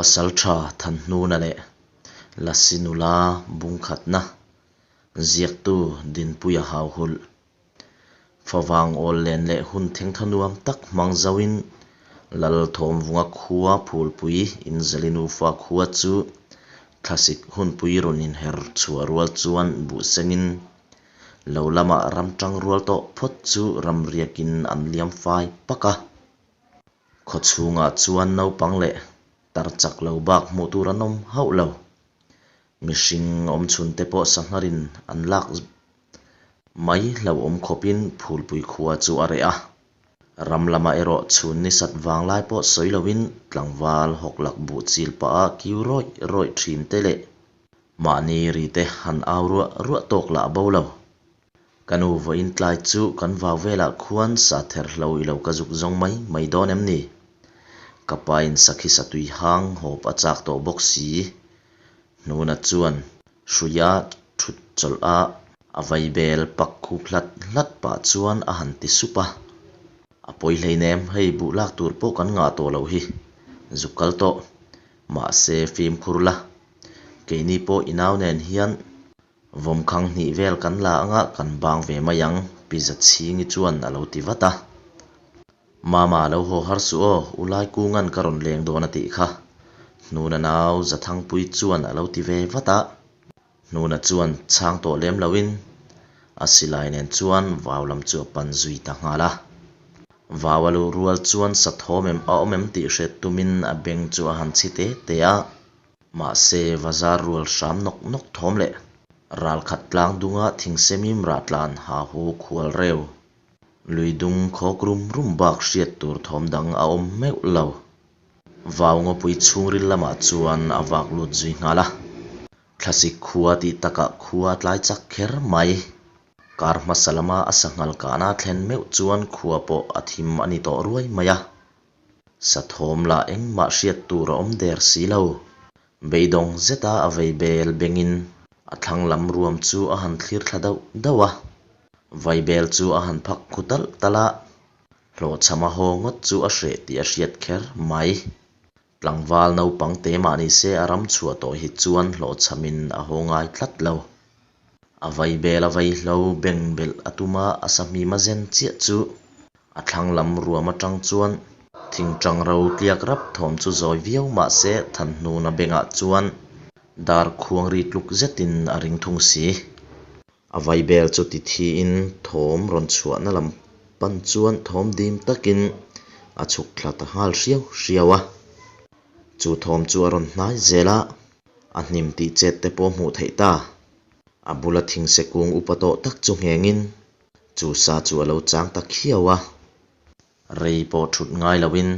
Pasalṭha Thanhnuna leh Lasi nula bungkhatna ziaktu Dinpuia Hauhulh favang awl len leh hun thengthaw nuam tak hmang zoin Lalthawmvunga khua phulpui inzali nufa khua chu thlasik hunpui rawn inher chhuah rual chuan buh sengin lo lamah ram tang rual tawh phawt chu ram riakin an liam fai pak a. Khaw chhungah chuan naupang leh tar chak lo bak hmuh tur an awm hauh lo. Mihring awm chhun te pawh sangharin an lak mai hlauhawm khawpin Phulpui khua chu a reh a. Ram lamah erawh chhun ni sat vang lai pawh sawi loin tlangval hawk lak buh chil pah a kiu rawih rawih thin te leh mahni ri te han au ruah ruah tawk lah bo lo. Ka nu vawiin tlai chu kan vau velah khuan sa ther hlo i lo ka zuk zawng mai mai dawn em ni? Ka pa in sakhi satui hang hawp a chak tawh bawk si. Hnuna chuan hruia thut chawlh a, a vaibel pak khup hlat hlat pah chuan a han ti sup a. A pawi hleinem, hei buh lak tur pawh kan ngah tawh loh hi. Zuk kal tawh. Mahse fimkhur la. Keini pawh i nau nen hian Vawmkhang hnih vel kan la anga kan bang ve mai ang, Pi Zachhingi chuan a lo ti vat a. Mama lo haw har suh aw, U Laikunga'n ka rawn leng dawn a tih kha. Hnuna nau Zathangpui chuan a lo ti ve vat a. Hnuna chuan chhang tawh lem loin a silai nen chuan vau lam chu a pan zui ta nghal a. Vau a luh rual chuan sathawm em a awm em tih hriat tumin a beng chu a han chhi te te a. Mahse, bazar rual hram nawk nawk thawm leh ralkhat tlang dunga thingsemim rah tlan ha hu khual reu. Lui dung khawk rum rum bak hriat tur thawm dang a awm meuh lo. Vau ngawpui chhungril lamah chuan a vak lut zui nghal a. Thlasik khua tih takah khua a tlai chak kher mai. Kar hmasa lama a sanghal kahna a thlen meuh chuan khua pawh a thim a ni tawh ruai mai a. Sathawm lah engmah hriat tur a awm der si lo. Beidawng zeta a vei bel bengin a thlang lam ruam chu a han thlir thla dauh dauh a. Vaibel chu a han phak khu talh talh a, hlawhchham a haw ngawt chu a hreh tih a hriat kher mai. Tlangval naupang te mah ni se a ram chhuah tawh hi chuan hlawhchhamin a haw ngai tlat lo. A vaibel a vaihlo beng belh a tum a, a sahmim a zen chiah chu a thlang lam ruam atang chuan thingtang ro tliak rap thawm chu zawi viau mah se Thanhnuna bengah chuan dar khuang ri tluk zetin a ring thung si. A vaibel chu ti thiin thawm rawn chhuahna lam pan chuan thawm dim takin a chhuk thla ta nghal hriau hriau a. Chu thawm chu a rawn hnai zel a, a hnim tih chet te pawh hmuh theih ta. A bula thingse kung upa tawh tak chu nghengin chu sa chu a lo chang ta khiau a. Rei pawh thut ngai loin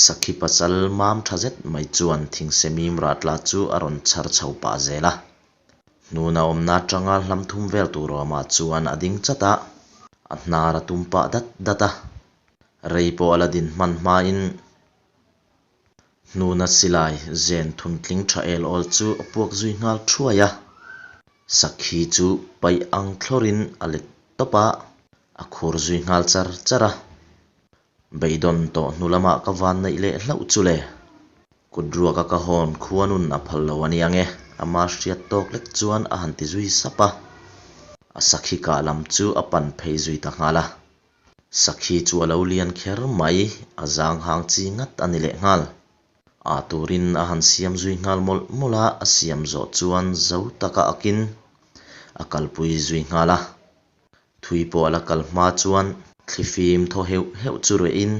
sakhi pasal mam tha zet mai chuan thingse mim rah tla chu a rawn chhar chho pah zel a. Hnuna awmna atanga hlam thum vel tur awmah chuan a ding chat a, a hnar a tum pah dat dat a. Rei pawh a la din hman hmain Hnuna silai zen thuntling tha el awl chu a puak zui nghal thuai a. Sakhi chu paih ang thlawrin a let tawp a, a khur zui nghal char char a. Beidawn tawh hnu lamah ka van neih leh hlauh chu le. Kut ruaka ka hawn khuanun a phal lo a nia nge, ama hriat tawk lek chuan a han ti zui sap a. A sakhi kah lam chu a pan phei zui ta nghal a. Sakhi chu a lo lian kher mai, a zang hang chi ngat a ni leh nghal. Ah turin a han siam zui nghal mawlh mawlh a, a siam zawh chuan zo taka akin a kalpui zui nghal a. Thui pawh a la kal hma chuan thlifim thaw heuh heuh chu ruihin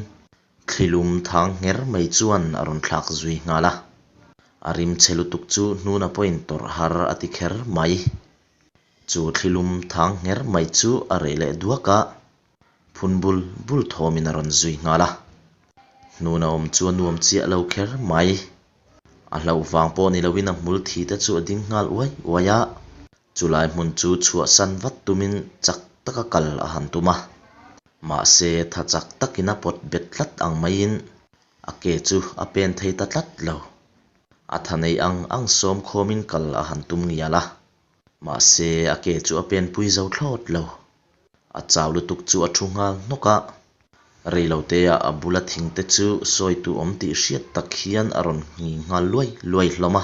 thlilum thang ngher mai chuan a rawn thlak zui nghal a. A rim chhe lutuk chu hnuna pawhin tawrh har a ti kher mai. Chu thlilum thang ngher mai chu a reh leh duak a, phun bul bul thawmin a rawn zui nghal a. Hnuna awm chu a nuam chiah lo kher mai. A hlauh vang pawh ni loin a hmul thi te chu a ding nghal uai uai a. Chulai hmun chu chhuahsan vat tumin chak taka kal a han tum a. Mahse, tha chak takin a pawt bet tlat ang maiin a ke chu a pen thei ta tlat lo. A tha nei ang ang sawm khawmin kal a han tum ngial a. Mahse, a ke chu a penpui zo thlawt lo. A chau lutuk chu a thu nghal hnawk a. Reiloteah a bula thingte chu sawitu awm tih hriat tak hian a rawn nghing nghal luai luai hlawm a.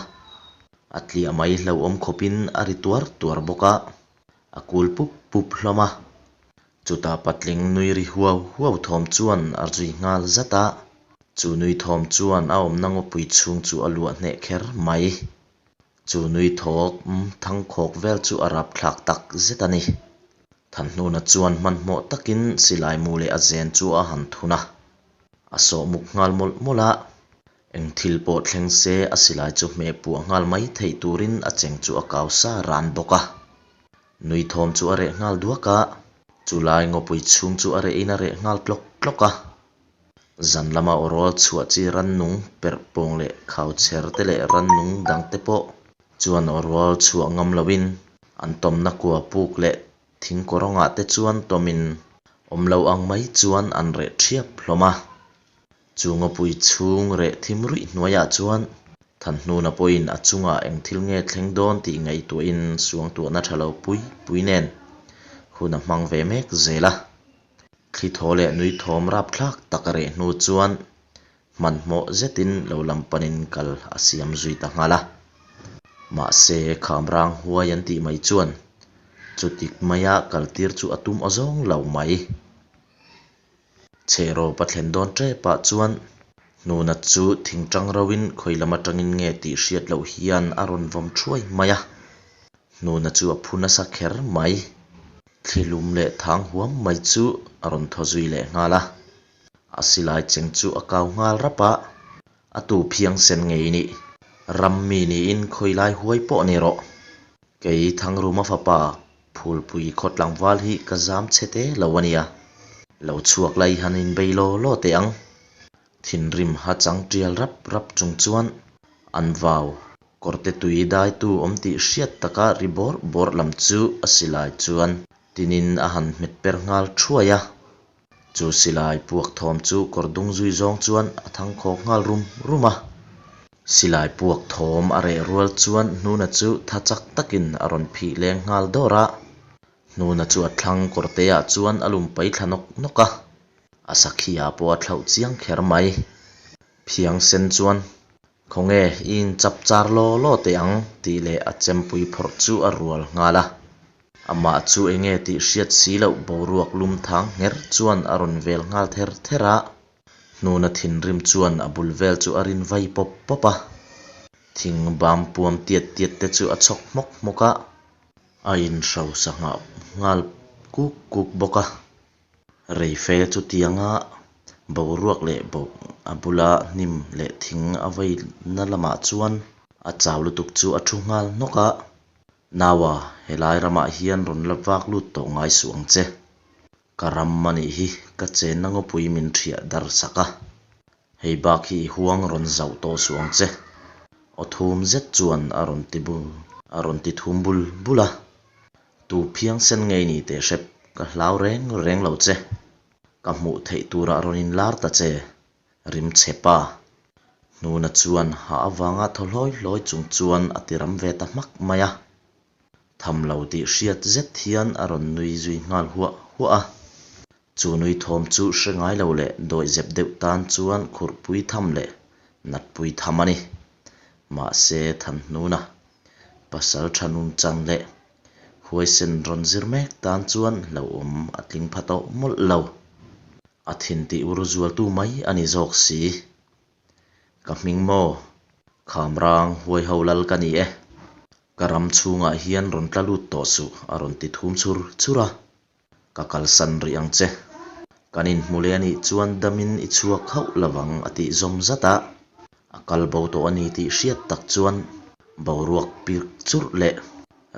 A tliah mai hlauhawm khawpin a ri tuar tuar bawk a, a kul pup pup hlawm a. Chutah patling nui ri huau huau thawm chuan a zui nghal zat a, chu nui thawm chuan a awmna ngawpui chhung chu a luah hneh kher mai. Chu nui thawm thangkhawk vel chu a rapthlak tak zet a ni. Thanhnuna chuan hmanhmawh takin silai mu leh a zen chu a han thun a, a sawh muk nghal mawlh mawlh a. Eng thil pawh thleng se a silai chu hmeh puah nghal mai theih turin a cheng chu a kau sa ran bawk a. Nui thawm chu a reh nghal duak a, chulai ngawpui chhung chu a rehin a reh nghal tlawk tlawk a. Zan lama awrawl chhuah chi rannung perh pawng leh khau chher te leh rannung dang te pawh chuan awrawl chhuah ngam loin an tawmna kua puk leh thing kawrawngah te chuan tawmin awm lo ang mai chuan an reh ṭhiap hlawm a. Chu ngawpui chhung reh thim ruih hnuaiah chuan Thanhnuna pawhin a chungah eng thil nge thleng dawn tih ngaihtuahin suangtuahna tha lo pui pui nen hun a hmang ve mek zel a. Thli thaw leh nui thawm rapthlak tak a reh hnu chuan hmanhmawh zetin lo lam panin kal a siam zui ta nghal a. Mahse, khamrang huai an tih mai chuan chutik maia kaltir chu a tum awzawng lo mai. Chhehrawp a thlen dawn tepah chuan Hnuna chu thingtang roin khawi lam atangin nge tih hriat loh hian a rawn vawm thuai mai a. Hnuna chu a phu nasa kher mai. Thlilum leh thang huam mai chu a rawn thaw zui leh nghal a. A silai cheng chu a kau nghal rap a, a tu phiangsen ngei nih. Ram mi niin khawi lai huai pawh ni rawh. Kei Thangruma fapa Phulpui khaw tlangval hi ka zam chhe te lo a nia. Lo chhuak lai han inbei law law teh ang. Thinrim ha chang tial rap rap chung chuan an vau. Kawrte tui daitu awm tih hriat taka ri bawrh bawrh lam chu a silai chuan tinin a han hmet per nghal thuai a. Chu silai puak thawm chu kawr dung zui zawng chuan a thangkhawk nghal rum rum a. Silai puak thawm a reh rual chuan Hnuna chu tha chak takin a rawn phih leng nghal dawr a. Hnuna chu a thlang kawrteah chuan a lum pai thla nawk nawk a. A sakhi-ah pawh a thlauh chiang kher mai. Phiangsen chuan, Khawnge, i inchap char law law teh ang, tih leh a chempui phawrh chu a rual nghal a. Amah chu enge tih hriat si loh boruak lum thang ngher chuan a rawn vel nghal ther ther a. Hnuna thinrim chuan a bul vel chu a rin vai pawp pawp a. Thing bam puam tiat tiat te chu a chhawk hmawk hmawk a. A inhrosa nghah nghal kuk kuk bawk a. Reife chutianga boruak leh bo a bula hnim leh thing a vaina lamah chuan a chau lutuk chu a thu nghal hnawk a. Naua, helai ramah hian rawn la vak lut tawh ngai suh ang che. Ka ram a nih hi, ka chenna ngawpui min ṭhiah dar sak a. Hei bak hi i huang rawn zauh tawh suh ang che. Aw thum zet chuan a rawn ti bul a rawn ti thum bul bul a. Tu phiangsen ngei ni teh hrep, ka hlau reng reng lo che. Ka hmuh theih turah rawn inlar ta che, rim chhe pa. Hnuna chuan ha avanga thaw hlawi hlawi chung chuan a ti ram ve ta hmak mai a. Tham lo tih hriat zet hian a rawn nui zui nghal huah huah a. Chu nui thawm chu hre ngai lo leh dawihzep deuh tan chuan khurhpui tham leh natpui tham a ni. Mahse, Thanhnuna, pasal tha nungchang leh huaisen rawn zir mek tan chuan hlauhawm a tling pha tawh mawlh lo. A thin tih ur zualtu mai a ni zawk si. Ka hming maw? Khamrang huaiho lal ka ni e. Ka ram chhungah hian rawn tla lut tawh suh, a rawn ti thum chhur chhur a. Ka kalsan rih ang che. Kan inhmu leh a nih chuan damin i chhuak hauh lovang a tih zawm zat a. A kal bo tawh a ni tih hriat tak chuan boruak pir churh leh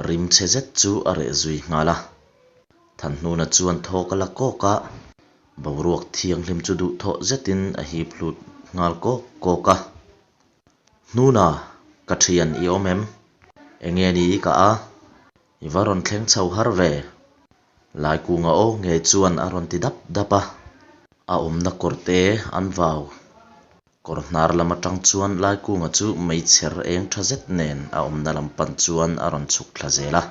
rim chhe zet chu a reh zui nghal a. Thanhnuna chuan thawk a la kawk a, boruak thianghlim chu duhthawh zetin a hip hlut nghal kawk kawk a. Hnuna, ka thian i awm em? Enge ni i kah a? I va rawn thleng chho har ve. Laikunga aw ngei chuan a rawn ti dap dap a. A awmna kawr te an vau. Kawr hnar lam atang chuan Laikunga chu meichher eng tha zet nen a awmna lam pan chuan a rawn chhuk thla zel a.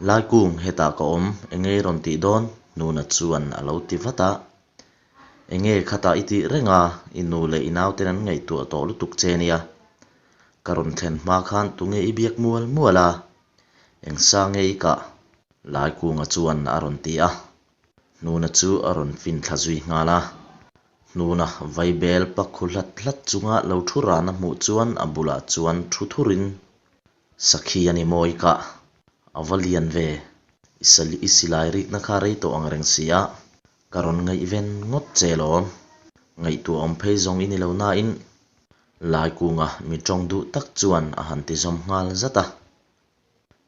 Laikung, hetah ka awm, enge i rawn tih dawn? Nuna chuan a lo ti vat a. Enge khatah i tih reng a, i nu leh i nauten an ngaihtuah tawh lutuk che nia. Ka rawn thlen hma khan tunge i biak mual mual a? Eng sa nge i kah? Laikunga chuan a rawn ti a. Hnuna chu a rawn fin thla zui nghal a. Hnuna vaibel pak khu hlat hlat chunga lo thu ran a hmuh chuan a bulah chuan thu thurin, Sakhi a ni maw i kah? A va lian ve. I silai rikna kha rei tawh ang reng si a, ka rawn ngaihven ngawt che lawm. Ngaihtuah awm phei zawng i ni lo nain Laikunga mi tawng duh tak chuan a han ti zawm nghal zat a.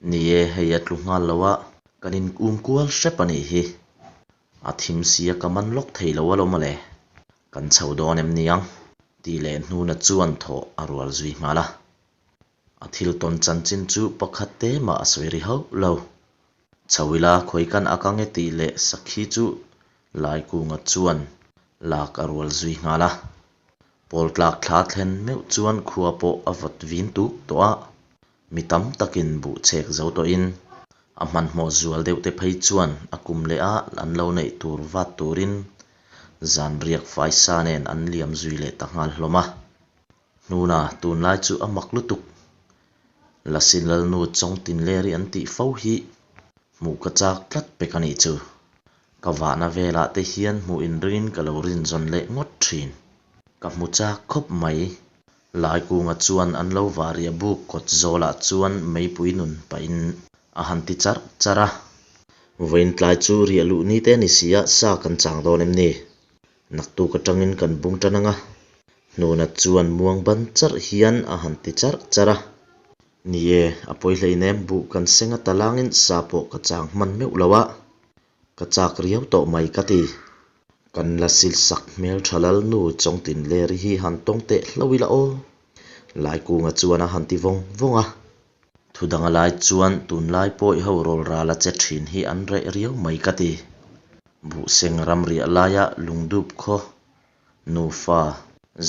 Ni e, hei a tlu nghal lo a, kan in um kual hrep a nih hi. A thim sia ka man lawk thei lo alawm ale. Kan chho dawn em niang? Tih leh hnuna chuan thawh a rual zui nghal a. A thil tawn chanchin chu pakhat te mah a sawi ri hauh lo. Chho ila khawi kan ak ange tih leh sakhi chu Laikunga chuan lak a rual zui nghal a. Pawl tlak thla thlen meuh chuan khua pawh a vawt vin tuk tawh a. Mi tam takin buh chhek zo tawhin a hmanhmawh zual deuh te phei chuan a kum leh a an lo neih tur vat turin zan riak faisa nen an liam zui leh ta nghal hlawm a. Hnuna tunlai chu a mak lutuk. Lasi Lalnu Chawngtinleri an tih fo hi hmuh ka chak tlat pek a nih chu. Ka vahna velah te hian hmuh inringin ka lo rinzawn leh ngawt thin. Ka hmu chak khawp mai. Laikunga chuan an lo vah riah buk kawt zawlah chuan meipui nun pahin a han ti charh charh a. Vawiin tlai chu riah luh ni te a ni si a, sa kan chang dawn em ni? Naktuk atangin kan bung tan ang a. Hnuna chuan muang ban charh hian a han ti charh charh a. Ni e, a pawi hleinem, buh kan seng a talangin sa pawh ka chang hman meuh lo a. Ka chak riau tawh mai ka ti. Kan la sil sak hmel tha lal nu Chawngtinleri hi han tawng teh hlo ila aw. Laikunga chuan a han ti vawng vawng a. Thu dang a lai chuan tunlai pawi ho rawl ral a che thin hi an reh riau mai ka ti. Buhseng ram riah laia lungdup khaw nufa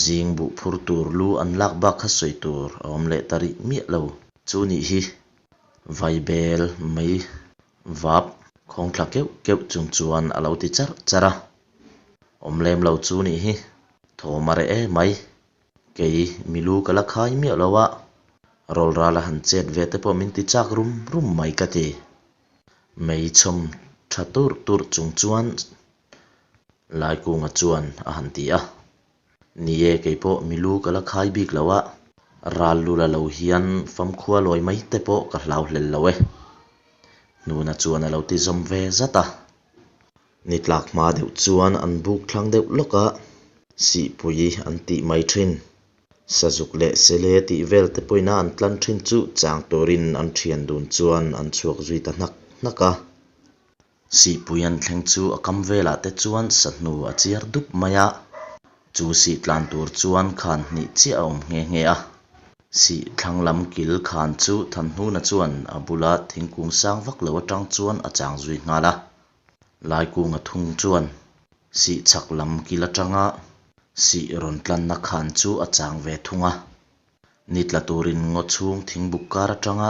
zing buh phur tur lu an lak bak kha sawi tur a awm leh ta rih miah lo. Chu nih hi vaibel mai vap khawng thla keuh keuh chung chuan a lo ti charh charh a. Awm lem lo chu nih hi thawm a reh em mai. Kei milu ka la khai miah lo a, rawlral a han chet ve te pawh min ti chak rum rum mai ka ti. Mei chhawm tha turh turh chung chuan Laikunga chuan a han ti a. Ni e, kei pawh milu ka la khai bik lo a, ral lu la lo hian famkhua lawi mai te pawh ka hlau hlel lo e. Hnuna chuan a lo ti zawm ve zat a. Ni tlak hma deuh chuan an buk thlang deuh lawk a, sihpui an tih mai thin. Sazuk leh sele tih vel te pawhin a an tlan thin chu chang turin an thian dun chuan an chhuak zui ta hnak hnak a. Sihpui an thleng chu a kam velah te chuan sahnu a chiar dup mai a, chu sih tlan tur chuan khan hnih chiah a awm nghe nghe a. Sih thlang lam kil khan chu Thanhnuna chuan a bula thingkung sang vak lo atang chuan a chang zui nghal a. Laikunga thung chuan sih chhak lam kil atanga sih rawn tlanna khan chu a chang ve thung a. Ni tla turin ngaw chhung thingbuk kar atanga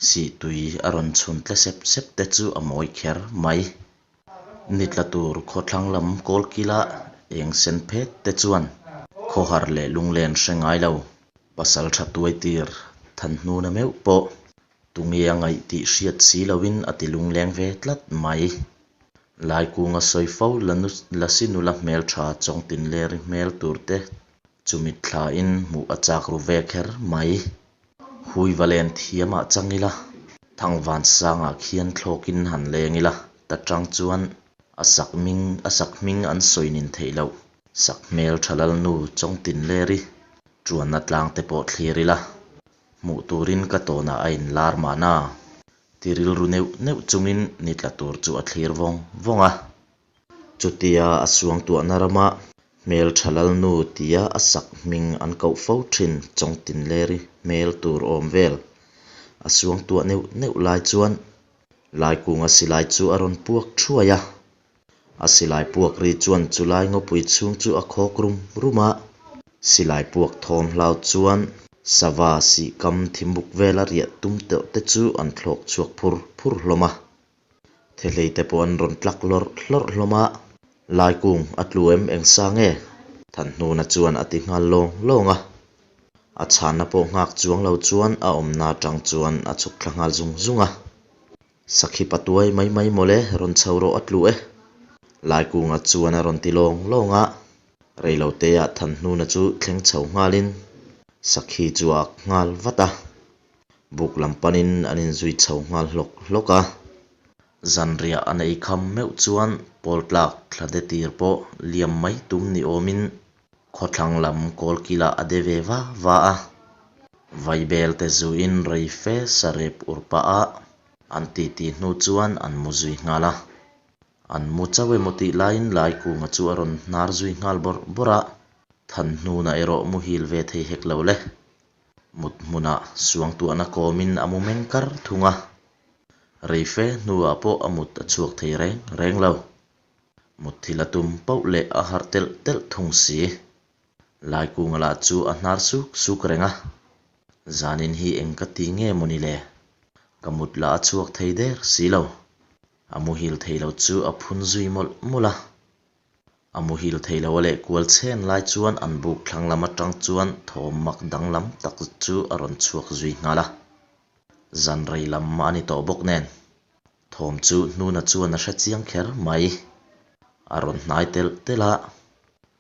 sih tui a rawn chhun tle sep sep te chu a mawi kher mai. Ni tla tur khawthlang lam kawl kila eng sen phet te chuan khawhar leh lunglen hre ngai lo. Pasal tha tuai tir Thanhnuna meuh pawh tunge a ngaih tih hriat si loin a ti lungleng ve tlat mai. Laikunga sawi fo Lasi nula hmeltha Chawngtinleri hmel tur te Chu mitthlain hmuh a chak ru ve kher mai. Hui va len thiamah chang ila, Thangvan sangah khian thlawkin han leng ila, ta tang chuan a sak hming a sak hming an sawi nin theih loh. Sak hmel tha lalnu Chawngtinleri tuanna tlang te pawh thlir ila, hmuh turin ka tawnah a inlar mahna. Ti rilru neuh neuh chungin ni tla tur chu a thlir vawng vawng a. Chutia a suangtuahna rama hmeltha lalnu tia a sak hming an koh fo thin Chawngtinleri hmel tur awm vel a suangtuah neuh neuh lai chuan Laikunga silai chu a rawn puak thuai a. A silai puak ri chuan chulai ngawpui chhung chu a khawk rum rum a. Silai puak thawm hlau chuan sava sihkam thimbuk vela riah tum teuh te chu an thlawk chhuak phur phur hlawm a. Thehlei te pawh an rawn tlak hlawrh hlawrh hlawm a. Laikung a tlu em eng sa nge? Thanhnuna chuan a ti nghal lawng lawng a. A chhanna pawh nghak chuang lo chuan a awmna atang chuan a chhuk thla nghal zung zung a. Sakhi patuai mai mai mawle rawn chho rawh a tlu e. Laikunga chuan a rawn ti lawng lawng a. Reiloteah Thanhnuna chu thleng chho nghalin sakhi chu a ak nghal vat a. Buk lam panin an inzui chho nghal hlawk hlawk a. Zanriah an ei kham meuh chuan pawl tlak thla de tir pawh liam mai tum ni awmin khawthlang lam kawl kilah a de ve va va a. Vaibel te zuin rei fe sarep ur pah a an titi hnu chuan an mu zui nghal a. An mu chauh emaw tih laiin Laikunga chu a rawn hnar zui nghal bawrh bawrh a, Thanhnuna erawh muhil ve thei hek lo le. Mut hmunah suangtuahna kawmin a mu meng kar thung a. Rei fe hnuah pawh a mut a chhuak thei reng reng lo. Mutthil a tum pauh leh a harh telh telh thung si. Laikunga lah chu a hnar suk suk reng a. Zanin hi eng ka ti nge maw ni le? Ka mut lah a chhuak thei der si lo. A muhil thei lo chu a phun zui mawlh mawlh a. A muhil thei lo a leh kual chhen lai chuan an buk thlang lam atang chuan thawm mak danglam tak chu a rawn chhuak zui nghal a. Zan rei lam a ni tawh bawk nen. Thawm chu Hnuna chuan a hre chiang kher mai. A rawn hnai telh telh a,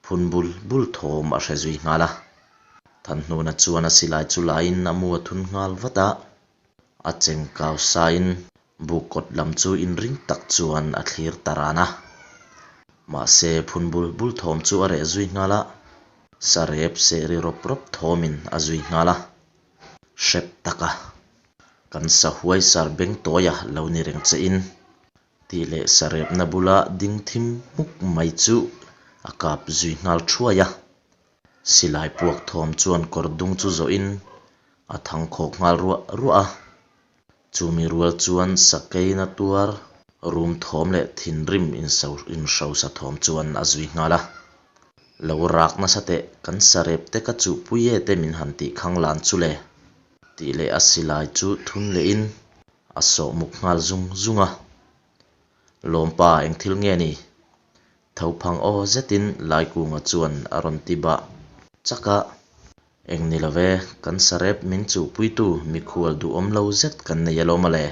phun bul bul thawm a hre zui nghal a. Thanhnuna chuan a silai chu laiin a mu a thun nghal vat a. A cheng kau sain buk kawt lam chu inring tak chuan a thlir ta ran a. Mahse, phun bul bul thawm chu a reh zui nghal a, sarep seh ri rawp rawp thawmin a zui nghal a. Hrep taka kan sahuai sar beng tawia lo ni reng che in tih leh sarepna bula ding thim hmuk mai chu a kap zui nghal thuai a. Silai puak thawm chuan kawr dung chu zawhin a thang khawk nghal ruah ruah a. Chumi rual chuan sakeina tuar rum thawm leh thinrim inhrosa thawm chuan a zui nghal a. Lo rak nasa teh, kan sarep te ka chuhpui e te min han tih khang lan chu le tih leh a silai chu thun lehin a sawh muk nghal zung zung a. Lawmpa eng thil nge ni? Tho phang aw zetin Laikunga chuan a rawn ti bah chak a. Eng ni lo ve, kan sarep min chuhpuitu mikhual duhawm lo zet kan nei alawm a le.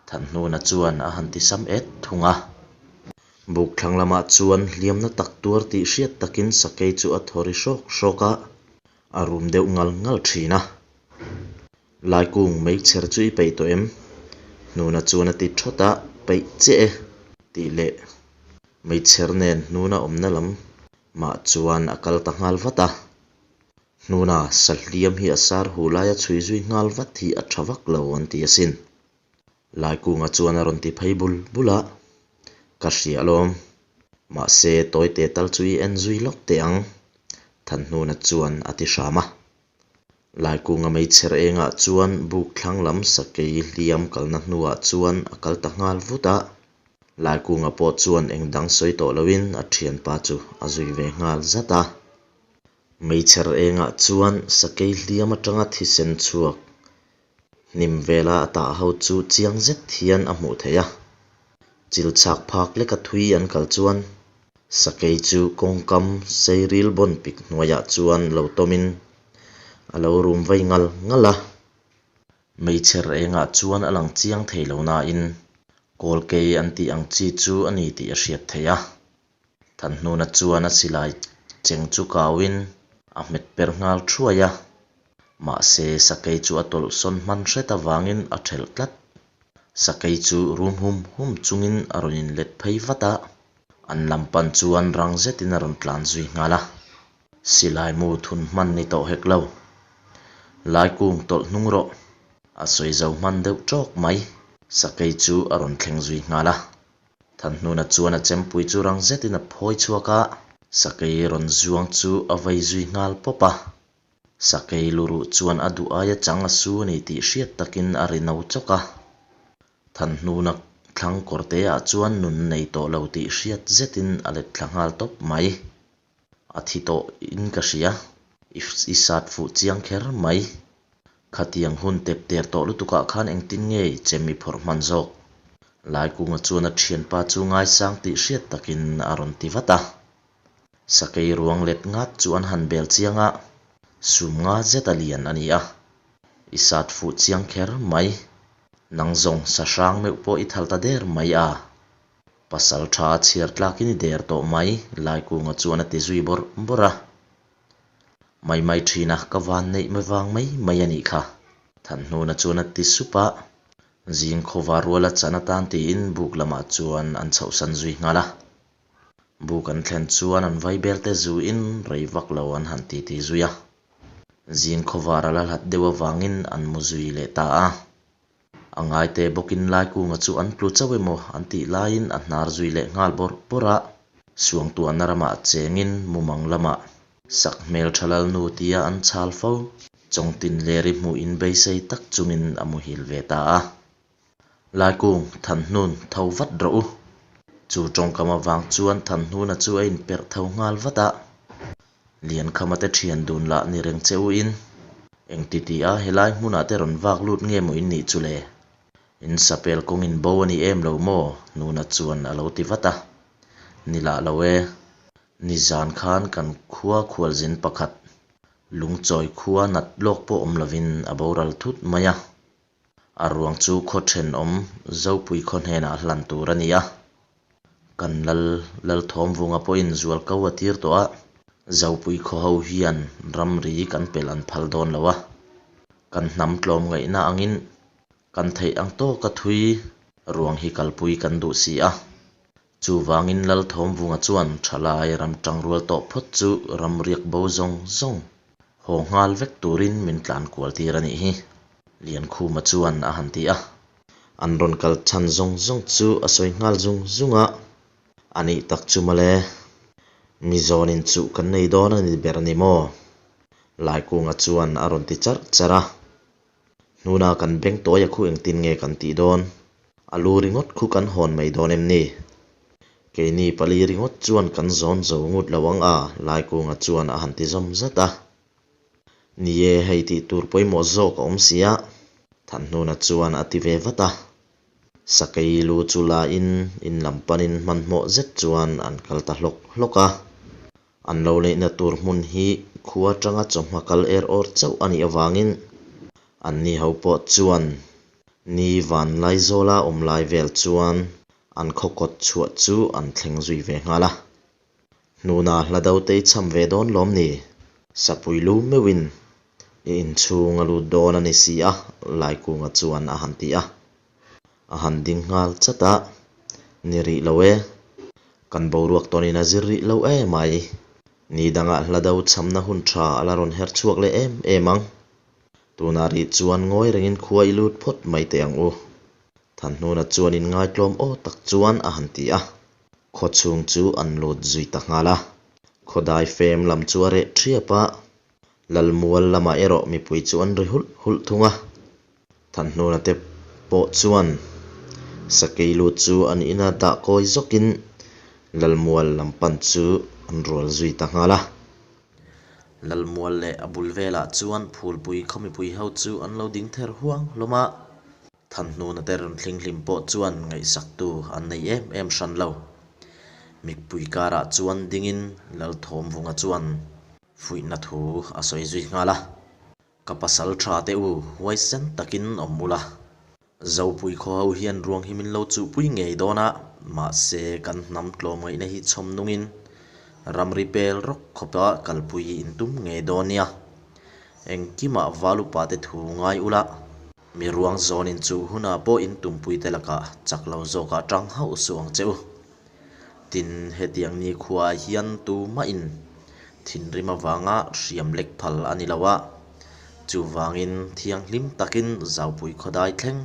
Thanhnuna chuan a han ti sam et thung a. Buk thlang lamah chuan hliamna tak tuar tih hriat takin sakei chu a thaw ri hrawk hrawk a, a rum deuh ngal ngal thin a. Laikung meichher chu i peih tawh em? Hnuna chuan a ti thawt a, Peih chiah e tih leh meichher nen hnuna awmna lam mah chuan a kal ta nghal vat a. Hnuna sa hliam hi a sar hu laia chhui zui nghal vat hi a tha vak lo an ti asin. Laikunga chuan a rawn ti phei bul bul a, Ka hria alawm. Mahse, tawite tal chu i en zui lawk teh ang, Thanhnuna chuan a ti hram a. Laikunga meichher engah chuan buk thlang lam sakei hliam kalna hnuah chuan a kal ta nghal vut a. Laikunga pawh chuan eng dang sawi tawh loin a thianpa chu a zui ve nghal zat a. Meichher engah chuan sakei hliam atanga thisen chhuak hnim vela a tah ho chu chiang zet hian a hmuh theih a. Chil chhak phak leka thui an kal chuan sakei chu kawngkam seiril bawn pik hnuaiah chuan lo tawmin a lo rum vei ngal ngal a. Meichher engah chuan a lang chiang thei lo nain kawlkei an tih ang chi chu a ni tih a hriat theih a. Thanhnuna chuan a silai cheng chu kauin a hmet per nghal thuai a, mahse sakei chu a tawlh sawn hman hret avangin a thelh tlat. Sakei chu rum hum hum chungin a rawn inlet phei vat a, an lam pan chuan rang zetin a rawn tlan zui nghal a. Silai mu thun hman ni tawh hek lo. Laikung tawlh hnung rawh. A sawi zo hman deuh tawk mai. Sakei chu a rawn thleng zui nghal a. Thanhnuna chuan a chempui chu rang zetin a phawi chhuak a, sakei rawn zuang chu a vei zui nghal pawp a. Sakei luruh chuan a duh aia chang a su a ni tih hriat takin a ri no chawk a. Thanhnuna thlang kawrte ah chuan nun nei tawh lo tih hriat zetin a let thla nghal tawp mai. A thi tawh in ka hria, i sat fuh chiang kher mai. Khatiang hun tep ter tawh lutukah khan engtin nge i chem i phawrh hman zawk? Laikunga chuan a thianpa chu ngaisang tih hriat takin a rawn ti vat a. Sakei ruang let ngat chu an han bel chiang a, sum nga zet a lian a ni a. I sat fuh chiang kher mai. Nang zawng sa hrang meuh pawh i thal ta der mai a. Pasal tha a chhiar tlakin i der tawh mai, Laikunga chuan a ti zui bawrh bawrh a. Mai mai thin a, ka van neih mai vang mai mai a nih kha. Thanhnuna chuan a ti sup a, zing khawva ruala chan atan tiin buk lamah chuan an chhohsan zui nghal a. Buk an thlen chuan an vaibel te zuin rei vak lo an han titi zui a. Zing khawvar a la hlat deuh avangin an mu zui leh ta a. A ngaite bawkin Laikunga chu an tlu chauh emaw an tih laiin a hnar zui leh nghal bawrh bawrh a. Suangtuahna ramah chengin mumang lamah sak hmel tha lalnu tia an chhal fo. Chawngtin leri hmuh inbeisei tak chungin a muhil ve ta a. Laikung, Thanhnun, tho vat rawh u. Chu tawngkam avang chuan Thanhnuna chu a inperh tho nghal vat a. Liankhama te thian dun lah ni reng che u in. Engti ti a helai hmunah te rawn vak lut nge maw in nih chu le? In sapel kawng in bo a ni em lo maw? Nuna chuan a lo ti vat a. Ni lah lo e. Nizan khan kan khua khualzin pakhat lungchawi khua nat lawk pawh awm lovin a boral thut mai a. A ruang chu khaw thenawm Zopui khaw hnenah hlan tur a ni a. Kan lal Lalthawmvunga pawhin zual ko a tir tawh a, Zopui khaw ho hian ramri kan pelh an phal dawn lo a. Kan hnam tlawmngaihna angin kan theih ang tawka thui ruang hi kalpui kan duh si a. Chuvangin Lalthawmvunga chuan thalai ram tangrual tawh phawt chu ram riak bo zawng zawng haw nghal vek turin min tlan kual tir a nih hi, Liankhuma chuan a han ti a. An rawn kal chhan zawng zawng chu a sawi nghal zung zung a, A nih tak chu mawle, mi zawnin chuh kan nei dawn a ni ber a ni maw? Laikunga chuan a rawn ti charh charh a. Hnuna kan beng tawi a khu engtin nge kan tih dawn? A lu ringawt khu kan hawn mai dawn em ni? Keini pali ringawt chuan kan zawn zo ngut lo ang a, Laikunga chuan a han ti zawm zat a. Ni e, hei tih tur pawimawh zawk a awm si a, Thanhnuna chuan a ti ve vat a. Sakei lu chu la in, in lam panin hmanhmawh zet chuan an kal ta hlawk hlawk a. An lo neihna tur hmun hi khua atanga chawhma kal er awr chauh a nih avangin anni ho pawh chuan ni van Laizawla awm lai vel chuan an khaw kawt chhuah chu an thleng zui ve nghal a. Hnuna hla do te i cham ve dawn lawm ni? Sapui lu meuhin i inchhung a lut dawn a ni si a, Laikunga chuan a han ti a. A han ding nghal chat a, Ni rih lo e. Kan boruak tawnin a zir rih lo e mai. Ni dangah hla do chhamna hun tha a la rawn her chhuak leh em em ang. Tunah rih chuan ngawi rengin khua i lut phawt mai teh ang u. Thanhnuna chuan inngaitlawm aw tak chuan a han ti a. Khaw chhung chu an lut zui ta nghal a. Khawdai fem lam chu a reh thiap a. Lalmual lamah erawh mipui chu an ri hulh hulh thung a. Thanhnuna te pawh chuan sakei lut chu an ina dah kawi zawkin Lalmual lam pan chu an rual zui ta nghal a. Lalmual leh a bul velah chuan phulpui khaw mipui ho chu an lo ding ther huang hlawm a. Thanhnuna te rawn thling hlim pawh chuan ngaihsaktu an nei em em hran lo. Mipui karah chuan dingin Lalthawmvunga chuan fuihna thu a sawi zui nghal a. Ka pasal tha teh u, huaisen takin awm ula. Zopui khaw ho hian ruang hi min lo chuhpui ngei dawn a, mahse kan hnam tlawmngaihna hi chhawm nungin ramri pel rawk khawpa kalpui in tum ngei dawn nia. Engkimah val upa te thu ngai ula, mi ruang zawn in chuh hunah pawh in tumpui te lakah chak lo zawkah tang hauh suh ang che u. Tin, hetiang nikhuaah hian tumahin thinrim avanga hriam lek phal a ni lo a, chuvangin thianghlim takin zaupui khawdai thleng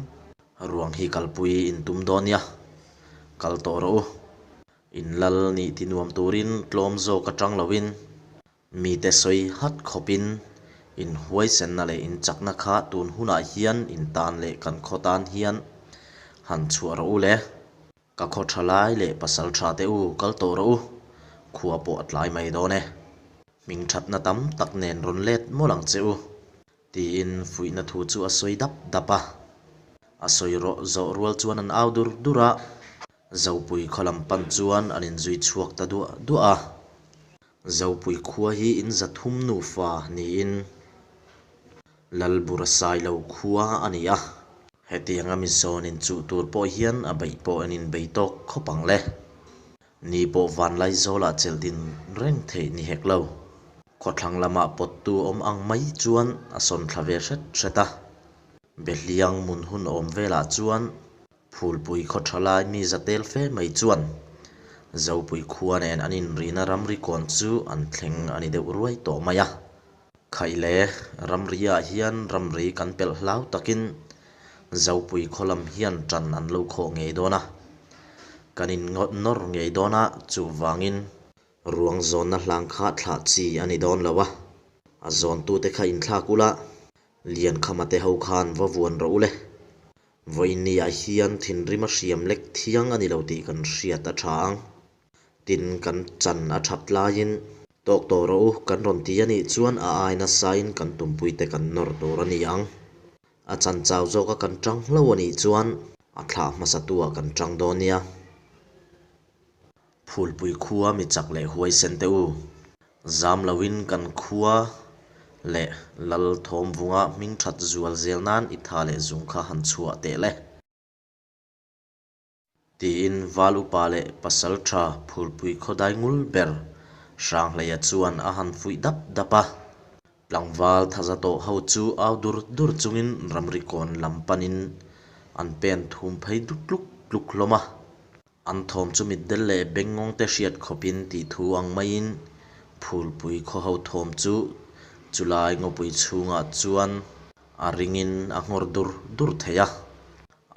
ruang hi kalpui in tum dawn nia, kal tawh rawh u. In lal nih ti nuam turin tlawm zawk atang loin Mite sawi hat khawpin in huaisenna leh in chakna kha tun hunah hian in tan leh kan khaw tan hian han chhuah rawh u le. Ka khaw tha lai leh pasal tha te u kal tawh rawh u, khua pawh a tlai mai dawn e. Hming thatna tam tak nen rawn let mawlh ang che u, tiin fuihna thu chu a sawi dap dap a. A sawi rawh zawh rual chuan an au dur dur a, Zopui khaw lam pan chuan an inzui chhuak ta duah duah a. Zopui khua hi in 300 nufa niin Lalbura Sailo khua a ni a. Hetianga mi zawn inchuh tur pawh hian a beih pawh an inbei tawk khawp ang le. Ni pawh Vanlaizawlah chelh din reng theih ni hek lo. Khawthlang lamah pawttu awm ang mai chuan a sawn thla ve hret hret a. Behliang mun hun awm velah chuan Phulpui khaw tha lai mi za tel fe mai chuan Zopui khua nen an inrina ramri kawn chu an thleng a ni deuh ruai tawh mai a. Khaile ramri-ah hian ramri kan pelh hlau takin Zopui khaw lam hian ṭan an lo khawh ngei dawn a, kan innawr ngei dawn a, chuvangin ruang zawnna hlang kha thlah chi a ni dawn lo a, a zawntute kha inthlak ula, Liankhama te ho khan va vuan rawh u le. Vawiinniah hian thinrim a hriam lek thiang a ni lo tih kan hriat a tha ang. Tin, kan chan a that laiin tawk tawh rawh u kan rawn ti a nih chuan a ai nasain kan tumpuite kan nawr tur a ni ang. A chan chau zawka kan tang hlo a nih chuan a thlah hmasatu-ah kan tang dawn nia. Phulpui khua mi chak leh huaisen te u. Zam loin kan khua leh Lal Thawmvunga hming that zual zel nan i tha leh zung kha han chhuah teh le. Tiin Val upa leh pasal tha Phulpui khaw dai ngul ber Hranghleia chuan a han fuih dap dap a. Tlangval thaza tawh ho chu au dur dur chungin ramri kawn lam panin an pen thum phei duk tluk tluk hlawm a. An thawm chu mitdel leh bengngawng te hriat khawpin tih thu ang maiin Phulpui khaw ho thawm chu chulai ngawpui chhungah chuan a ringin a nghawr dur dur thei a.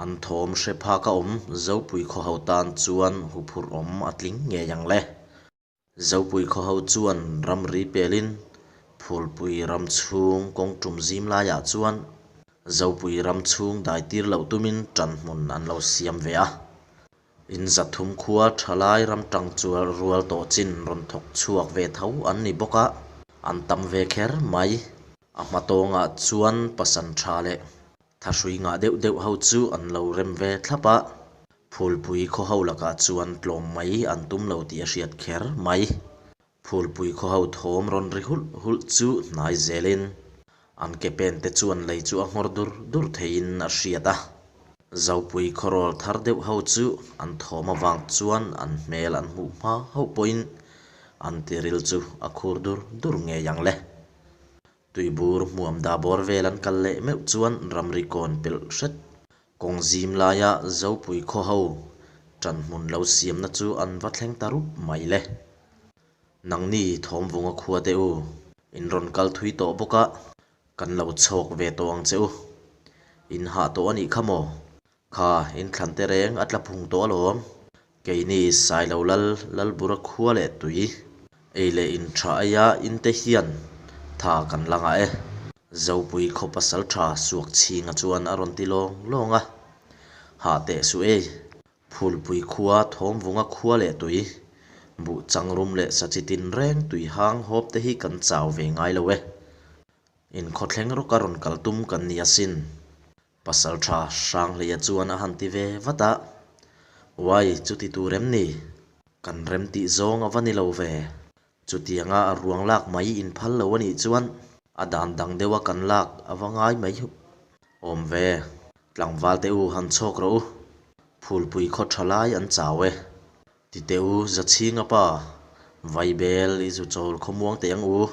An thawm hre phak a awm Zopui khaw ho tan chuan huphurh awm a tling ngei ang le. Zopui khaw ho chuan ramri pelin Phulpui ram chhung kawng tum zim laiah chuan Zopui ram chhung dai tir loh tumin ṭan hmun an lo siam ve a. In 300 khua ṭhalai ram ṭang chual rual tawh chin rawn thawk chhuak ve tho an ni bawk a, an tam ve kher mai. A hma tawngah chuan pasan ṭha leh thahrui ngah deuh deuh ho chu an lo rem ve thlap a. Phulpui khaw ho lakah chuan tlawm mai an tum lo tih a hriat kher mai. Phulpui khaw ho thawm rawn ri hulh hulh chu hnai zelin an ke pen te chuan lei chu a nghawr dur dur theiin a hriat a. Zopui khawrawl thar deuh ho chu an thawm avang chuan an hmel an hmuh hma hauh pawhin an tiril chu a khur dur dur ngei ang le. Tuibur hmuam dah bawr vel an kal leh meuh chuan ramri kawn pelh hret. Kawng zim laia Zopui khaw ho ṭan hmun lo siamna chu an va thleng ta rup mai le. Nangni Thawmvunga khua te u, in rawn kal thui tawh bawk a, kan lo chhawk ve tawh ang che u. In hah tawh a nih kha maw? Kha, in thlan te reng a tla phung tawh alawm. Keini Sailo Lal, Lalbura khua leh tui, ei leh in tha aia in te hian tha kan la ngah e. Zopui khaw pasal tha suak chhinga chuan a rawn ti lawng lawng a. Hah teh suh ei. Phulpui khua, Thawmvunga khua leh tui, buh changrum leh sachi tinreng tui hang hawp te hi kan chau ve ngai lo e. Inkhawthleng rawka rawn kal tum kan ni asin. Pasalṭha Hranghleia chuan a han ti ve vat a, Uai, chuti tur em ni? Kan rem tih zawng a va ni lo ve. Chutianga a ruang lak mai inphal lo a nih chuan a dan dang deuha kan lak a va ngai mai awm ve. Tlangval te u han chhawk rawh u, Phulpui khaw ṭha lai an chau e. Ti teh u, Zachhinga pa, Vaibel i zu chawl khawmuang teh ang u.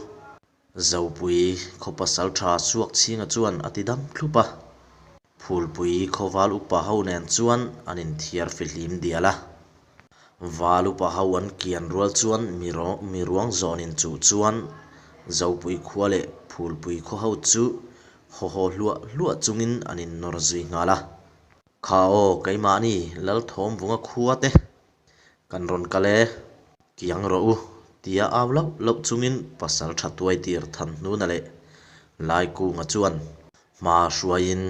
Zopui khaw pasal tha suak chhinga chuan a ti dam thlup a. Phulpui khaw val upa ho nen chuan an inthiar fihlim dial a. Val upa ho an kian rual chuan mi ruang zawn inchuh chuan Zopui khua leh Phulpui khaw ho chu haw haw hluah hluah chungin an innawr zui nghal a. Kha aw keimahni Lalthawmvunga khua te Kan rawn kal e, kiang rawh u, tia au lauh lauh chungin pasal tha tuai tir Thanhnuna leh Laikunga chuan hma hruaiin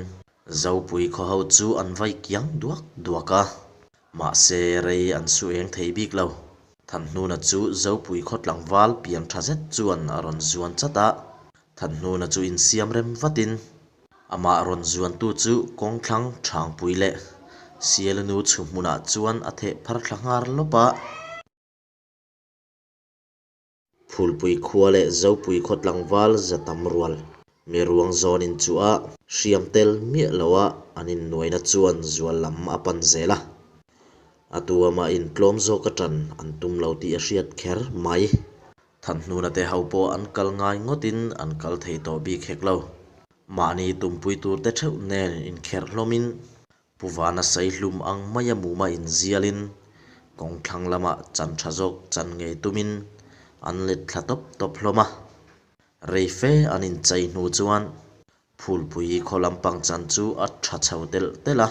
Zopui khaw ho chu an vai kiang duak duak a, mahse rei an su eng thei bik lo. Thanhnuna chu Zopui khaw tlangval pian tha zet chuan a rawn zuan chat a, Thanhnuna chu insiam rem vatin. Amah rawn zuantu chu kawngthlang Thangpui leh Sialinu chhu hmunah chuan a theh phar thla nghar lawp a. Phulpui khua leh Zopui khaw tlangval za tam rual mi ruang zawn in chu a hriam tel miah lo a an innuaina chuan zual lam a pan zel a. A tu amah in tlawm zawk a tan an tum lo tih a hriat kher mai. Thanhnuna te ho pawh an kal ngai ngawtin an kal thei tawh bik hek lo. Mahni tumpui tur te theuh nen inkherh hlawmin Pu Vana Saihlum ang maia muma inzialin kawng thlang lamah chan tha zawk chan ngei tumin an let thla tawp tawp hlawm a. Rei fe an inchei hnu chuan Phulpui khaw lampang chan chu a tha chho telh telh a.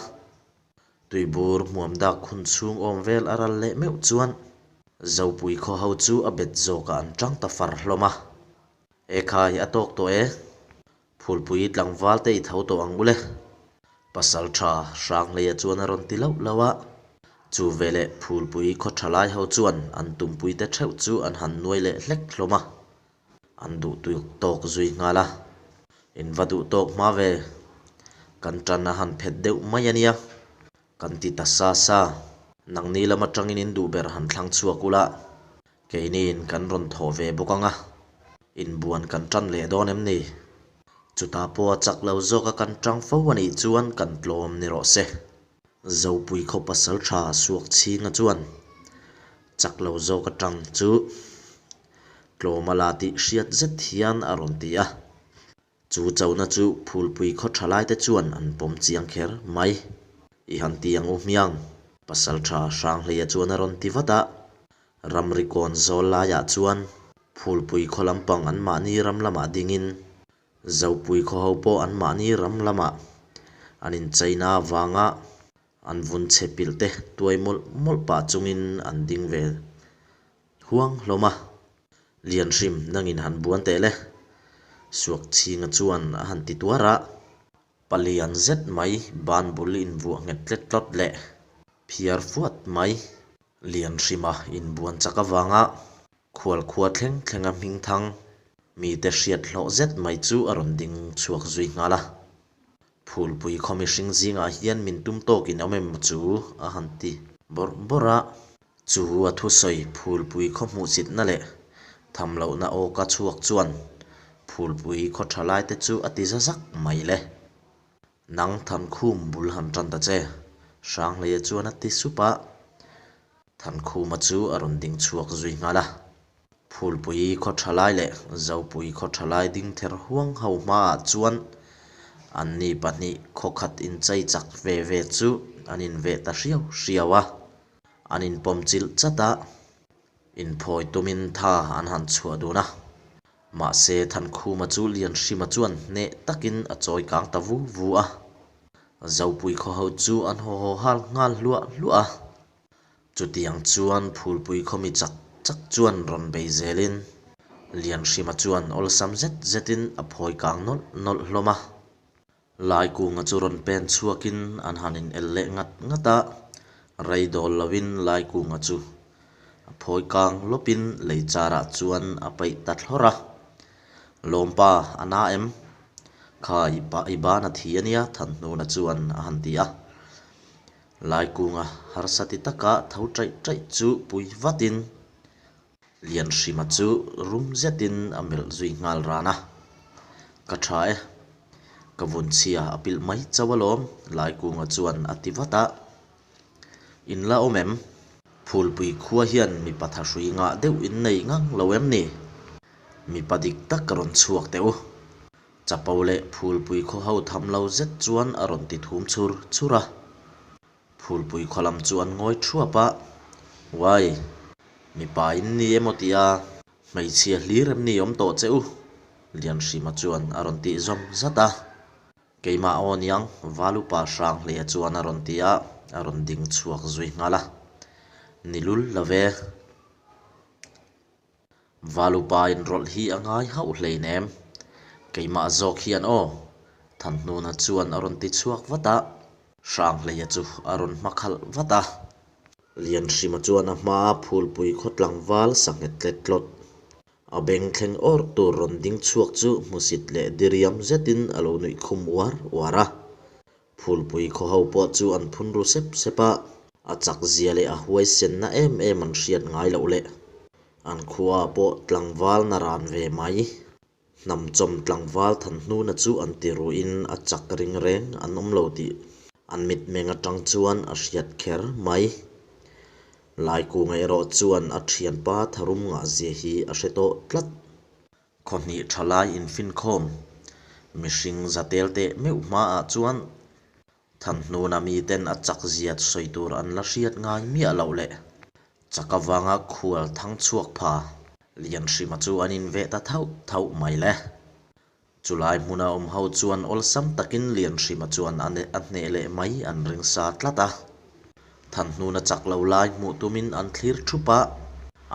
Tuibur hmuam dak hun chhung awm vel a ral leh meuh chuan Zopui khaw ho chu a bet zawkah an tang ta far hlawm a. Ekhai a tawk tawh e. Phulpui tlangval te i tho tawh ang ule. Pasal tha Hranghleia chuan a rawn ti lauh lauh a. Chu veleh Phulpui khaw tha lai ho chuan an tumpui te theuh chu an han nuai leh hlek hlawm a. An duh tawk zui nghal a. In va duh tawk hma ve. Kan tan a han phet deuh mai a nia. Kan ti ta sa sa. Nangni lam atangin in duh ber han thlang chhuak ula. Keiniin kan rawn thawh ve bawk ang a, inbuan kan tan leh dawn em ni? Chutah pawh a chak lo zawk a kan tang fo a nih chuan kan tlawm ni rawh se. Zopui khaw pasal tha suak chhinga chuan chak lo zawk atang chu tlawm a la tih hriat zet hian a rawn ti a. Chu chona chu Phulpui khaw tha laite chuan an pawm chiang kher mai. I han ti ang u hmiang, pasal tha Hranghleia chuan a rawn ti vat a. Ramri kawn zawl laiah chuan Phulpui khaw lampang anmahni ram lamah dingin Zopui khaw ho pawh anmahni ram lamah an incheina avanga an vun chhe pilh te tuai mawlh mawlh pah chungin an ding ve huang hlawm a. Lianhrim nangin han buan teh le. Suakchhinga chuan a han ti tuar a. Palian zet mai ban bul invuah nghet tlet tlawt leh phiar fuat mai. Lianhrima inbuan chak avanga khualkhua thleng thlenga hmingthang mite hriat hlawh zet mai chu a rawn ding chhuak zui nghal a. Phulpui khaw mihring zingah hian min tum tawkin awm em chu a han ti bawrh bawrh a. Chu a thusawi Phulpui khaw hmuhsitna leh tham lohna awka chhuak chuan Phulpui khaw tha laite chu a ti za zak mai le. Nang Thankhum bul han tan ta che, Hranghleia chuan a ti sup a. Thankhuma chu a rawn ding chhuak zui nghal a. Phulpui khaw tha lai leh Zopui khaw tha lai ding ther huang ho hmaah chuan anni pahnih khaw khat inchei chak ve ve chu an inveh ta hriau hriau a. An inpawm chilh chat a, inphawi tumin tha an han chhuah dun a. Mahse, Thankhuma chu Lianhrima chuan hneh takin a chawi kang ta vu vu a. Zopui khaw ho chu an haw haw hal nghal hluah hluah a. Chutiang chuan Phulpui khaw mi chak chak chuan rawn bei zelin Lianhrima chuan awlsam zet zetin a phawi kang nawlh nawlh hlawm a. Laikunga chu rawn pen chhuakin an han in el leh ngat ngat a, rei dawl lovin Laikunga chu a phawi kang lawpin lei charah chuan a paih ta thlawr a. Lawmpa, a na em? Kha i pa i ban a thi a nia, Thanhnuna chuan a han ti a. Laikunga harsa ti taka tho ṭaih ṭaih chu pui vatin Lianhrima chu rum zetin a melh zui nghal ran a, Ka tha e, ka vun chhia a pilh mai chauh alawm, Laikunga chuan a ti vat a. In la awm em? Phulpui khua hian mipa thahrui ngah deuh in nei ngang lo em ni? Mipa dik tak rawn chhuak teh u. Chapo leh Phulpui khaw ho tham lo zet chuan a rawn ti thum chhur chhur a. Phulpui khaw lam chu an ngawi thuap a, Uai, mipa in ni emaw tia hmeichhia hlir em ni awm tawh che u? Lianhrima chuan a rawn tih zawm zat a. Keimah aw niang, Valupa Hranghleia chuan a rawn ti a, a rawn ding chhuak zui nghal a. Ni lul lo ve. Valupa inrawlh hi a ngai hauh hleinem. Keimah zawk hian aw, Thanhnuna chuan a rawn ti chhuak vat a. Hranghleia chu a rawn hma khalh vat a. Lianhrima chuan a hmaa Phulpui khaw tlangval sanghet tlet tlawt. A beng thleng awrh tur rawn ding chhuak chu hmusit leh diriam zetin a lo nuih khum uar uar a. Phulpui khaw ho pawh chu an phun ru sep sep a, a chak zia leh a huaisenna em em an hriat ngai loh leh an khuaah pawh tlangval naran ve mai. Hnamchawm tlangval Thanhnuna chu an ti ruin a chak ring reng an awm lo tih an mitmeng atang chuan a hriat kher mai. Laikunga erawh chuan a thianpa tharum ngahzia hi a hre tawh tlat. Khawhnih thalai infinkhawm mihring zatel teh meuh hmaah chuan Thanhnuna miten a chakzia sawi tur an la hriat ngai miah loh leh chak avanga khual thang chhuak pha Lianhrima chu an inveh ta thauh thauh mai le. Chulai hmuna awm ho chuan awlsam takin Lianhrima chuan a hneh leh mai an ring sa tlat a. Thanhnuna chak lo lai hmuh tumin an thlir thup a,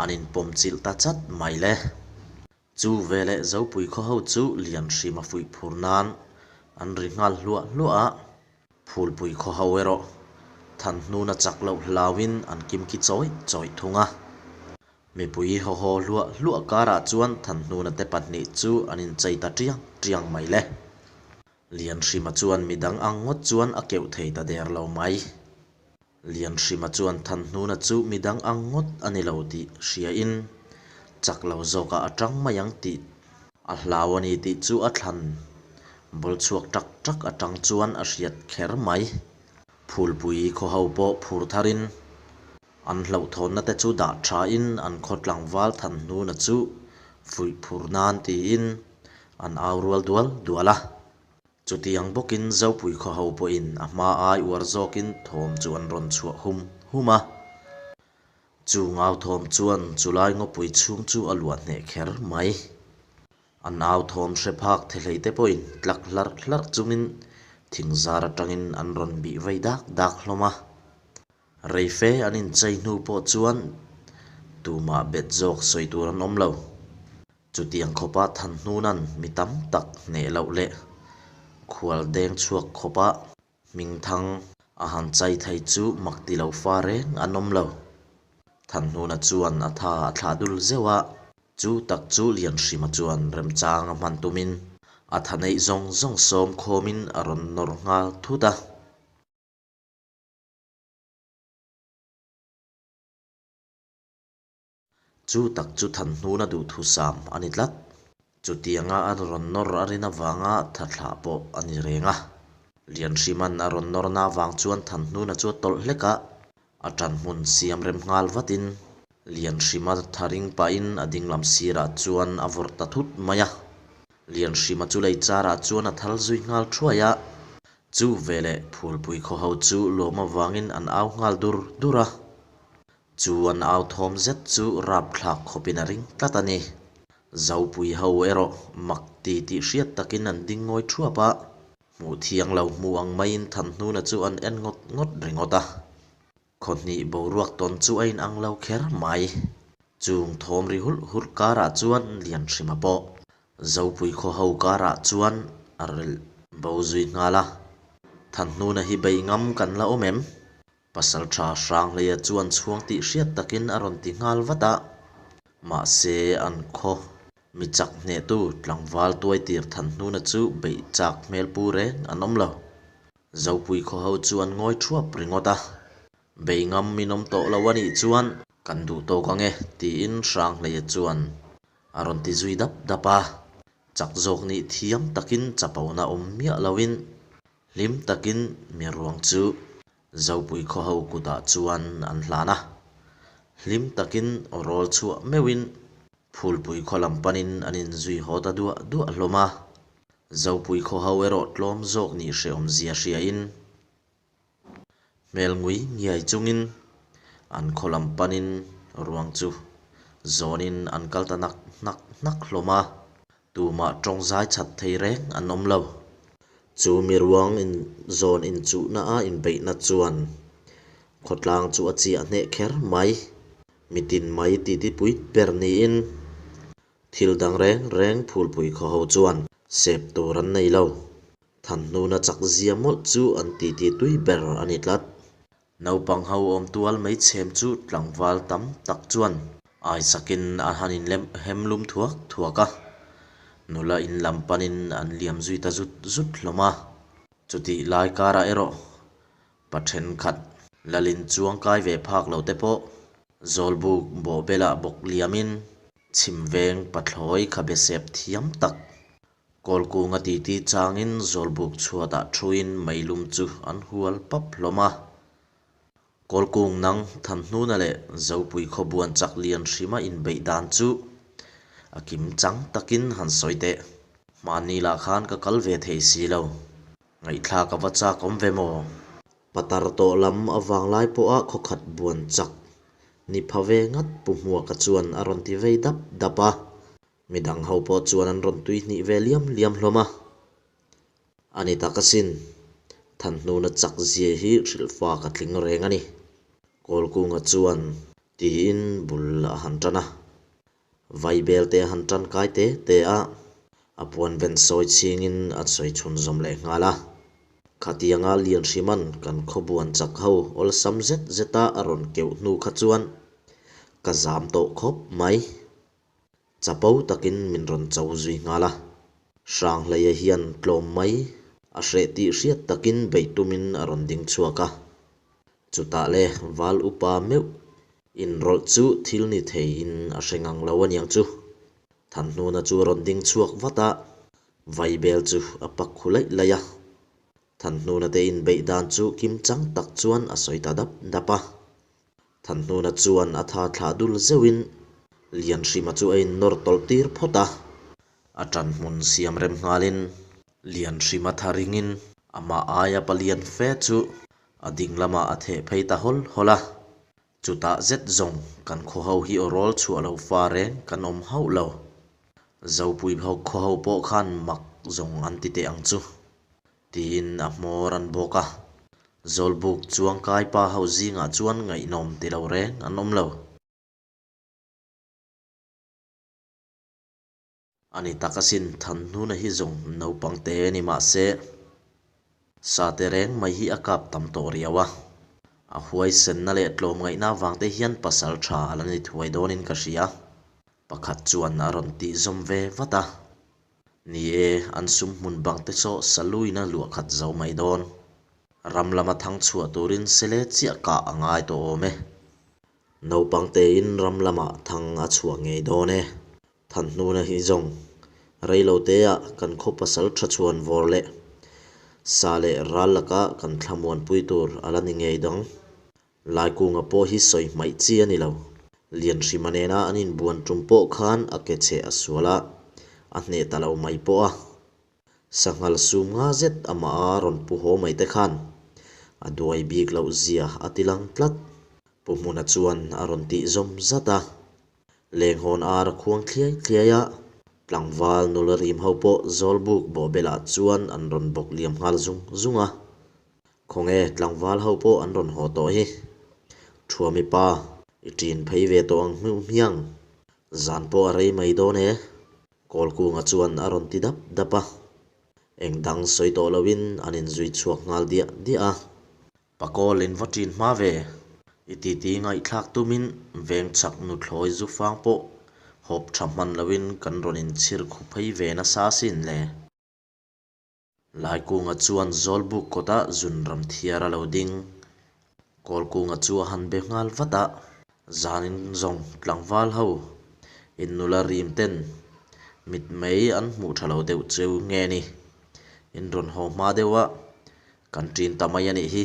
an inpawm chilh ta chat mai le. Chu veleh Zopui khaw ho chu Lianhrima fuih phur nan an ri nghal hluah hluah a, Phulpui khaw ho erawh Thanhnuna chak loh hlauin an kimki chawih chawih thung a. Mipui haw haw hluah hluah karah chuan Thanhnuna te pahnih chu an inchei ta tiang tiang mai le. Lianhrima chuan midang ang ngawt chuan a keuh thei ta der lo mai. Lianhrima chuan Thanhnuna chu midang ang ngawt a ni lo tih hriain chak lo zawkah a tang mai ang tih a hlau a ni tih chu a thlan bawl chhuak tak tak atang chuan a hriat kher mai. Phulpui khaw ho pawh phur tharin an hlauhthawnna te chu dah thain an khaw tlangval Thanhnuna chu fuih phur nan tiin an au rual dual dual a. Chutiang bawkin Zopui khaw ho pawhin a hma ai uar zawkin thawm chu an rawn chhuah hum hum a. Chu ngau thawm chuan chulai ngawpui chhung chu a luah hneh kher mai. An au thawm hre phak thehlei te pawhin tlak hlarh hlarh chungin thing zar atangin an rawn bih vei dak dak hlawm a. Reife an inchei hnu pawh chuan tumah bet zawk sawi tur an awm lo. Chutiang khawpa Thanhnuna'n mi tam tak hneh loh leh khual deng chhuak khawpa hmingthang a han chai thei chu mak ti lo fa reng an awm lo. Thanhnuna chuan a tha a thlah dul zeuh a, chu tak chu Lianhrima chuan remchang a hman tumin a tha neih zawng zawng sawm khawmin a rawn nawr nghal thut a. Chu tak chu Thanhnuna duhthusam a ni tlat. Chutianga a rawn nawr a rin avanga tha thlah pawh a ni reng a. Lianhriman a rawn nawrna avang chuan Thanhnuna chu a tawlh hlek a, a ṭanhmun siam rem nghal vatin Lianhrima tha ring pahin a dinglam sirah chuan a vawrh ta thut mai a. Lianhrima chu lei charah chuan a thal zui nghal thuai a. Chu veleh Phulpui khaw ho chu lawm avangin an au nghal dur dur a. Chu an au thawm zet chu rapthlak khawpin a ring tlat a ni. Zopui ho erawh mak ti tih hriat takin an ding ngawi thuap a, hmuh thiang lo hmu ang maiin Thanhnuna chu an en ngawt ngawt ringawt a. Khawhnih boruak tawn chu a inang lo kher mai. Chung thawm ri hulh hulh karah chuan Lianhrima pawh Zopui khaw ho karah chuan a relh bo zui nghal a. Thanhnuna hi bei ngam kan la awm em? Pasalṭha Hranghleia chuan chhuang tih hriat takin a rawn ti nghal vat a, mahse an khaw mi chak hnehtu tlangval tuaitir Thanhnuna chu beih chak hmel pu reng an awm lo. Zopui khaw ho chu an ngawi thuap ringawt a, bei ngam min awm tawh lo a nih chuan kan duh tawk ang e tiin Hranghleia chuan a rawn ti zui dap dap a, chak zawk nih thiam takin chapona awm miah loin Hlim takin mi ruang chu Zopui khaw ho kutah chuan an hlan a. Hlim takin aw rawl chhuah meuhin Phulpui khaw lam panin an inzui haw ta duah duah hlawm a. Zopui khaw ho erawh tlawm zawk nih hrehawm zia hriain hmel ngui ngiai chungin an khaw lam panin ruang chu zawnin an kal ta nak nak nak hlawm a. Tumah tawng zai chat thei reng an awm lo. Chu mi ruang in zawn inchuhna a inbeihna chuan khawtlang chu a chiah hneh kher mai. Mitin mai titipui ber niin thil dang reng reng phulpui khaw ho chuan sep tur an nei lo. Thanhnuna chak zia mawlh chu an titi tui ber a ni tlat. Naupang ho awm tual mai chhem chu tlangval tam tak chuan. Aisakin a han inlem hem lum thuak thuak a, nula in lam panin an liam zui ta zut zut hlawm a. Chutih lai karah erawh pa thenkhat lalin chuang kai ve phak lo te pawh Zawlbuk bawhbelah bawk liamin chhim veng pathlawi khabe sep thiam tak Kawlkunga titi changin Zawlbuk chhuatah thuin meilum chu an hual pap hlawm a. Kawlkung nang Thanhnuna leh Zopui khawbuan chak lian hrima inbeih dan chu a kim chang takin han sawi teh. Hmanni lah khan ka kal ve thei si lo. Ngaihthlak a va chak awm ve maw? Patar tawh lam avang lai pawha khawkhat buan chak ni pha ve ngat Pu Hmuaka chuan a rawn ti vei dap dap a. Midang ho pawh chuan an rawn tui hnih ve liam liam hlawm a. A ni tak asin, Thanhnuna chak zia hi hrilhfa ka tling reng a ni. Kawlkunga chuan tiin bul a han tan a. Vaibel te a han tan kai te te a, a puan ven sawi chhingin a sawi chhun zawm leh nghal a. Khatianga Lianhriman kan khawbuan chak ho awlsam zet zeta a rawn keuh hnu kha chuan ka zam tawh khawp mai. Chapo takin min rawn cho zui nghal a. Hranghleia hian tlawm mai a hreh tih hriat takin beih tumin a rawn ding chhuak a. Chutah le val upa meuh inrawlh chu thil ni theiin a hre ngang lo aniang chu. Thanhnuna chu a rawn ding chhuak vat a, vaibel chu a pak khu laih laih a. Thanhnuna te inbeih dan chu kimchang tak chuan a sawi ta dap dap a. Thanhnuna chuan a tha thlah dul zeuhin Lianhrima chu a innawr tawlh tir phawt a. A ṭan hmun siam rem nghalin Lianhrima tha ringin amah aia palian fe chu a ding lamah a theh phei ta hawl hawl a. Chutah zet zawng kan khaw ho hi aw rawl chhuah lo fa reng kan awm hauh lo. Zopui khaw ho pawh khan mak zawng an ti teh ang chu. Tiin a hmawr an bawk a. Zawlbuk chuangkai pa ho zingah chuan ngaihnawm ti lo reng an awm lo. A ni tak asin, Thanhnuna hi zawng naupang te ni mah se, sa te reng mai hi a kap tam tawh riau a. A huaisenna leh tlawmngaihna avang te hian pasal tha a la ni thuai dawnin ka hria. Pakhat chuan a rawn tih zawm ve vat a. Ni e, an sum hmun bang te saw saluin a luah khat zo mai dawn. Ram lama thang chhuah turin sele chiah kah a ngai tawh awm e. Naupang tein ram lamah thang a chhuah ngei dawn e. Thanhnuna hi zawng reilo teah kan khaw pasal tha chhuan vawr leh sa leh ral laka kan thlamuanpui tur a la ni ngei dang. Laikunga pawh hi sawi hmaih chi a ni lo. Lianhrima nena an inbuan tum pawh khan a ke cheh a sual a, a hneh ta lo mai pawh a. Sanghal sum nga zet amah a rawn pu haw mai te khan a duai bik loh zia a ti lang tlat. Pu Hmuna chuan a rawn tih zawm zat a. Lenghawn ar a khuang thliai thliai a, tlangval nula rim ho pawh Zawlbuk bawhbelah chuan an rawn bawk liam nghal zung zung a. Khawnge tlangval ho pawh an rawn haw tawh hi. Thuami pa, i ṭin phei ve tawh ang hmiuh hmiang. Zan pawh a rei mai dawn e. Kawlkunga chuan a rawn ti dap dap a. Eng dang sawi tawh loin an inzui chhuak nghal diah diah a. Pakawl in va ṭin hma ve. I titi ngaihthlak tumin veng chak nuthlawi zufang pawh hawp ṭha hman loin kan rawn inchhir khu phei ve nasa asin le. Laikunga chuan Zawlbuk kawtah zunram thiar a lo ding. Kawlkunga chu a han be nghal vat a, Zanin zawng tlangval ho in nula rim ten mitmei an hmuh tha lo deuh cheu nge ni? In rawn haw hma deuh a, kan ṭin ta mai a nih hi,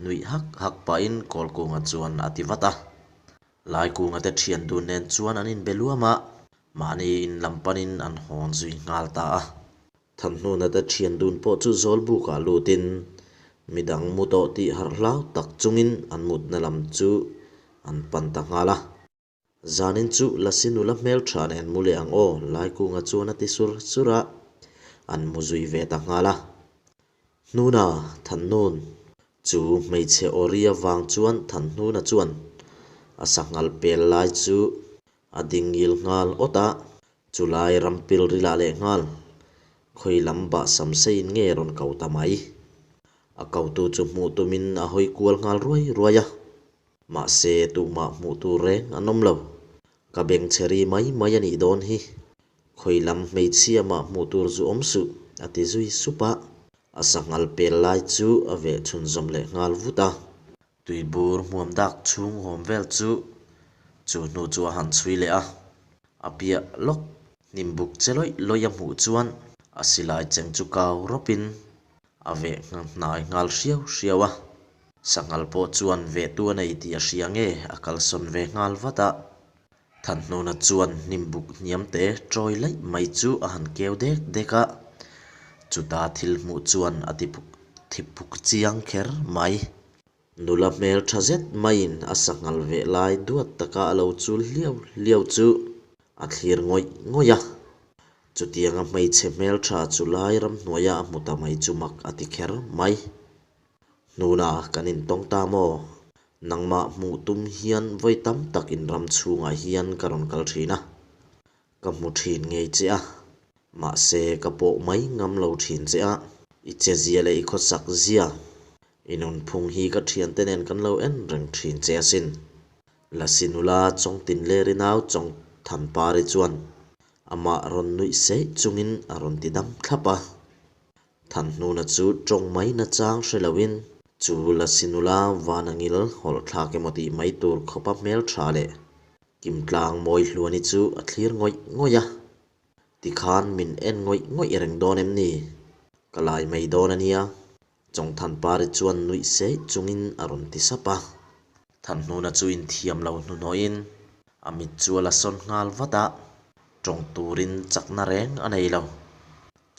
nuih hak hak pahin Kawlkunga chuan a ti vat a. Laikunga te ṭhian dun nen chuan an inbe luam a, mahni in lam panin an hawn zui nghal ta a. Thanhnuna te thian dun pawh chu Zawlbukah lutin midang mu tawh tih harh hlau tak chungin an mutna lam chu an pan ta nghal a. Zanin chu Lasi nula hmeltha nen mu leh ang aw, Laikunga chuan a ti sur sur a, an mu zui ve ta nghal a. Hnuna, Thanhnun, chu hmeichhe aw ri avang chuan Thanhnuna chuan a sanghal pel lai chu a dingil nghal awt a, Chulai ram pilrilah leh nghal, khawi lam bah sam seiin nge rawn ko ta mai? A kotu chu hmuh tumin a hawi kual nghal ruai ruai a, mahse tumah hmuh tur reng an awm lo. Ka bengchhe ri mai mai a nih dawn hi. Khawi lam hmeichhia mah hmuh tur zu awm suh, a ti zui sup a. A sanghal pel lai chu a veh chhunzawm leh nghal vut a. Tuibur hmuam dak chhung hawm vel chu chu hnu chu a han chhui leh a. A piah lawk hnim buk che lawih lawih a hmuh chuan a silai cheng chu kau rawpin a veh hnai nghal hriau hriau a. Sanghal pawh chuan vehtu a nei tih a hria nge a kalsawn ve nghal vat a. Thanhnuna chuan hnim buk hniam te tawi laih mai chu a han keu dek dek a, chuta thil hmuh chuan a ti thipuk chiang kher mai. Nula hmel tha zet maiin a sanghal veh lai duat taka a lo chul hliau hliau chu a thlir ngawih ngawih a. Chutianga hmeichhe hmel tha chu lai ramhnuaia a hmu ta mai chu mak a ti kher mai. Hnuna kan intawng ta maw? Nangmah hmuh tum hian vawi tam tak in ram chhungah hian ka rawn kal thin a, ka hmu thin ngei che a, mahse ka pawh mai ngam lo thin che a, i che zia leh i khawsak zia, i nunphung hi ka thiante nen kan lo en reng thin che asin. Lasi nula Chawngtinleri nau Chawngthanpari chuan amah rawn nuih seih chungin a rawn ti dam thlap a. Thanhnuna chu tawng mai nachang hre loin chu Lasi nula Vanangil hawlh thlak emaw tih mai tur khawpa hmeltha leh Kimtlang Mawihluani chu a thlir ngawih ngawih a. Tikhan min en ngawih ngawih reng dawn em ni? Ka lai mai dawn a nia. Chawngthanpari chuan nuih seih chungin a rawn ti sap a. Thanhnuna chu inthiam lo hnuhnawhin a mit chu a la sawn nghal vat a, tawng turin chakna reng a nei lo.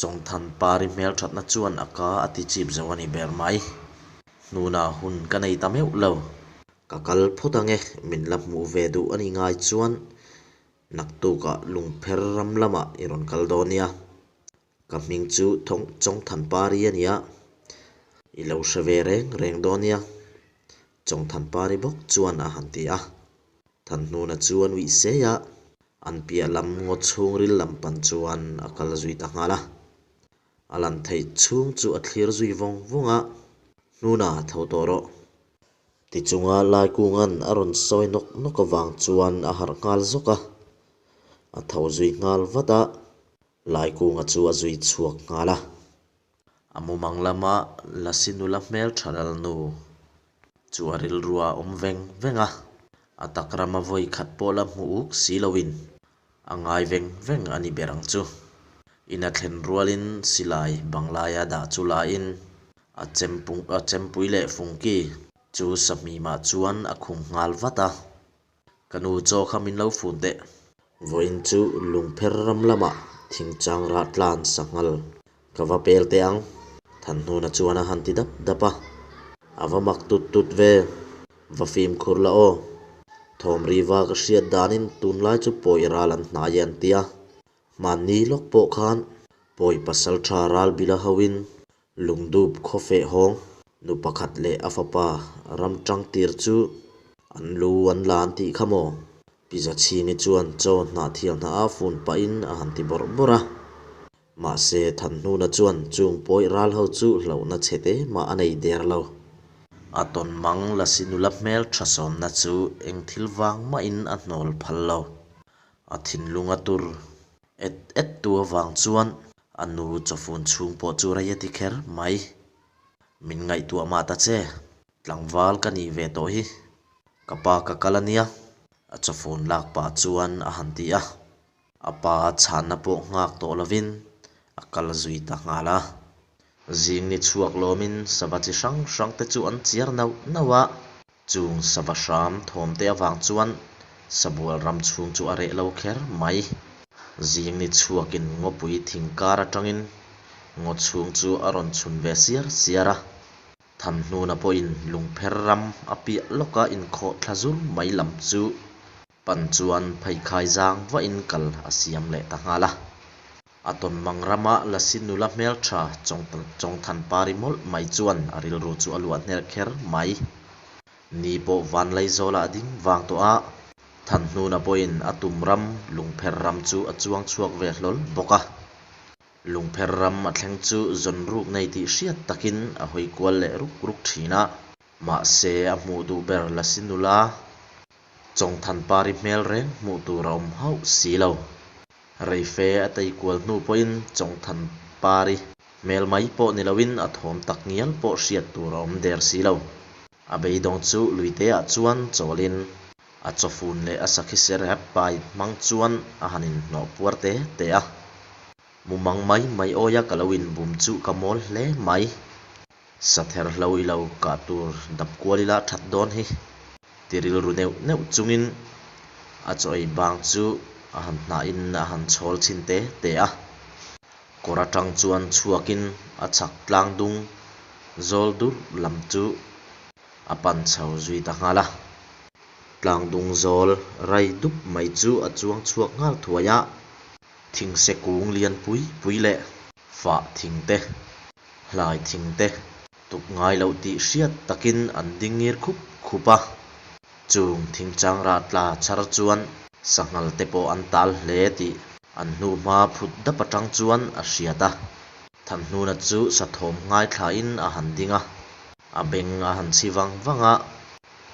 Chawngthanpari hmelthatna chuan a ka a ti chip zo a ni ber mai. Hnuna hun ka nei ta meuh lo. Ka kal phawt ange, min la hmuh ve duh a ni ngai chuan naktukah lungpher ram lamah i rawn kal dawn nia. Ka hming chu Chawngthanpari a nia, i lo hre ve reng reng dawn nia, Chawngthanpari bawk chuan a han ti a. Thanhnuna chu a nuih sei a, an piah lam ngaw chhungril lam pan chuan a kal zui ta nghal a. A lan theih chhung chu a thlir zui vawng vawng a, Hnuna tho tawh rawh. Tichunga Laikunga'n a rawn sawi nawk nawk avang chuan a harh nghal zawk a, a tho zui nghal vat a. Laikunga chu a zui chhuak nghal a. A mumang lama Lasi nula hmel tha lal nu chu a rilru a awm veng veng a, a tak rama vawi khat pawh la hmu uk si loin a ngai veng veng a ni ber ang chu. In a thlen rualin silai banglaia dah chu lain a chempung a chempui leh fungki chu sahmimah chuan a khum nghal vat a. Ka nu chaw kha min lo fun teh. Vawiin chu lungpher ram lamah thingchang rah tlan sanghal ka va pel teh ang, Thanhnuna chuan a han ti dap dap a. A va mak tut tut ve, va fimkhur la aw. Thawm riva ka hriat danin tunlai chu pawi ral an hnai e an ti a. Hmanni lawk pawh khan pawi pasal tha ral bila hoin Lungdup khaw feh hawng nu pakhat leh a fapa ram tang tir chu an lu an la an tih kha maw? Pi Zachhingi chuan chaw hnah thial hnah a fun pahin a han ti bawrh bawrh a. Mahse, Thanhnuna chuan chung pawih ral ho chu hlauhna chhe te mah a nei der lo. A tawn mang Lasi nula hmel tha sawmna chu eng thil vang mahin a hnawl phal lo. A thinlung a tur et et tu avang chuan A nu chawfun chhung pawh chu rei a ti kher mai. Min ngaihtuah mah ta che, tlangval ka nih ve tawh hi. Ka pa ka kal a nia, a chawfun lak pah chuan a han ti a. A pa chhanna pawh nghak tawh lovin a kal zui ta nghal a. Zing ni chhuak lawmin sava chi hrang hrang te chu an chiar nauh nauh a. Chung sava hram thawmte avang chuan sabual ram chhung chu a reh lo kher mai. Zing ni chhuakin ngawpui thing kar atangin ngaw chhung chu a rawn chhun ve siar siar a. Thanhnuna pawhin lungpher ram a piah lawka inkhawh thla zur mai lam chu Pan chuan pheikhai zang vahin kal a siam leh ta nghal a. A tawnmang rama Lasi nula hmeltha Chawngthanpari mawlh mai chuan a rilru chu a luah hner kher mai. Ni pawh Vanlaizawla a ding vang tawh a, Thanhnuna pawhin a tum ram lungpher ram chu a chuang chhuak ve hlawl bawk a. Lungpher ram a thleng chu zawn ruk nei tih hriat takin a hawi kual leh ruk ruk thin a. Mahse, a hmuh duh ber Lasi nula. Chawngthanpari hmel reng hmuh tur a awm hauh si lo. Reife a tei kual hnu pawhin Chawngthanpari hmel mai pawh ni loin a thawm tak ngial pawh hriat tur a awm der si lo. A beidawng chu luiteah chuan chawlin a chawfun leh a sakhi serep pai hmang chuan a han inhnawh puar te te a. Mumang mai mai awia ka lo inbum chu ka mawl hle mai. Sather hlo i lo kah tur dap kual ila that dawn hi ti rilru neuh neuh chungin a chaw ei bang chu a han hnahin a han chhawl chhin te te a. Kawr atang chuan chhuakin a chhak tlang dung zawl dur lam chu a pan chho zui ta nghal a. Tlang dung zawl rai dup mai chu a chuang chhuak nghal thuai a. Thingse kung lian pui pui leh fah thing te, hlai thing te tuk ngai loh tih hriat takin an ding ngir khup khup a. Chung thingchang rah tla chhar chuan sanghal te pawh an tal hle tih an hnuhma phut dap atang chuan a hriat a. Thanhnuna chu sathawm ngaithlain a han ding a, a beng a han chhi vang vang a.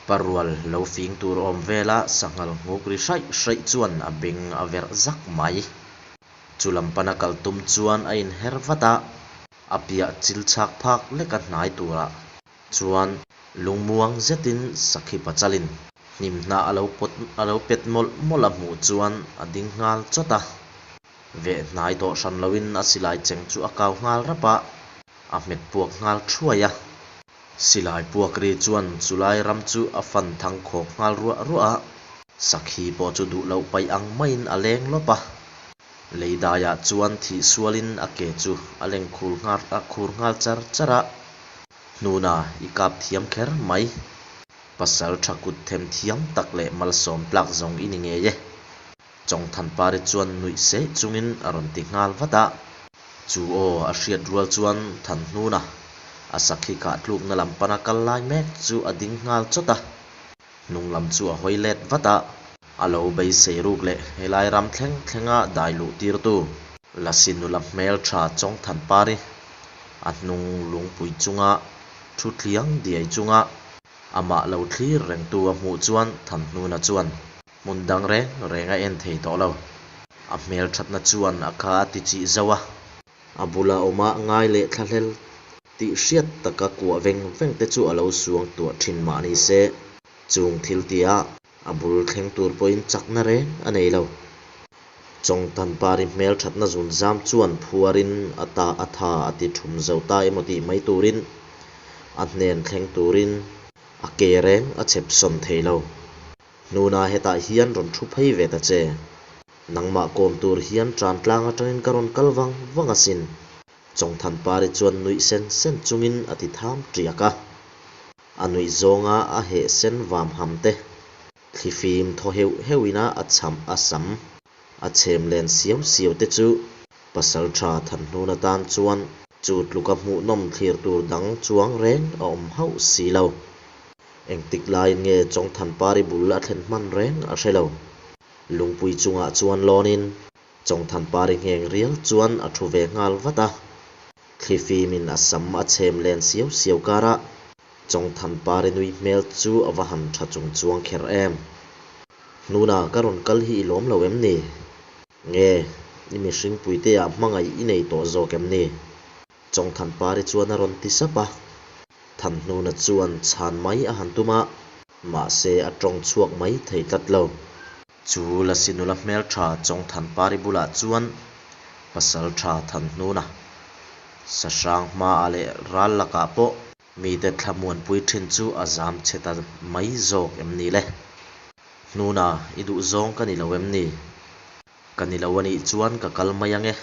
Parual lo fing tur awm vela sanghal nghuk ri hraih hraih chuan a beng a verh zak mai. Chu lam pana kal tum chuan a inher vat a, a piah chil chhak phak leka hnai turah chuan lungmuang zetin sakhi pachalin hnim hnah a lo pawt a lo pet mawlh mawlh a hmuh chuan a ding nghal chawt a. Veh hnai tawh hran loin a silai cheng chu a kau nghal rap a, a hmet puak nghal thuai a. Silai puak ri chuan chulai ram chu a fan thang khawk nghal ruah ruah a, sakhi pawh chu duh loh paih ang maiin a leng lawp a. Lei daiah chuan thih sualin a ke chu a leng khur nghal a khur nghal char char a, Hnuna i kap thiam kher mai. Pasal tha kut them thiam tak leh malsawm tlak zawng i ni ngei e. Chawngthanpari chuan nuih seh chungin a rawn ti nghal vat a. Chu aw a hriat rual chuan Thanhnuna a sakhi kah tlukna lam pana kal lai mek chu a ding nghal chawt a. Hnung lam chu a hawi let vat a. A lo beisei ruk leh helai ram thleng thlenga dai luh tirtu Lasi nula hmeltha Chawngthanpari a hnung lungpui chunga thu thliang diai chunga amah lo thlir rengtu a hmuh chuan Thanhnuna chuan Hmun dang reng reng a en thei tawh lo. A hmel thatna chuan a kha a ti chih zauh a. A bula awma ngai leh thlahlel tih hriat taka kuah veng veng te chu a lo suang tuah thin mah ni se, chung thil tia a bul thleng tur pawhin chakna reng a nei lo. Chawngthanpari hmel thatna zunzam chuan phuarin a ta a tha a ti thum zo ta emaw tih mai turin a hnen thleng turin a ke reng a chep sawn thei lo. Hnuna hetah hian rawn thu phei ve ta che. Nangmah kawm tur hian tan tlang atangin ka rawn kal vang vang asin. Chawngthanpari chuan nuih sen sen chungin a ti tham tiak a. A nuih zawnga a heh sen vam ham te. Thlifim thaw heuh heuhin a a cham a sam. A chhem len siau siau te chu Pasaltha Thanhnun atan chuan chu tluka hmuhnawm thlir tur dang chuang reng a awm hauh si lo. Engtik laiin nge Chawngthanpari bul a thlen hman reng a hre lo. Lungpui chungah chuan lawnin Chawngthanpari ngheng rial chuan a thu ve nghal vat a. Thlifimin a sam a chhem len siau siau karah Chawngthanpari nui hmel chu a va han tha chung chuang kher em. Hnuna ka rawn kal hi i lawm lo em ni? Nge, i mihring puiteah hmangaih i nei tawh zawk em ni? Chawngthanpari chuan a rawn ti sap a. Thanhnuna chuan chhan mai a han tum a, mahse a tawng chhuak mai thei tlat lo. Chu Lasi nula hmeltha Chawngthanpari bulah chuan Pasaltha Thanhnuna, Sahrang hmaah leh ral lakah pawh mite thlamuanpui thin chu a zam chhe ta mai zawk em ni le? Hnuna, i duhzawng ka ni lo em ni? Ka ni lo a nih chuan ka kal mai ang e.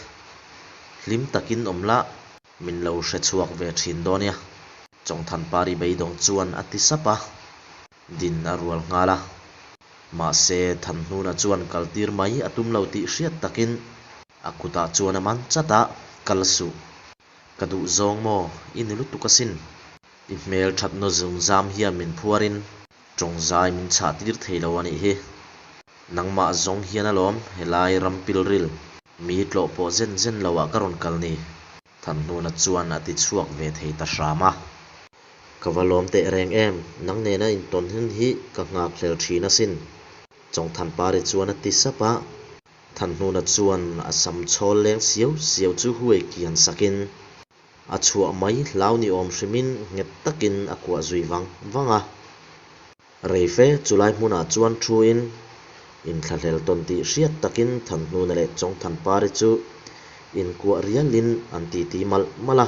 Hlim takin awm la, min lo hre chhuak ve thin dawn nia. Chawngthanpari beidawng chuan a ti sap a, din a rual nghal a. Mahse, Thanhnuna chuan kaltir mai a tum lo tih hriat takin a kutah chuan a man chat a, kal suh. Ka duh zawng maw? I ni lutuk asin. I hmel thatna zungzam hian min phuarin tawngzai min chhah tir thei lo a nih hi. Nangmah zawng hian alawm helai ram pilril mi tlawh pawh zen zen lo ah ka rawn kal ni. Thanhnuna chuan a ti chhuak ve thei ta hram a. Ka va lawm teh reng em, nang nena intawn hun hi ka nghak hlel thin asin. Chawngthanpari chuan a ti sap a. Thanhnuna chuan a sam chhawl leng siau siau chu huai kian sakin a chhuah mai hlau ni awm hrimin nghet takin a kuah zui vang vang a. Rei fe chulai hmunah chuan thuin inthlahlel tawn tih hriat takin Thanhnuna leh Chawngthanpari chu inkuah rialin an titi malh malh a.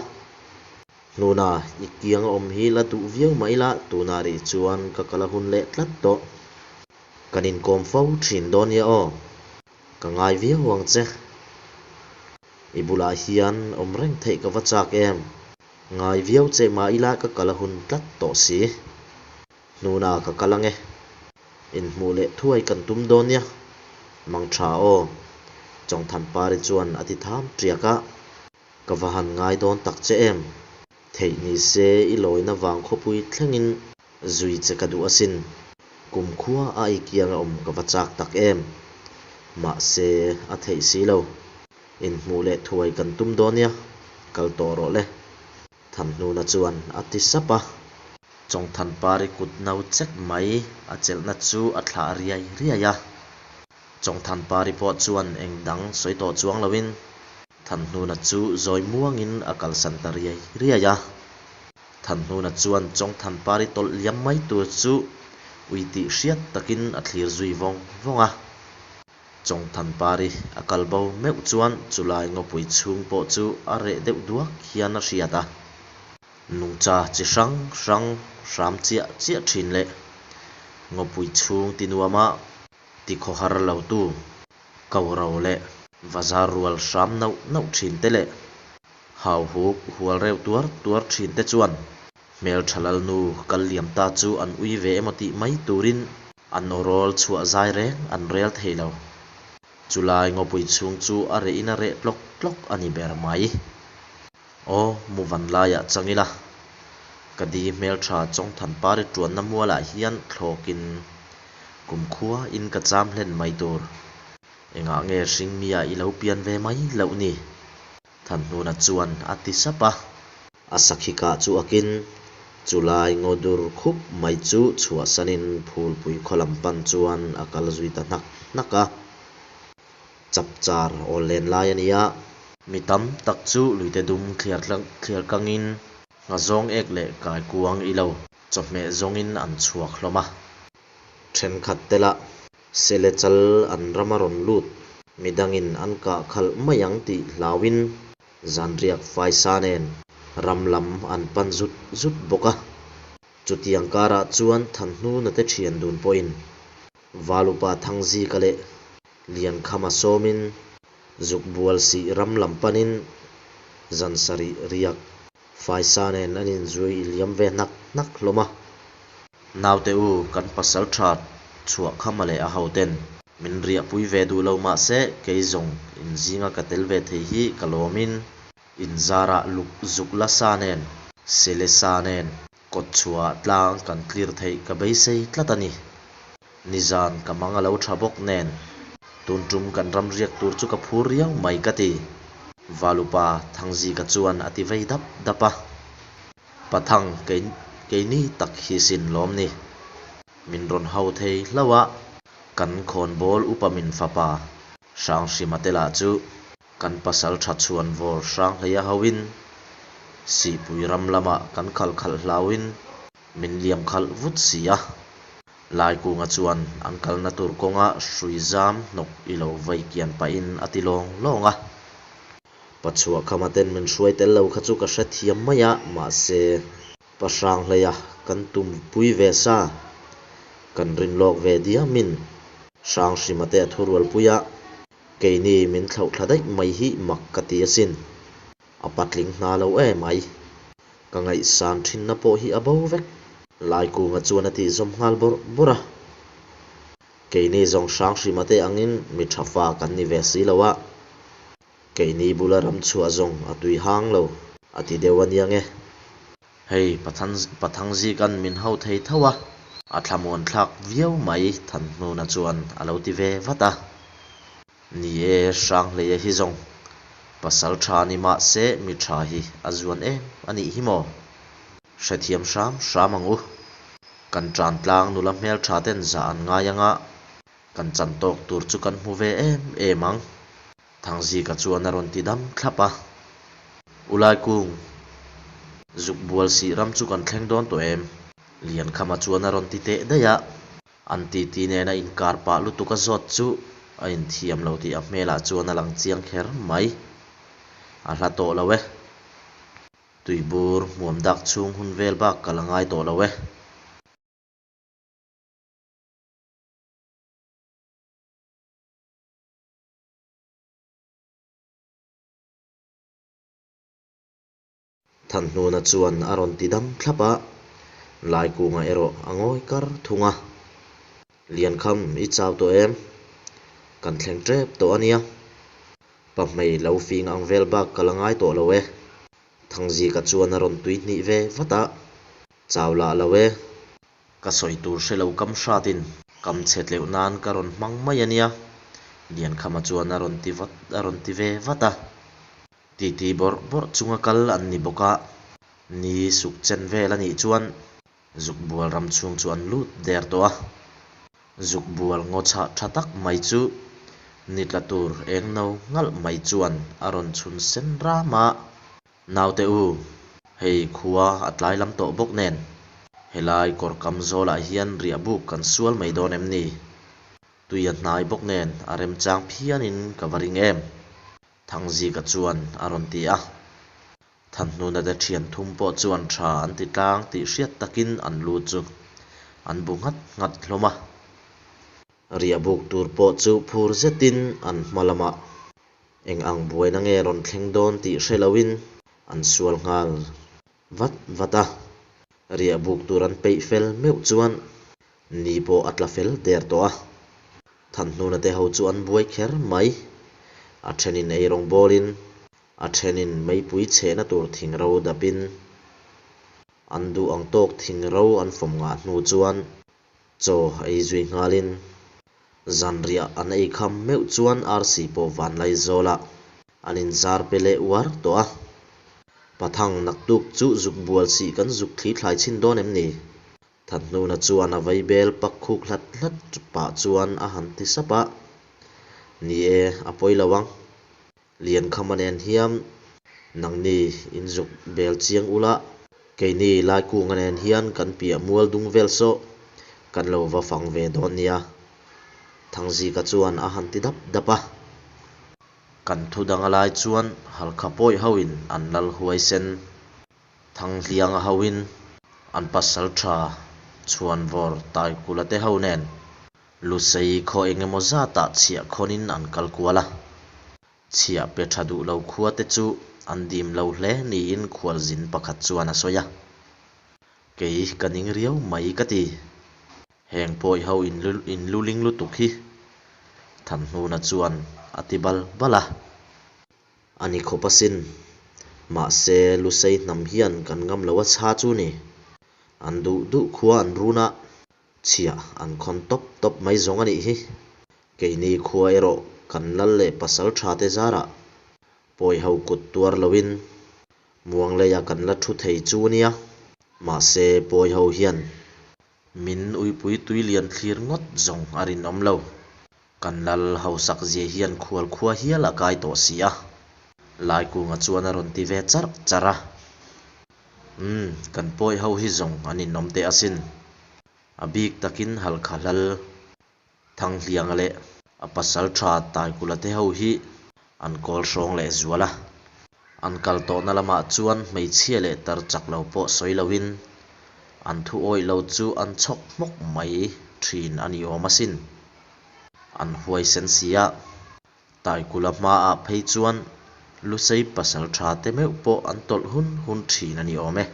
Hnuna, i kiang a awm hi la duh viau mah ila tunah rih chuan ka kal a hun leh tlat tawh. Kan inkawm fo thin dawn nia aw. Ka ngai viau ang che. I bulah hian awm reng theih ka va chak em? Ngai viau che mah ila ka kal a hun tlat tawh si. Hnuna ka kal ange. Inhmuh leh thuai kan tum dawn nia. Mang tha aw. Chawngthanpari chuan a ti tham tiak a. Ka va han ngai dawn tak che em? Theih ni se i lawina vang khawpui thlengin zui che ka duh asin. Kumkhua a i kianga awm ka va chak tak em? Mahse, a theih si lo. Inhmuh leh thuai kan tum dawn nia, kal tawh rawh le. Thanhnuna chuan a ti sap a. Chawngthanpari kut no chek mai a chelhna chu a thlah riai riai a. Chawngthanpari pawh chuan eng dang sawi tawh chuang loin Thanhnuna chu zawi muangin a kalsan ta riai riai a. Thanhnuna chuan Chawngthanpari tawlh liam mai tur chu ui tih hriat takin a thlir zui vawng vawng a. Chawngthanpari a kal bo meuh chuan chulai ngawpui chhung pawh chu a reh deuh duak hian a hriat a. Nungcha chi hrang hrang hram chiah chiah thin leh ngawpui chhung ti nuama ti khawhar lo tu ko ro leh vazar rual hram nauh nauh thin te leh hau huk hual reuh tuar tuar thin te chuan hmeltha lalnu kal liam ta chu an ui ve emaw tih mai turin an awrawl chhuah zai reng an rel thei lo. Chulai ngawpui chhung chu a reh in a reh tlawk tlawk a ni ber mai. Aw, mu van laiah chang ila, ka di hmeltha Chawngthanpari tuanna mualah hian thlawkin kumkhua in ka cham hlen mai tur. Engah nge hringmia i lo pian ve mai loh ni? Thanhnuna chuan a ti sap a. A sakhi kah chu akin chulai ngaw dur khup mai chu chhuahsanin phulpui khaw lam pan chuan a kal zui ta hnak hnak a. Chapchar awl len lai a ni a. Mi tam tak chu luite dum thliar thliar kangin nghazawng ek leh kaikuang i lo chawhmeh zawngin an chhuak hlawm a. Thenkhat te lah sele chal an rama rawn lut midangin an kah khalh mai ang tih hlauin zanriak faisa nen ram lam an pan zut zut bawk a. Chutiang karah chuan Thanhnuna te thian dun pawhin Valupa Thangzika leh Liankhama sawmin Zukbual sih ram lam panin zan sarih riak faisa nen an inzui liam ve hnak hnak hlawm a. Naute u, kan pasal tha chhuahkhama leh a hoten min riahpui ve duh lo mahse kei zawng inzinga ka tel ve thei hi ka lawmin inzarah luk zuk la sa nen, sele sa nen Kawt chhuah tlang kan clear theih ka beisei tlat a ni. Nizan ka mang a lo tha bawk nen, tun tum kan ram riak tur chu ka phur riau mai ka ti. Valupa Thangzika chuan a ti vei dap dap a. Pathang kei keini tak hi sin lawm ni. Min rawn hau thei hlauh a, kan khawnbawl upa min fapa Hranghrima te lah chu Kan pasal tha chhuan vawr hrang hleia hoin Sihpui ram lamah kan khal khalh hlauin min liam khalh vut si a. Laikunga chuan an kalna tur kawnga hrui zam hnawk i lo vei kian pahin a ti lawng lawng a. Pachhuah khama ten min hruai tel lo kha chu ka hrethiam mai a, mahse Pa hrang hleia kan tum pui ve sa, kan rin lawk ve diamin Hranghrima te a thurualpui a. Keini min thlauh thla daih mai hi mak ka ti asin. A patling hna lo e mai. Ka ngaihsan thinna pawh hi a bo vek. Laikunga chuan a tih zawm nghal bawrh bawrh a. Keini zawng Hranghrima te angin mi tha fa kan ni ve si lo a. Keini bula ram chhuah zawng a tui hang lo a ti deuh a nia nge. Hei Pathangzikan min hau thei tho a, a thlamuan thlak viau mai Thanhnuna chuan a lo ti ve vat a. Ni e, Hranghleia hi zawng pasal tha ni mah se mi tha hi a zuan em a nih hi maw? Hrethiam hram hram ang u. Kan tan tlang nula hmeltha ten zah an ngai ang a. Kan chan tawk tur chu kan hmu ve em em ang. Thangzika chuan a rawn ti dam thlap a. U Laikung, zuk bual sih ram chu kan thleng dawn tawh em? Liankhama chuan a rawn ti teh daih a. An titi nena inkar pah lutuk a zawt chu a inthiam lo tih a hmelah chuan a lang chiang kher mai. A hla tawh lo e. Tuibur hmuam dak chhung hun vel bak ka la ngai tawh lo e. Thanhnuna chuan a rawn ti dam thlap a, Laikunga erawh a ngawi kar thung a. Liankham, i chau tawh em? Kan thleng tep tawh a nia. Pahmei lo fing ang vel bak ka la ngai tawh lo e. Thangzika chuan a rawn tui hnih ve vat a, Chau lah lo e. Ka sawi tur hre lo kam hratin kam chhe tleuh nan ka rawn hmang mai a nia, Liankhama chuan a rawn ti vat a rawn ti ve vat a. Titi bawrh bawrh chunga kal an ni bawk a, ni suk chen vel a nih chuan Zukbual ram chhung chu an lut der tawh a. Zukbual ngaw chhah tha tak mai chu ni tla tur eng no ngalh mai chuan a rawn chhun sen ram a. Naute u, hei khua a tlai lam tawh bawk nen, helai kawr kam zawlah hian riah buk kan sual mai dawn em ni? Tui a hnai bawk nen a remchang phianin ka va ring em? Thangzika chuan a rawn ti a. Thanhnuna te thian thum pawh chuan tha an ti tlang tih hriat takin an lu chu an bu nghat nghat hlawm a. Riah buk tur pawh chu phur zetin an hma lamah eng ang buaina nge rawn thleng dawn tih hre loin an sual nghal vat vat a. Riah buk tur an peih fel meuh chuan ni pawh a tla fel der tawh a. Thanhnuna te ho chu an buai kher mai. A thenin eirawng bawlin A thenin meipui chhehna tur thingro dapin an duh ang tawk thingro an fawm ngah hnu chuan chaw ei zui nghalin zanriah an ei kham meuh chuan arsi pawh Vanlaizawlah an inzar pe leh uar tawh a. Pathang naktuk chu zuk bual sih kan zuk thli thlai chhin dawn em ni? Thathnuna chuan a vaibel pak khuk hlat hlat pah chuan a han ti sap a, Ni e, a pawi lo ang. Liankhama nen hian nangni inzuk bel chiang ula, keini Laikunga nen hian kan piah mual dung vel saw kan lo va fang ve dawn nia, Thangzika chuan a han ti dap dap a. Kan thu dang a lai chuan Halkha pawi hoin an lal huaisen. Thanghlianga hoin an pasal tha Chhuanvawr Taikula te ho nen Lusei khaw eng emaw zatah chhiah khawnin an kal kual a. Chhiah pe tha duh lo khua te chu an dim lo hle niin khualzin pakhat chuan a sawi a. Kei ka ning riau mai ka ti. Heng pawi ho inluling lutuk hi Thanhnuna chuan a ti bal bal a. A ni khawp asin. Mahse, Lusei hnam hian kan ngam lo a chha chu ni. An duh duh khua an run a, chhiah an khawn tawp tawp mai zawng a nih hi. Keini khua erawh kan lal leh pasal tha te zarah pawi ho kut tuar loin Muangleia kan la thu thei chu nia. Mahse, pawi ho hian Min uipui tui lian thlir ngawt zawng a rinawm lo. Kan lal hausak zia hian khual khua hial a kai tawh si a. Laikunga chuan a rawn ti ve charh charh a. Umm, kan pawi ho hi zawng an inawm teh asin. A bik takin Halkha hlal Thanghlianga leh a pasal tha Taikula te ho hi an kawl hrawng leh zual a. An kal tawhna lamah chuan hmeichhia leh tar chak lo pawh sawi loin an thu awih lo chu an chhawk hmawk mai thin a ni awm asin. An huaisen si a, Taikula hmaah phei chuan Lusei pasal tha te meuh pawh an tawlh hun hun thin a ni awm e.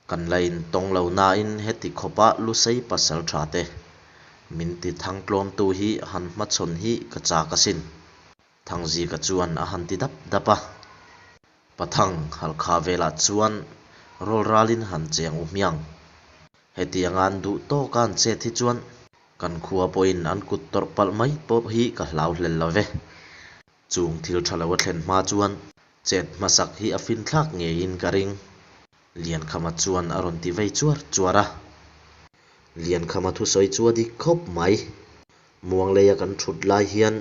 Kan la intawng lo nain heti khawpa Lusei pasal tha te min ti thangtlawmtu hi han hmachhawn hi ka chak asin. Thangzika chuan a han ti dap dap a. Pathang Halkha velah chuan rawl ralin han cheng u hmiang. Hetianga an duh tawka an chet hi chuan kan khua pawhin an kut tawrh palh mai pawh hi ka hlau hlel lo ve. Chung thil tha lo a thlen hma chuan chet hmasak hi a finthlak ngeiin ka ring. Liankhama chuan a rawn ti vei chuar chuar a. Liankhama thusawi chu a dik khawp mai. Muangleia kan thut lai hian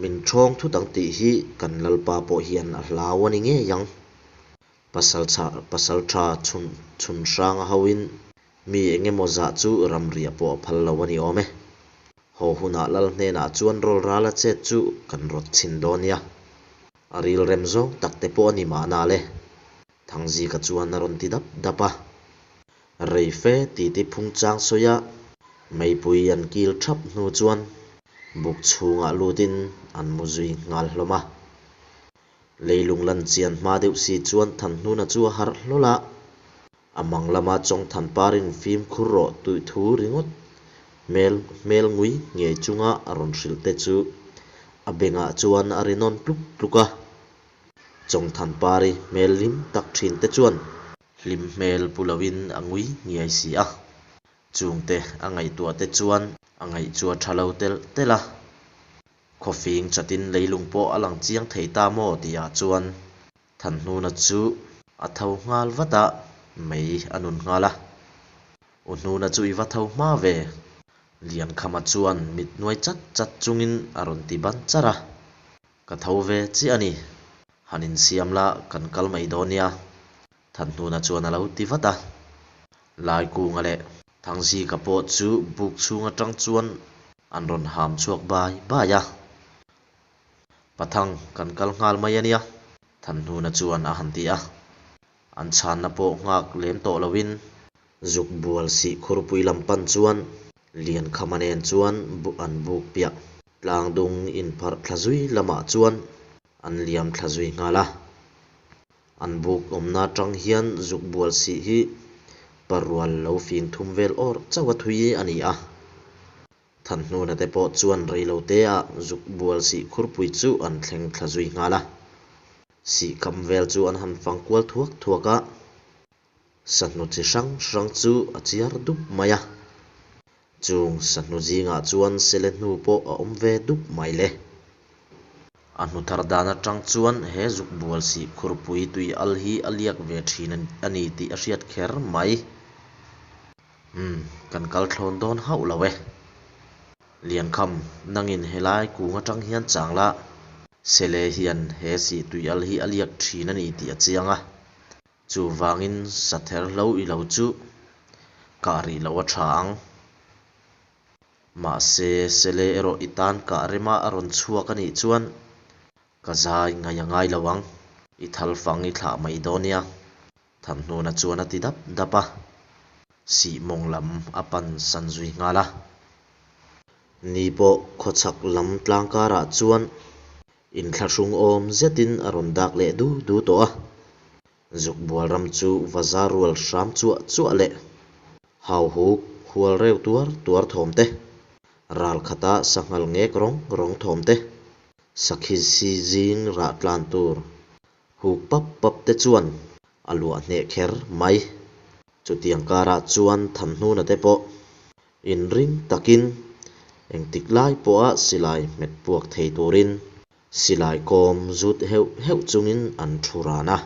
min ṭhawng thut ang tih hi kan Lalpa pawh hian a hlau a ni ngei ang. Pasalṭha Chhunhranga hoin mi eng emaw zah chu ramriah pawh a phal lo a ni awm e. Haw hunah Lal hnenah chuan rawlrala chet chu kan rawt chhin dawn nia. A rilrem zawng tak te pawh a ni mahna le. Thangzika chuan a rawn ti dap dap a. Rei fe titi phung chang sawi a, meipui an kil thap hnu chuan buk chhungah lutin an mu zui nghal hlawm a. Leilung lan chian hma deuh si chuan Thanhnuna chu a harh hlawl a, a mang lama Chawngthanparin fimkhur rawh tih thu ringawt hmel hmel ngui ngei chunga a rawn hrilh te chu a bengah chuan a ri nawn tluk tluk a. Chawngthanpari hmel hlim tak thin te chuan hlim hmel pu loin a ngui ngiai si a, chungte a ngaihtuah te chuan a ngaih chu a tha lo telh telh a. Khawfing chatin leilung pawh a lang chiang thei ta maw tihah chuan Thanhnuna chu a tho nghal vat a, mei a nun nghal a. U Hnuna chu i va tho hma ve. Liankhama chuan mit nuai chat chat chungin a rawn ti ban charh a. Ka tho ve chiah a ni. Han insiam la kan kal mai dawn nia. Thanhnuna chuan a lo ti vat a. Laikunga leh Thangzika pawh chu buk chhung atang chuan an rawn ham chhuak bai bai a. Pathang kan kal nghal mai a nia, Thanhnuna chuan a han ti a. An chhanna pawh nghak lem tawh loin zuk bual sih khurpui lam pan chuan Liankhama nen chuan an buk piah. Tlangdung inpharh thla zui lamah chuan an liam thla zui nghal a. An buk awmna atang hian zuk bual sih hi parual lo fing thum vel awr chauh a thui a ni a. Thanhnuna te pawh chuan reiloteah zuk bual sih khurpui chu an thleng thla zui nghal a. Sih kam vel chu an han fang kual thuak thuak a. Sahnu chi hrang hrang chu a chiar dup mai a. Chung sahnu zingah chuan sele hnu pawh a awm ve dup mai le. A hnu thar dan atang chuan he zuk bual sih khurpui tui al hi a liak ve thin a ni tih a hriat kher mai. Umm, kan kal thlawn dawn hauh lo e. Liankham, nangin helai kung atang hian chang la, sele hian he sih tui al hi a liak thin a ni tih a chiang a. Chuvangin sather hlo i lo chu kah rih loh a tha ang. Mahse, sele erawh i tan kah rema a rawn chhuak a nih chuan ka zai ngaih a ngai lo ang. I thal fang i thlah mai dawn nia, Thanhnuna chuan a ti dap dap a. Sih mawng lam a pan san zui nghal a. Ni pawh khawchhak lam tlang karah chuan Inthlahrung awm zetin a rawn dak leh du du tawh a, Zukbual ram chu va za rual hram chuah chuah leh hauhuk hual reu tuar tuar thawm te, ral khata sanghal ngek rawng rawng thawm te, sakhi si zing rah tlan tur huk pap pap te chuan a luah hneh kher mai. Chutiang karah chuan Thanhnuna te pawh inring takin engtik lai pawha silai hmet puak thei turin silai kawm zut heuh heuh chungin an thu ran a.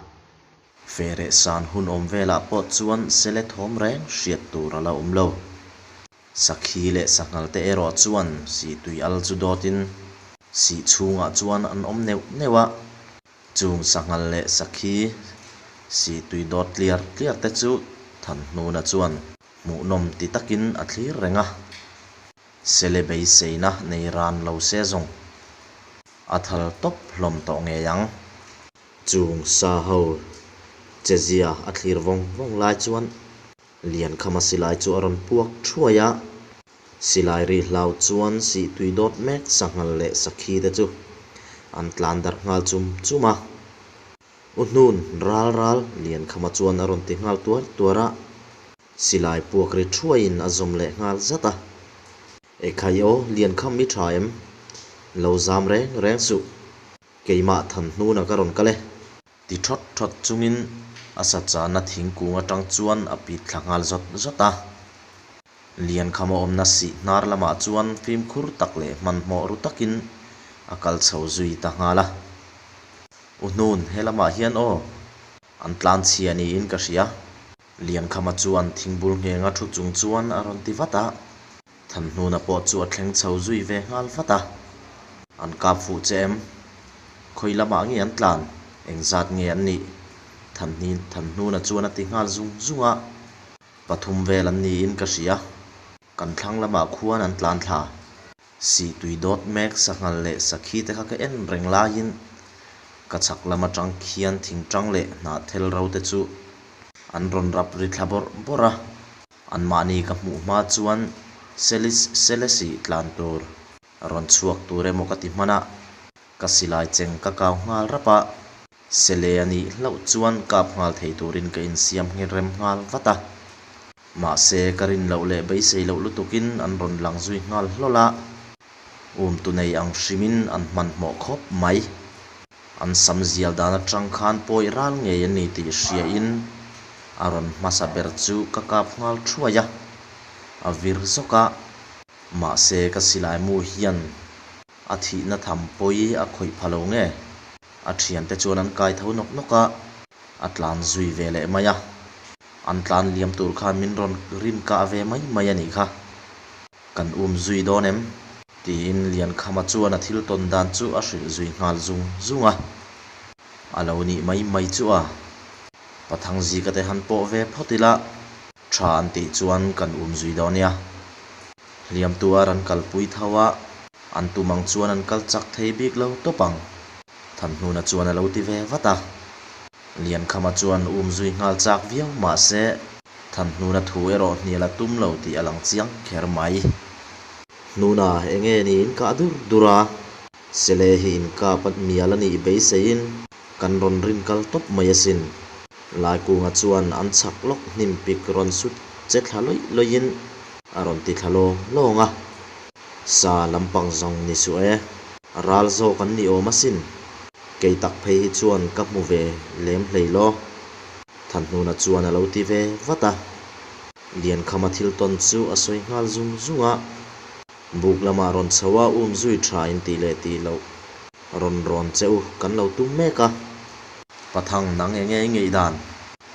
Fereh san hun awm velah pawh chuan sele thawm reng hriat tur a la awm lo. Sakhi leh sanghal te erawh chuan sihtui al chu dawtin sih chhungah chuan an awm neuh neuh a. Chung sanghal leh sakhi sihtui dawt tliar tliar te chu Thanhnuna chuan hmuhnawm ti takin a thlir reng a. Sele beiseina nei ran lo se zawng a thal tawp hlawm tawh ngei ang. Chung sa ho chezia a thlir vawng vawng lai chuan Liankhama silai chu a rawn puak thuai a, silai ri hlau chuan sihtui dawt mek sanghal leh sakhi te chu an tlan darh nghal chum chum a. U hnun ral ral Liankhama chuan a rawn ti nghal tuar tuar a, silai puak ri thuaiin a zawm leh nghal zat a. Ekhai aw Liankham i tha em? Lo zam reng reng suh. Keimah Thanhnuna ka rawn kal e. Ti thawt thawt chungin a sa chahna thingkung atang chuan a pit thla nghal zawt zawt a. Liankhama awmna sih hnar lamah chuan fimkhur tak leh hmanhmawh ru takin a kal chho zui ta nghal a. U Hnun, he lamah hian aw, an tlan chhia niin ka hria. Liankhama chuan thingbul nghenga thu chung chuan a rawn ti vat a. Thanhnuna pawh chu a thleng chho zui ve nghal vat a. An kap fuh che em? Khawi lamah nge an tlan? Engzat nge an nih? Thanhnuna chuan a ti nghal zung zung a. Pathum vel an niin ka hria. Kan thlang lamah khuan an tlan thla. Sih tui dawt mek sanghal leh sakhi te kha ka en reng laiin ka chhak lam atang khian thingtang leh hnahthel ro te chu an rawn rap ri thla bawrh bawrh a. Anmahni ka hmuh hma chuan Selis Selesih tlan tur rawn chhuak tur emaw ka ti hman a, ka silai cheng ka kau nghal rap a. Sele a nih hlauh chuan kap nghal thei turin ka insiam nghet rem nghal vat a. Mahse, ka rin loh leh beisei loh lutukin an rawn lang zui nghal hlawl a, umtu nei ang hrimin an hmanhmawh khawp mai. An sam zial dan atang khan pawi ral ngei a ni tih hriain a rawn hmasa ber chu ka kap nghal thuai a, a vir zawk a. Mahse, ka silai mu hian a thihna tham pawi a khawih pha lo nge? A thiante chuan an kai tho nawk nawk a, a tlan zui ve leh mai a. An tlan liam tur khan min rawn rin kah ve mai mai a nih kha. Kan um zui dawn em? Tiin Liankhama chuan a thil tawn dan chu a hrilh zui nghal zung zung a. A lo nih mai mai chu a. Pathangzika te han pawh ve phawt ila, tha an tih chuan kan um zui dawn nia. Hliam tuar an kalpui tho a, an tum ang chuan an kal chak thei bik lo tawp ang. Thanhnuna chuan a lo ti ve vat a. Liankhama chuan um zui nghal chak viau mah se, Thanhnuna thu erawh hnial a tum lo tih a lang chiang kher mai. Hnuna enge niin kah dur dur a, Sele hi inkap a mial a nih beiseiin kan rawn rin kal tawp mai asin. Laikunga chuan an chhak lawk hnim pik rawn sut che thla lawih lawihin a rawn ti thla lawng lawng a. Sa lampang zawng ni suh e, ral zawk an ni awm asin. Kei tak phei hi chuan ka hmu ve lem hlei law. Thanhnuna chuan a lo ti ve vat a. Liankhama thil tawn chu a sawi nghal zung zung a. Buk lamah rawn chho a um zui tha in tih leh tih loh rawn rawn che u kan lo tum mek a. Pathang nang enge i ngeih dan?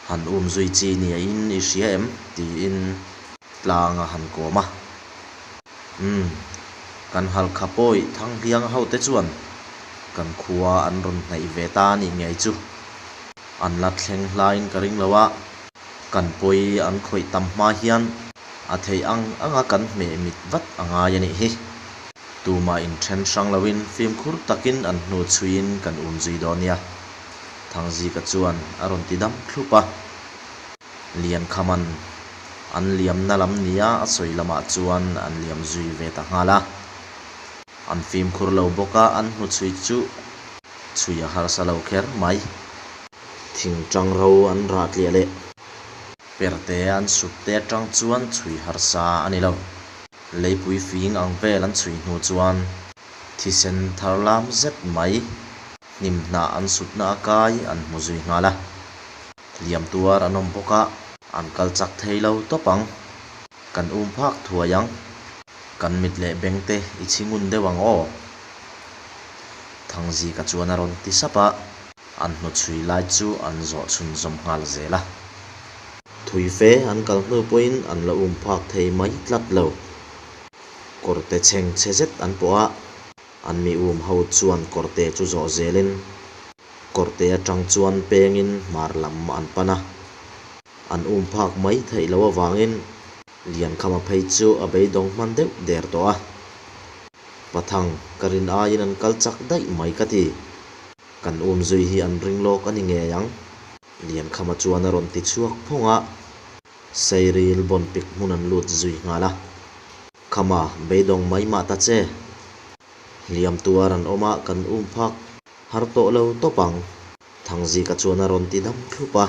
Han um zui chi nia in i hria em? tiin tlang a han kawm a. Umm, kan halkha pawi Thanghliang ho te chuan kan khua an rawn hnaih ve ta a nih ngei chu. An la thleng hlaiin ka ring lo a, kan pawi an khawih tam hma hian A theih ang anga kan hmeh mit vat a ngai a nih hi. Tumah inthen hrang loin fimkhur takin an hnu chhuiin kan um zui dawn nia. Thangzika chuan a rawn ti dam thlup a. Liankhaman an liamna lam nia a sawi lamah chuan an liam zui ve ta nghal a. An fimkhur lo bawk a, an hnu chhui chu chhui a harsa lo kher mai. Thingtang ro an rah tliah leh. Perte an sut te atang chuan chhui harsa a ni lo. Leipui fing ang vel an chhui hnu chuan thisen thar lam zet mai hnim hnah an sutna a kai an hmu zui nghal a. Hliam tuar an awm bawk a, an kal chak thei lo tawp ang. Kan um phak thuai ang. Kan mit leh beng te i chhi ngun deuh ang aw. Thangzika chuan a rawn ti sap a. An hnuchhui lai chu an zawh chhunzawm nghal zel a. Thui fe an kal hnu pawhin an la um phak thei mai tlat lo. Kawrte chheng chhe zet an pawh a, an mi um ho chuan kawrte chu zawh zelin kawrte atang chuan pengin hmar lam an pan a. An um phak mai theih loh avangin Liankhama phei chu a beidawng hman deuh der tawh a. Pathang, ka rin aiin an kal chak daih mai ka ti. Kan um zui hi an ring lawk a ni ngei ang. Liankhama chuan a rawn ti chhuak phawng a, Sairil bawn pik hmun an lut zui nghal a. Khama, beidawng mai mah ta che. Hliam tuar an awm a, kan um phak har tawh lo tawp ang. Thangzika chuan a rawn ti dam thlup a.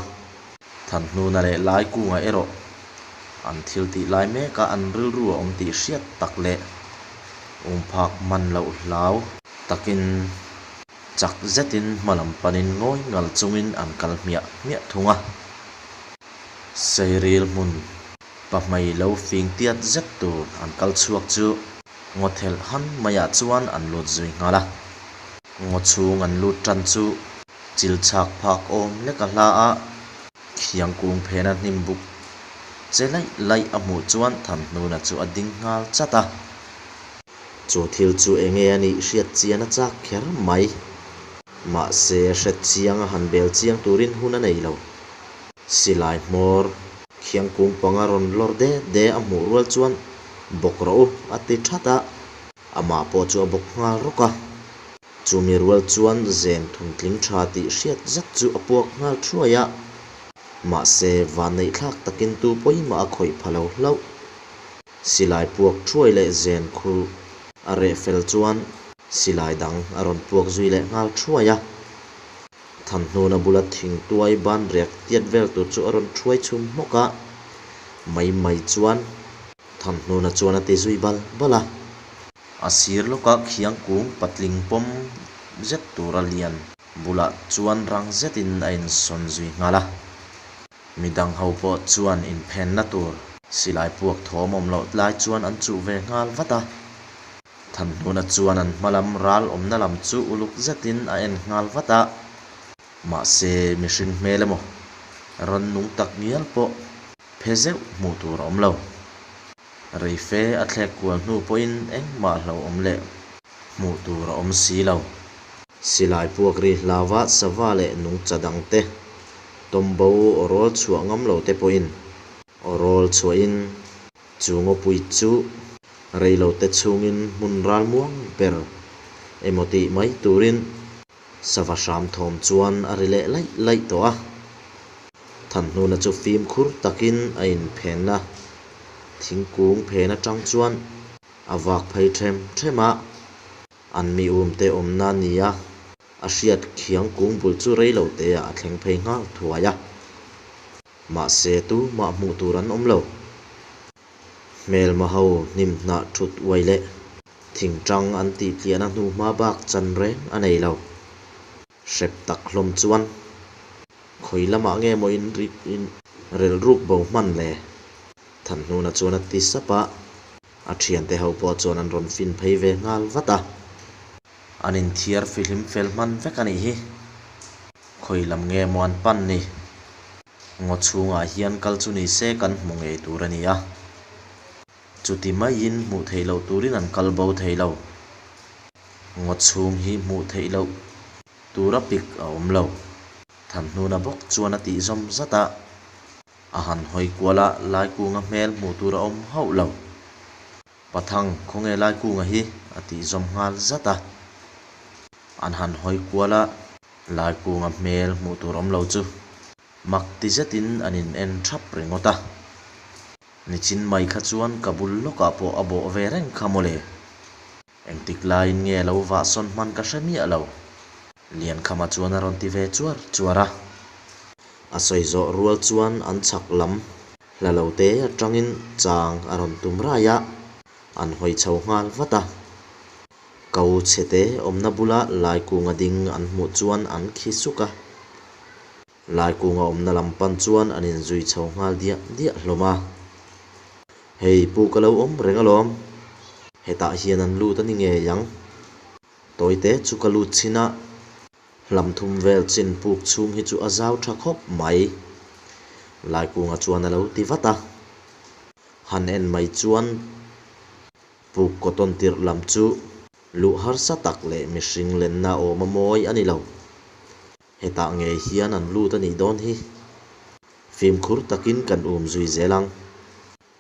Thanhnuna leh Laikunga erawh an thil tih lai meka an rilru a awm tih hriat tak leh umphak hman loh hlau takin chak zetin hma lam panin ngawi ngal chungin an kal hmiah hmiah thung a. Sairil hmun pahmei lo fing tiat zet tur an kal chhuak chu ngaw thelh han maiah chuan an lut zui nghal a. Ngaw chhung an lut tan chu Chil chhak phak awm lek a hla a, khiang kung phena hnim buk. che laih laih a hmuh chuan Thanhnuna chu a ding nghal chat a. Chu thil chu enge a nih hriat chian a chak kher mai. Mahse, hre chiang a han bel chiang turin hun a nei lo. Silai hmawr khiang kung panga rawn lawr de de a hmuh rual chuan bawk rawh u a ti that a, amah pawh chu a bawk nghal rawk a. Chumi rual chuan zen thuntling tha tih hriat zet chu a puak nghal thuai a, mahse vanneihthlak takin tu pawimah a khawih pha lo hlauh. Silai puak thuai leh zen khu a reh fel chuan silai dang a rawn puak zui leh nghal thuai a. Thanhnuna bula thingtuai ban riak tiat vel tur chu a rawn thuai chhum hmawk a, mai mai chuan Thanhnuna chuan a ti zui bal bal a. A sir lawka khiang kung patling pawm zet tura lian bulah chuan rang zetin a insawn zui nghal a. Midang ho pawh chuan inphenna tur silai puak thawm awm loh lai chuan an chuh ve nghal vat a. Thanhnuna chuan an hma lam ral awmna lam chu uluk zetin a en nghal vat a. Mahse mihring hmel emaw rannung tak ngial pawh phe zeuh hmuh tur a awm lo. Reife a thlek kual hnu pawhin engmah hlauhawm leh hmuh tur a awm si lo. Silai puak ri hlauva sava leh nungcha dangte tawmbo aw rawl chhuah ngam lo te pawhin aw rawl chhuahin chu ngawpui chu reilote chhungin hmun ral muang ber emaw tih mai turin sava hram thawm chuan a ri leh laih laih tawh a. Thanhnuna chu fimkhur takin a inphenna thingkung phen atang chuan a vak phei them them a, an mi umte awmna nia a hriat khiang kung bul chu rei lo te ah a thleng phei nghal thuai a. Mahse tumah hmuh tur an awm lo. Hmelma ho hnim hnah thut uai leh thingtang an tih tliahna hnuhma bak chan reng a nei lo. Hrep tak hlawm chuan khawi lamah nge maw in in relhruk bo hman le? Thanhnuna chuan a ti sap a, a thiante ho pawh chuan an rawn fin phei ve nghal vat a. An inthiar fihlim fel hman vek a nih hi. Khawi lam nge maw an pan ni? Ngaw chhungah hian kal chu ni se kan hmu ngei tur a ni a. Chuti maiin hmuh theih loh turin an kal bo thei lo. Ngaw chhung hi hmuh theih loh tura pik a awm lo. Thanhnuna bawk chuan a tih zawm zat a. A han hawi kual a, Laikunga hmel hmuh tur a awm hauh lo. Pathang, khawnge Laikunga hi? a tih zawm nghal zat a. An han hawi kual a, Laikunga hmel hmuh tur awm lo chu mak ti zetin an in en thap ringawt a. Nichin mai kha chuan ka bul lawkah pawh a bawh ve reng kha mawle. Engtik laiin nge lo vah sawn hman ka hre miah lo. Liankhama chuan a rawn ti ve chuar chuar a. A sawi zawh rual chuan an chhak lam hla lo te atangin chang a rawn tum rai a, an hawi chho nghal vat a. Ko chhete awmna bula Laikunga ding an hmuh chuan an khi suk a. Laikunga awmna lam pan chuan an inzui chho nghal diah diah hlawm a. Hei pu ka lo awm reng alawm. Hetah hian an lut a ni ngei ang. Tawite chu ka lut chhin a, hlam thum vel chin puk chhung hi chu a zau tha khawp mai. Laikunga chuan a lo ti vat a. Han en mai chuan puk cotton tirh lam chu luh harsa tak leh mihring lenna awm a mawi a ni lo. Hetah ngei hian an lut a nih dawn hi. Fimkhur takin kan um zui zel ang.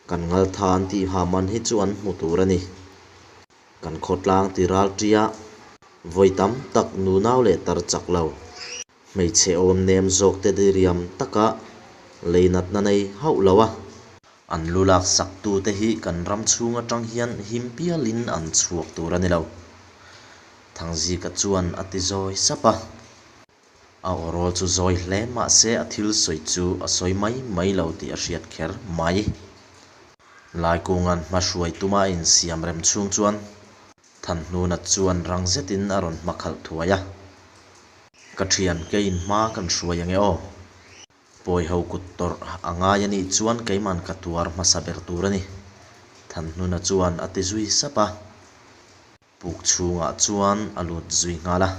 Kan ngaltha an tih ha man hi chu an hmu tur a ni. Kan khawtlang ti ral tia vawi tam tak nunau leh tar chak lo. Hmeichhe awm nem zawk te diriam taka lei natna nei hauh lo a. An lu lak sak tute hi kan ram chhung atang hian him pialin an chhuak tur a ni lo. Thangzika chuan a ti zawi sap a. A awrawl chu zawi hle mah se a thil sawi chu a sawi mai mai lo tih a hriat kher mai. Laikunga'n hma hruai tuma a insiam rem chhung chuan Thanhnuna chuan rang zetin a rawn hma khalh thuai a. Ka thian keiin hma kan hruai ange aw. Pawi ho kut tawrh a ngai a nih chuan keiman ka tuar hmasa ber tur a ni, Thanhnuna chuan a ti zui sap a. Puk chhungah chuan a lut zui nghal a.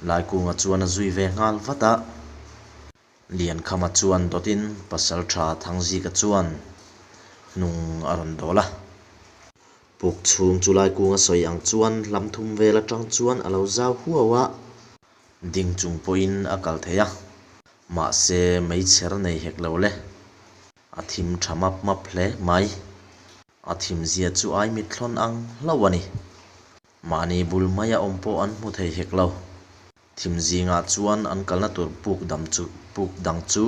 Laikunga chuan a zui ve nghal vat a. Liankhama chuan dawtin Pasalṭha Thangzika chuan hnung a rawn dawl a. Puk chhung chu Laikunga sawi ang chuan hlam thum vel atang chuan a lo zau huau a, ding chung pawhin a kal thei a, mahse meichher nei hek lo le, a thim tha map map hle mai. A thimzia chu ai mitthlawn ang hlauh a ni. Mahni bul maia awm pawh an hmu thei hek lo. Thim zingah chuan an kalna tur puk dam chu puk dang chu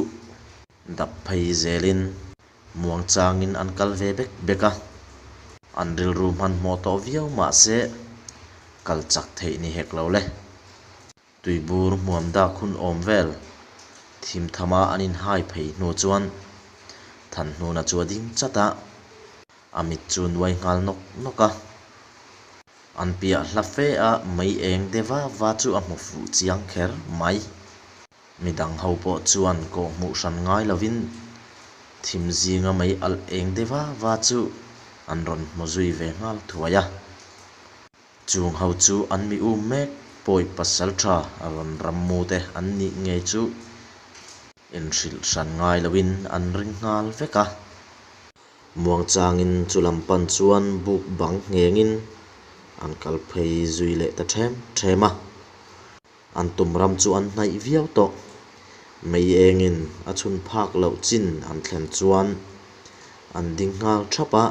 dap phei zelin muangchangin an kal ve bek bek a. An rilru hmanhmawh tawh viau mah se kal chak theih ni hek lo le. Tuibur hmuam dak hun awm vel thim thama an inhai phei hnu chuan Thanhnuna chu a ding chat a, a mit chu nuai nghal nawk nawk a. An piah hla fe a mei eng de va va chu a hmu fuh chiang kher mai. Midang ho pawh chuan kawh hmuh hran ngai lovin thim zinga mei alh eng de va va chu an rawn hmu zui ve nghal thuai a. Chung ho chu an mi um mek pawi pasal tha rawn ram mu te an nih ngei chu inhrilh hran ngai loin an ring nghal vek a. Muangchangin chu lam pan chuan buk bang nghengin an kal phei zui leh ta ṭhem ṭhem a. An tum ram chu an hnaih viau tawh. Mei engin a chhun phak loh chin an thlen chuan an ding nghal ṭhap a.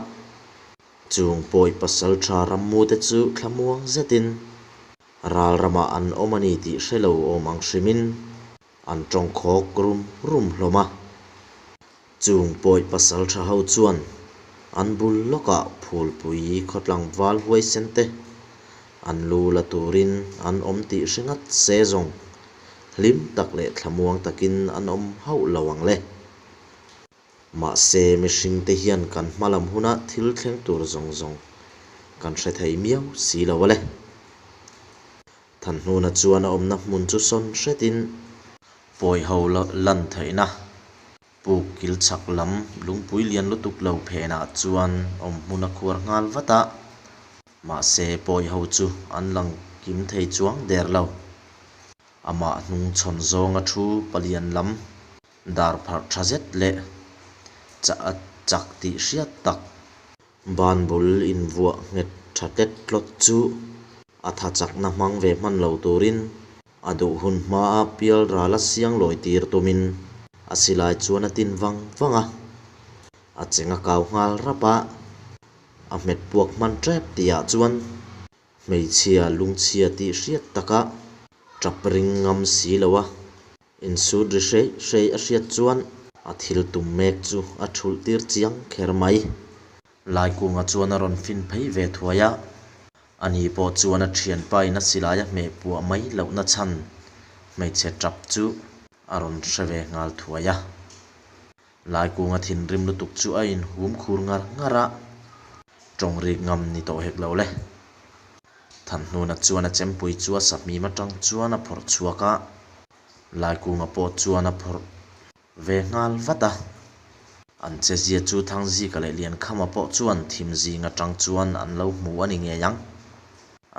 Chung pawi pasal ṭha rammute chu thlamuang zetin ral ramah an awm a ni tih hre lo awm ang hrimin an tawngkhawk rum rum hlawm a. Chung pawi pasal ṭha ho chuan an bul lawkah phulpui khawtlangval huaisen te an lu la turin an awm tih hre ngat se zawng hlim tak leh thlamuang takin an awm hauh lo ang le. Mahse, mihringte hian kan hma lam huna thil thleng tur zawng zawng kan hre thei miau si lo a le. Thanhnuna chuan a awmna hmun chu sawn hretin pawiho lan theihna puk kil chhak lam lungpui lian lutuk lo phenah chuan awm hmun a khuar nghal vat a, mahse pawiho chu an lang kim thei chuang der lo. Amah hnung chhawn zawnga thu palian lam Dar pharh tha zet leh chah a chak tih hriat tak. Ban bul invuah nghet tha tlet tlawt chu a tha chakna hmang ve hman lo turin a duh hun hmaa pial ral a siang lawi tir tumin a silai chuan a tin vang vang a, a cheng a kau nghal rap a, a hmet puak hman tep tihah chuan hmeichhia lungchhia tih hriat taka tap ring ngam si lo a. Insut ri hrei hrei a hriat chuan a thil tum mek chu a thulh tir chiang kher mai. Laikunga chuan a rawn fin phei ve thuai a, ani pawh chuan a thianpa in a silai a hmeh puah mai lohna chhan hmeichhe tap chu a rawn hre ve nghal thuai a. Laikunga thinrim lutuk chu a inhum khur ngar ngar a, tawng rik ngam ni tawh hek lo le. Thanhnuna chuan a chempui chu a sahmim atang chuan a phawrh chhuak a, Laikunga pawh chuan a phawrh ve nghal vat a. An chezia chu Thangzika leh Liankhama pawh chuan thim zing atang chuan an lo hmu a ni ngei ang.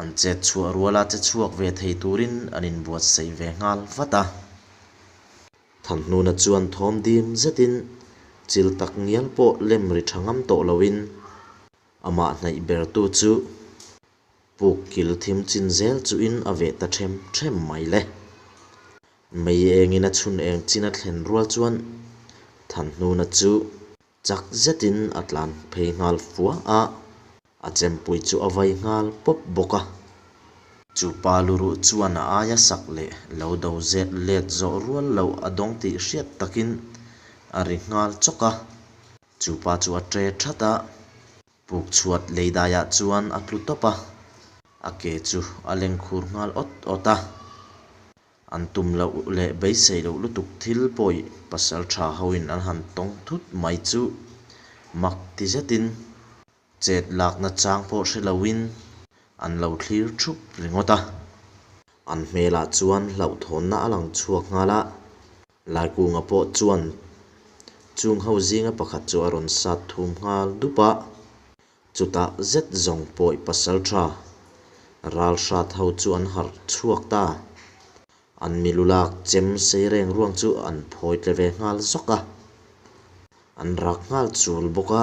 An chet chhuah ruala che chhuak ve thei turin an inbuatsaih ve nghal vat a. Thanhnuna chuan thawm dim zetin chil tak ngial pawh lem ri tha ngam tawh loin Amah hnaih bertu chu puk kil thim chin zel chuin a veh ta ṭhem ṭhem mai le. Mei engin a chhun eng chin a thlen rual chuan Thanhnuna chu chak zetin a tlan phei nghal fua a, a chempui chu a vai nghal pawp bawk a. Chu pa luruh chuan a aia sak leh lo do zet let zawh rual loh a dawng tih hriat takin a ri nghal chawk a. Chu pa chu a ṭe ṭhat a, puk chhuat lei daiah chuan a tlu tawp a, a ke chu a leng khur nghal awt awt a. An tum loh leh beisei loh lutuk thil pawi pasal ṭha hoin an han tawng thut mai chu mak ti zetin chet lakna chang pawh hre loin an lo thlir thup ringawt a. An hmelah chuan hlauhthawnna a lang chhuak nghal a. Laikunga pawh chuan chung ho zinga pakhat chu a rawn sat thum nghal dup a, chutah zet zawng pawi pasal tha ral hrat ho chu an harh chhuak ta. An milu lak chem sei reng ruang chu an phawi tle ve nghal zawk a, an rak nghal chul bawk a.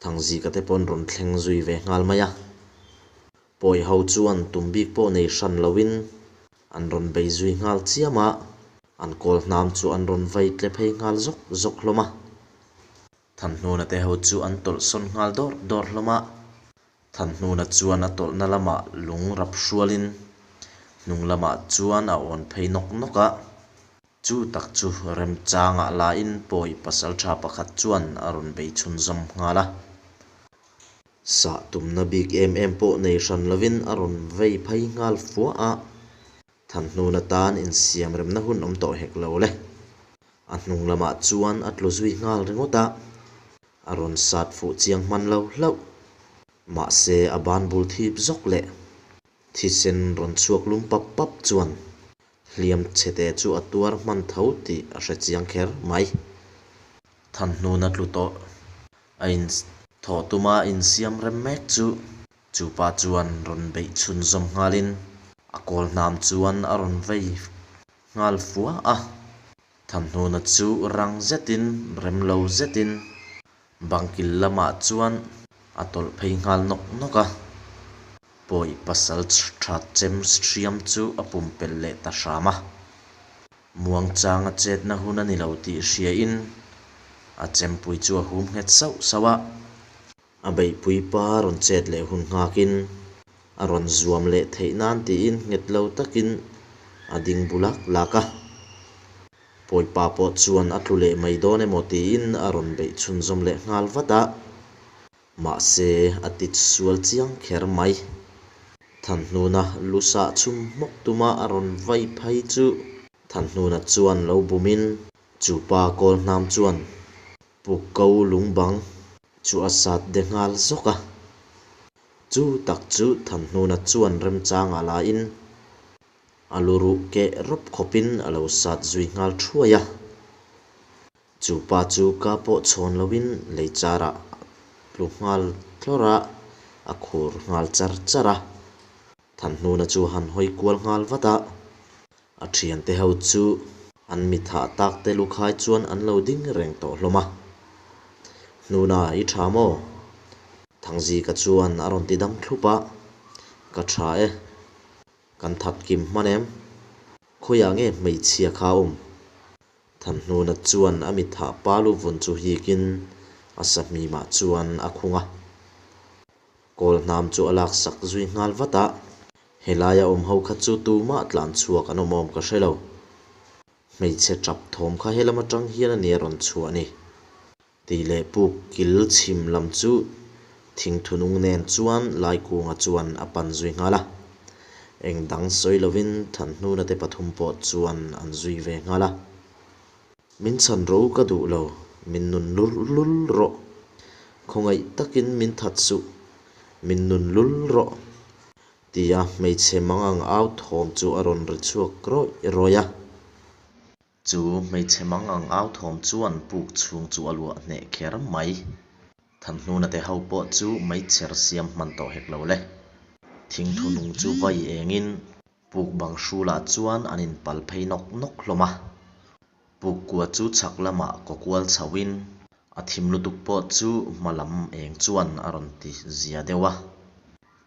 Thangzika te pawh an rawn thleng zui ve nghal mai a. Pawi ho chuan tum bik pawh nei hran loin an rawn bei zui nghal chiam a, an kawl hnam chu an rawn vai tle phei nghal zawk zawk hlawm a. Thanhnuna te ho chu an tawlh sawn nghal dawrh dawrh hlawm a. Thanhnuna chuan a tawlhna lamah lung rap hrualin hnung lamah chuan a awn phei nawk nawk a. Chu tak chu remchangah lain pawi pasaltha pakhat chuan a rawn bei chhunzawm nghal a. Sah tumna bik em em pawh nei hran lovin a rawn vei phei nghal fua a. Thanhnuna tan insiam remna hun awm tawh hek lo le. A hnung lamah chuan a tlu zui nghal ringawt a, a rawn sat fuh chiang hman lo hlauh. Mahse a ban bul thip zawk leh thisen rawn chhuak lum pap pap chuan hliam chhete chu a tuar hman tho tih a hre chiang kher mai. Thanhnuna tlu tawh a inthawh tuma insiam rem mek chu Chu pa chuan rawn beih chhunzawm nghalin a kawl hnam chuan a rawn vei nghal fua a. Thanhnuna chu rang zetin, rem lo zetin bangkil lamah chuan a tawlh phei nghal nawk nawk a. Pawi pasal tha chem hriam chu a pumpelh leh ta hram a. Muangchanga chetna hun a ni lo tih hriain a chempui chu a hum nghet sauh sauh a. A beihpui pa rawn chet leh hun nghakin a rawn zuam leh theih nan tiin nghet lo takin a ding bu lak lak a. Pawipa pawh chuan a tlu leh mai dawn emaw tiin a rawn beih chhunzawm leh nghal vat a. Mahse a tit sual chiang kher mai. Thanhnuna lu sah chhum hmawk tuma a rawn vai phei chu Thanhnuna chuan lo bumin chu pa kawl hnam chuan Pu Ko Lungbang chu a sat de nghal zawk a. Chu tak chu Thanhnuna chuan remchangah lain a lu ruh keh rawp khawpin a lo sat zui nghal thuai a. Chu pa chu ka pawh chhawn loin lei charah a tlu nghal thlawrh a, a khur nghal char char a. Thanhnuna chu a han hawi kual nghal vat a. A thiante ho chu an mi thah tak te lukhai chuan an lo ding reng tawh hlawm a. Hnuna i tha maw? Thangzika chuan a rawn ti dam thlup a, Ka tha e. Kan that kim hman em? Khawiah nge hmeichhia kha a awm? Thanhnuna chuan a mi thah pa lu vun chu hikin a sahmimah chuan a khung a. Kawl hnam chu a laksak zui nghal vat a, helaia awm ho kha chu tumah tlan chhuak an awm awm ka hre lo. Hmeichhe tap thawm kha helam atang hian a nia rawn chhuah ni. Tih leh puk kil chhim lam chu thingthunung nen chuan Laikunga chuan a pan zui nghal a. Eng dang sawi lovin Thanhnuna te pathum pawh chuan an zui ve nghal a. Min chhan ro ka duh lo, min nun lul lul rawh. Khawngaih takin min that suh, min nun lul rawh. Tia hmeichhe mangang au thawm chu a rawn ri chhuak rawih rawih a. Chu hmeichhe mangang au thawm chuan puk chhung chu a luah hneh kher mai. Thanhnuna te ho pawh chu meichher siam hman tawh hek lo le. Thingthu nung chu vai engin Puk bang hrulah chuan an inpal phei nawk nawk hlawm a. Puk kua chu chhak lamah kaw kual chhoin a thim lutuk pawh chu hma lam eng chuan a rawn ti zia deuh a.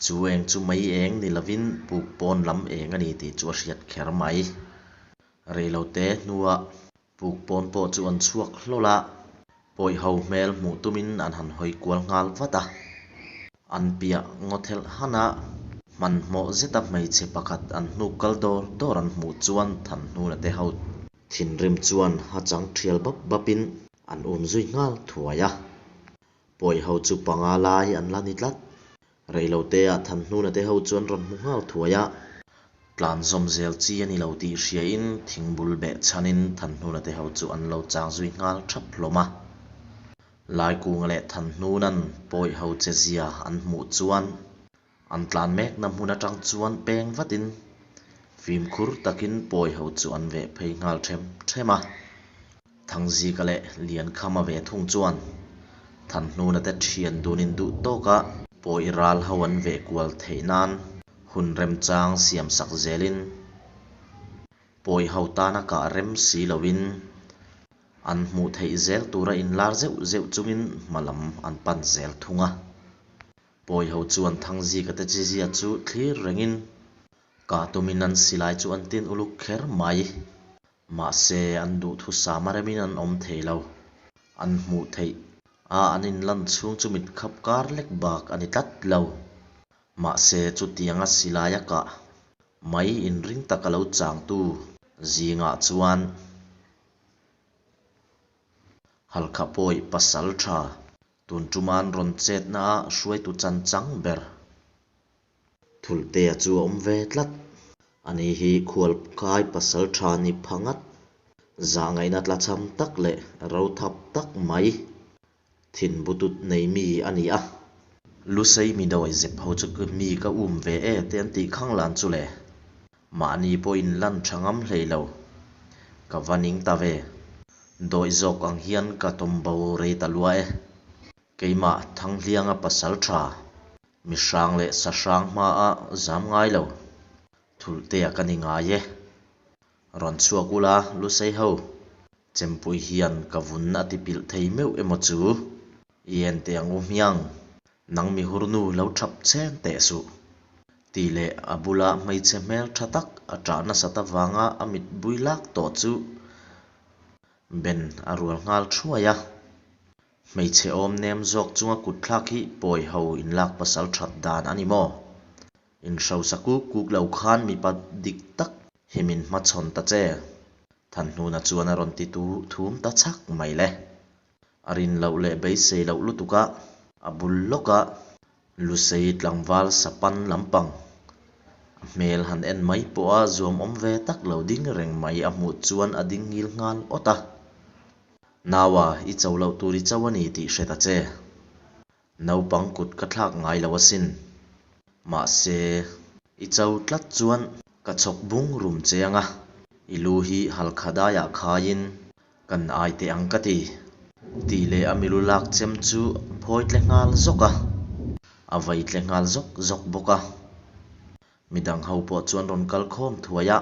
Chu eng chu mei eng ni lovin puk pawn lam eng a ni tih chu a hriat kher mai. Reilote hnuah Puk pawn pawh chu an chhuak hlawl a, pawih ho hmel hmuh tumin an han hawi kual nghal vat a. An piah ngaw thelh han a, hmanhmawh zeta hmeichhe pakhat an hnuk kal dawr dawr an hmuh chuan Thanhnuna te ho thinrim chuan ha chang thial bap bapin an um zui nghal thuai a. Pawih ho chu panga lai an la ni tlat. Reiloteah Thanhnuna te ho chuan rawn hmu nghal thuai a. Tlan zawm zel chi a ni lo tih hriain thingbul beh chhanin Thanhnuna te ho chu an lo chang zui nghal thap hlawm a. Laikunga leh Thanhnuna'n pawi ho che zia an hmuh chuan an tlan mekna hmun atang chuan peng vatin fimkhur takin pawi ho chu an veh phei nghal them them a. Thangzika leh Liankhama ve thung chuan Thanhnuna te thian dunin duh tawka pawi ral ho an veh kual theih nan hun remchang siam sak zelin. Pawi ho tana kah rem si loin an hmuh theih zel tura inlar zeuh zeuh chungin hma lam an pan zel thung a. Pawi ho chuan Thangzika te chizia chu thlir rengin kah tumin an silai chu an tin uluk kher mai. Mahse an duhthusam a remin an awm thei lo. An hmuh theih a an inlan chhung chu mit khap kar lek bak a ni tlat lo. Mahse chutianga silai a kah mai inring taka lo changtu zingah chuan Halkha pawi pasal tha tun tuman rawn chetna a hruaitu chan chang ber Thultea chu a awm ve tlat. Ani hi khualkai pasal tha ni pha ngat, zahngaihna tlachham tak leh rothap tak mai Thin butut nei mi a ni a. Lusei mi dawi zep ho chu mi ka um ve e te an tih khang lan chu le. Mahni pawhin lan tha ngam hlei lo. Ka va ning ta ve. Dawi zawk ang hian ka tawm bo rei ta lua e. Keimah Thanghlianga pasal tha, mi hrang leh sa hrang hmaa zam ngai lo. Thulhtea ka ni ngai e. Rawn chhuak ula Lusei ho. Chempui hian ka vun a ti pilh thei meuh emaw chu? I en teh ang u hmiang, nang mi hurnu lo thap cheng teh suh. Tih leh a bula hmeichhe hmel tha tak a ṭah nasat avanga a mit bui lak tawh chu Ben a rual nghal thuai a. Hmeichhe awm nem zawk chunga kut thlak hi pawi ho inlak pasal that dan a ni maw? Inhrosa kuk kuk lo khan mipa dik tak hi min hmachhawn ta che. Thanhnuna chuan a rawn ti tu thum ta chhak mai le. A rin loh leh beisei loh lutuk a, a bul lawk a, Lusei tlangval sapan lampang a hmel han en mai pawh a zuamawm ve tak lo ding reng mai a hmuh chuan a ding ngil nghal awt a. Naua, i cho loh tur i cho a ni tih hre ta che. Naupang kut ka thlak ngai lo asin. Mahse, i cho tlat chuan ka chhawk bung rum che anga, i lu hi halkha daiah khaiin kan ai teh ang ka ti. Tih leh a milu lak chem chu phawi tle nghal zawk a, a vai tle nghal zawk zawk bawk a. Midang ho pawh chuan rawn kal khawm thuai a,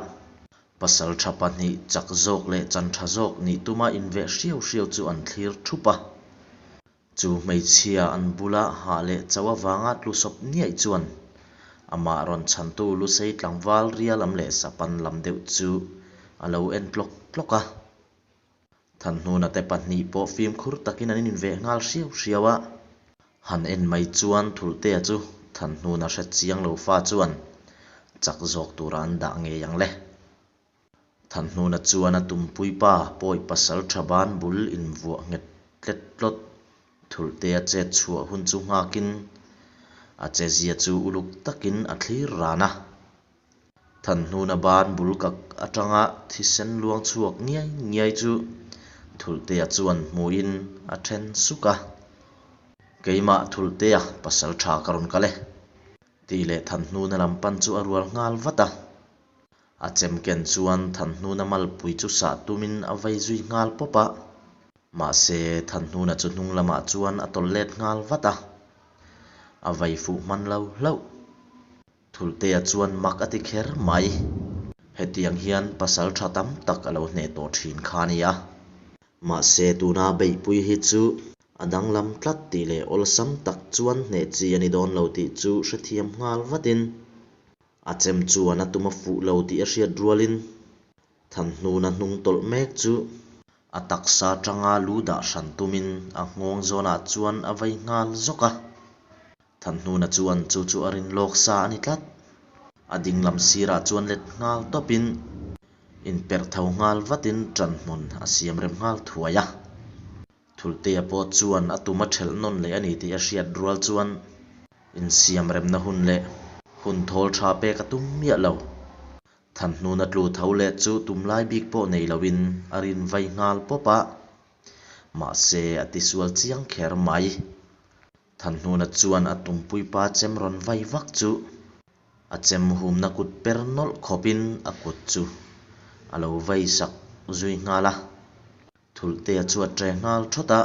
pasal tha pahnih chak zawk leh chan tha zawk nih tuma inveh hriau hriau chu an thlir thup a. Chu hmeichhia an bula hah leh cho avanga tlu sawp niaih chuan amah rawn chhantu Lusei tlangval ria lam leh sapan lam deuh chu a lo en tlawk tlawk a. Thanhnuna te pahnih pawh fimkhur takin an inveh nghal hriau hriau a. Han en mai chuan Thultea chu Thanhnuna hre chiang lo fa chuan chak zawk tura an dah ngei ang le. Thanhnuna chuan a tumpui pa pawi pasal tha ban bul invuah nghet tlet tlawt Thultea chet chhuah hun chu nghakin a chezia chu uluk takin a thlir ran a. Thanhnuna ban bul kak atanga thisen luang chhuak ngiai ngiai chu Thultea chuan hmuhin a then suk a. Keimah Thultea pasal tha ka rawn kal e tih leh Thanhnuna lam pan chu a rual nghal vat a. A chem ken chuan Thanhnuna malpui chu sah tumin a vei zui nghal pawp a. Mahse, Thanhnuna chu hnung lamah chuan a tawlh let nghal vat a. A vei fuh hman lo hlauh. Thultea chuan mak a ti kher mai. Hetiang hian pasal tha tam tak a lo hneh tawh thin kha a ni a. Mahse, tuna beihpui hi chu a danglam tlat tih leh awlsam tak chuan hneh chi a ni dawn lo tih chu hrethiam nghal vatin A chem chuan a tum a fuh lo tih a hriat rualin Thanhnuna hnung tawlh mek chu a taksa tanga lu dah hran tumin a nghawng zawnah chuan a vei nghal zawk a. Thanhnuna chuan chu chu a rin lawk sa a ni tlat. A dinglam sirah chuan let nghal tawpin inperh tho nghal vatin ṭanhmun a siam rem nghal thuai a. Thultea pawh chuan a tum a ṭhelh nawn leh a ni tih a hriat rual chuan insiamremna hun leh hun thawl ṭha pek a tum miah lo. Thanhnuna tlu tho leh chu tum lai bik pawh nei loin a rin vai nghal pawp a, mahse a tisual chiang kher mai. Thanhnuna chuan a tumpuipa chem rawn vai vak chu a chem humna kut per nawlh khawpin a kut chu a lo vai sak zui nghal a. Thultea chu a ṭe nghal ṭhawt a,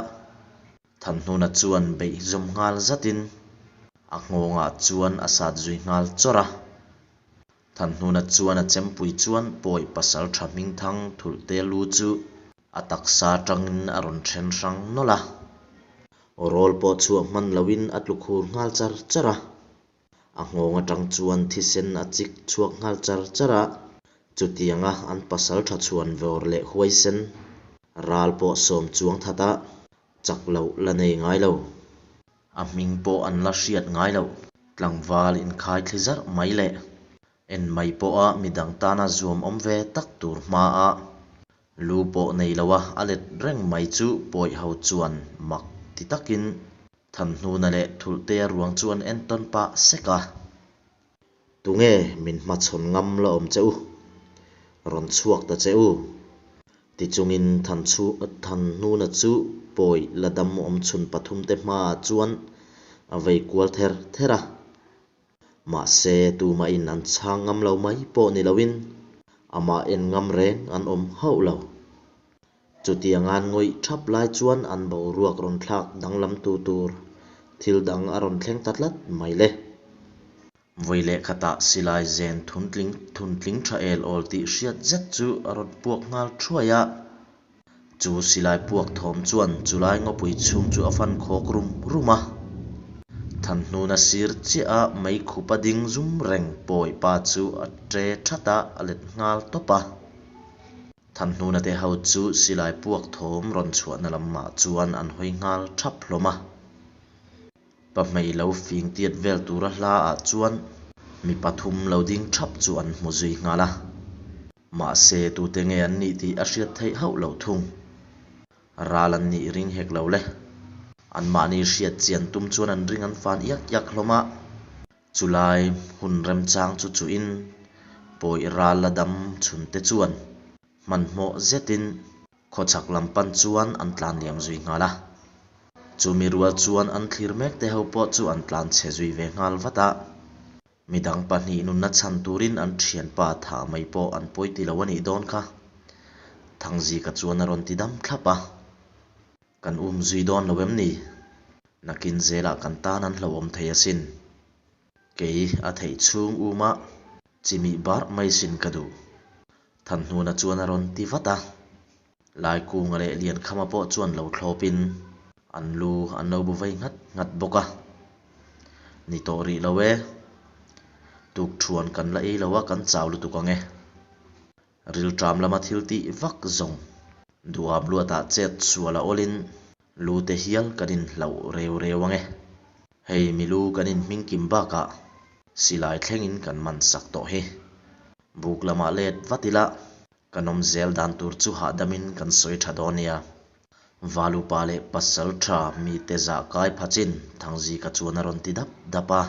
Thanhnuna chuan beih zawm nghal zatin a nghawngah chuan a sat zui nghal chawrh a. Thanhnuna chuan a chempui chuan Pawi pasaltha hmingthang Thulhtea lu chu a taksa atangin a rawn then hrang nawlh a. Aw rawl pawh chhuah hman loin a tlu khur nghal char char a. A nghawng atang chuan thisen a chik chhuak nghal char char a. Chutianga an pasaltha chhuan vawr leh huaisen ral pawh sawm chuang that a, chak loh la nei ngai lo. A hming pawh an la hriat ngai loh. Tlangval inkhai thli zarh mai leh en mai pawha midang tana zuam awm ve tak tur hmaa lu pawh nei loa a let reng mai chu Pawih ho chuan mak ti takin Thanhnuna leh Thulhtea ruang chu an entawn pah sek a. Tunge min hmachhawn ngam la awm che u? Rawn chhuak ta che u. Tichungin Thanhnuna chu pawi la dam awm chhun pathumte hmaah chuan a vei kual ther ther a. Mahse, tumahin an chhang ngam lo mai pawh ni loin amah en ngam reng an awm hauh lo. Chutiang an ngawih thap lai chuan an boruak rawn thlak danglam tu tur thil dang a rawn thleng ta tlat mai le. Vawi leh khatah silai zen thuntling thuntling tha el awl tih hriat zet chu a rawn puak nghal thuai a. Chu silai puak thawm chuan chulai ngawpui chhung chu a fan khawk rum rum a. Thanhnuna sir chiah a mei khup a ding zum reng pawi pa chu a tre that a, a let nghal tawp a. Thanhnuna te ho chu silai puak thawm rawn chhuahna lamah chuan an hawi nghal thap hlawm a. Pahmei lo fing tiat vel tura hla ah chuan mi pathum lo ding thap chu an hmu zui nghal a. Mahse tute nge an nih tih a hriat theih hauh loh thung. Ral an nih ring hek lo le. Anmahni hriat chian tum chuan an ring an fan iak iak hlawm a. Chulai hun remchang chu chuhin pawi ral la dam chhunte chuan hmanhmawh zetin Khawchhak lam pan chuan an tlan liam zui nghal a. Chumi rual chuan an thlir mek te ho pawh chu an tlan chhe zui ve nghal vat a. Midang pahnih nunna chhan turin an thianpa thah mai pawh an pawi ti lo a nih dawn kha. Thangzika chuan a rawn ti dam thlap a. Kan um zui dawn lo em ni? Nakin zelah kan tan an hlauhawm thei asin. Kei a theih chhung uma chimih barh mai sin ka duh. Thanhnuna chuan a rawn ti vat a. Laikunga leh Liankhama pawh chuan lo thlawpin an lu an lo bu vei nghat nghat bawk a. Ni tawh rih lo e. Tukthuan kan la ei lo a, kan chau lutuk ang e. Rilṭam lama thil tih vak zawng duham luatah chet sual a awlin lu te hial kan inhlauh reu reu ang e. Hei milu kan inhming kim bakah silai thlengin kan man sak tawh hi. Buk lamah let vat ila kan awm zel dan tur chu hahdamin kan sawi tha dawn nia. Valupa leh pasal tha mite zah kai phachin Thangzika chuan a rawn ti dap dap a.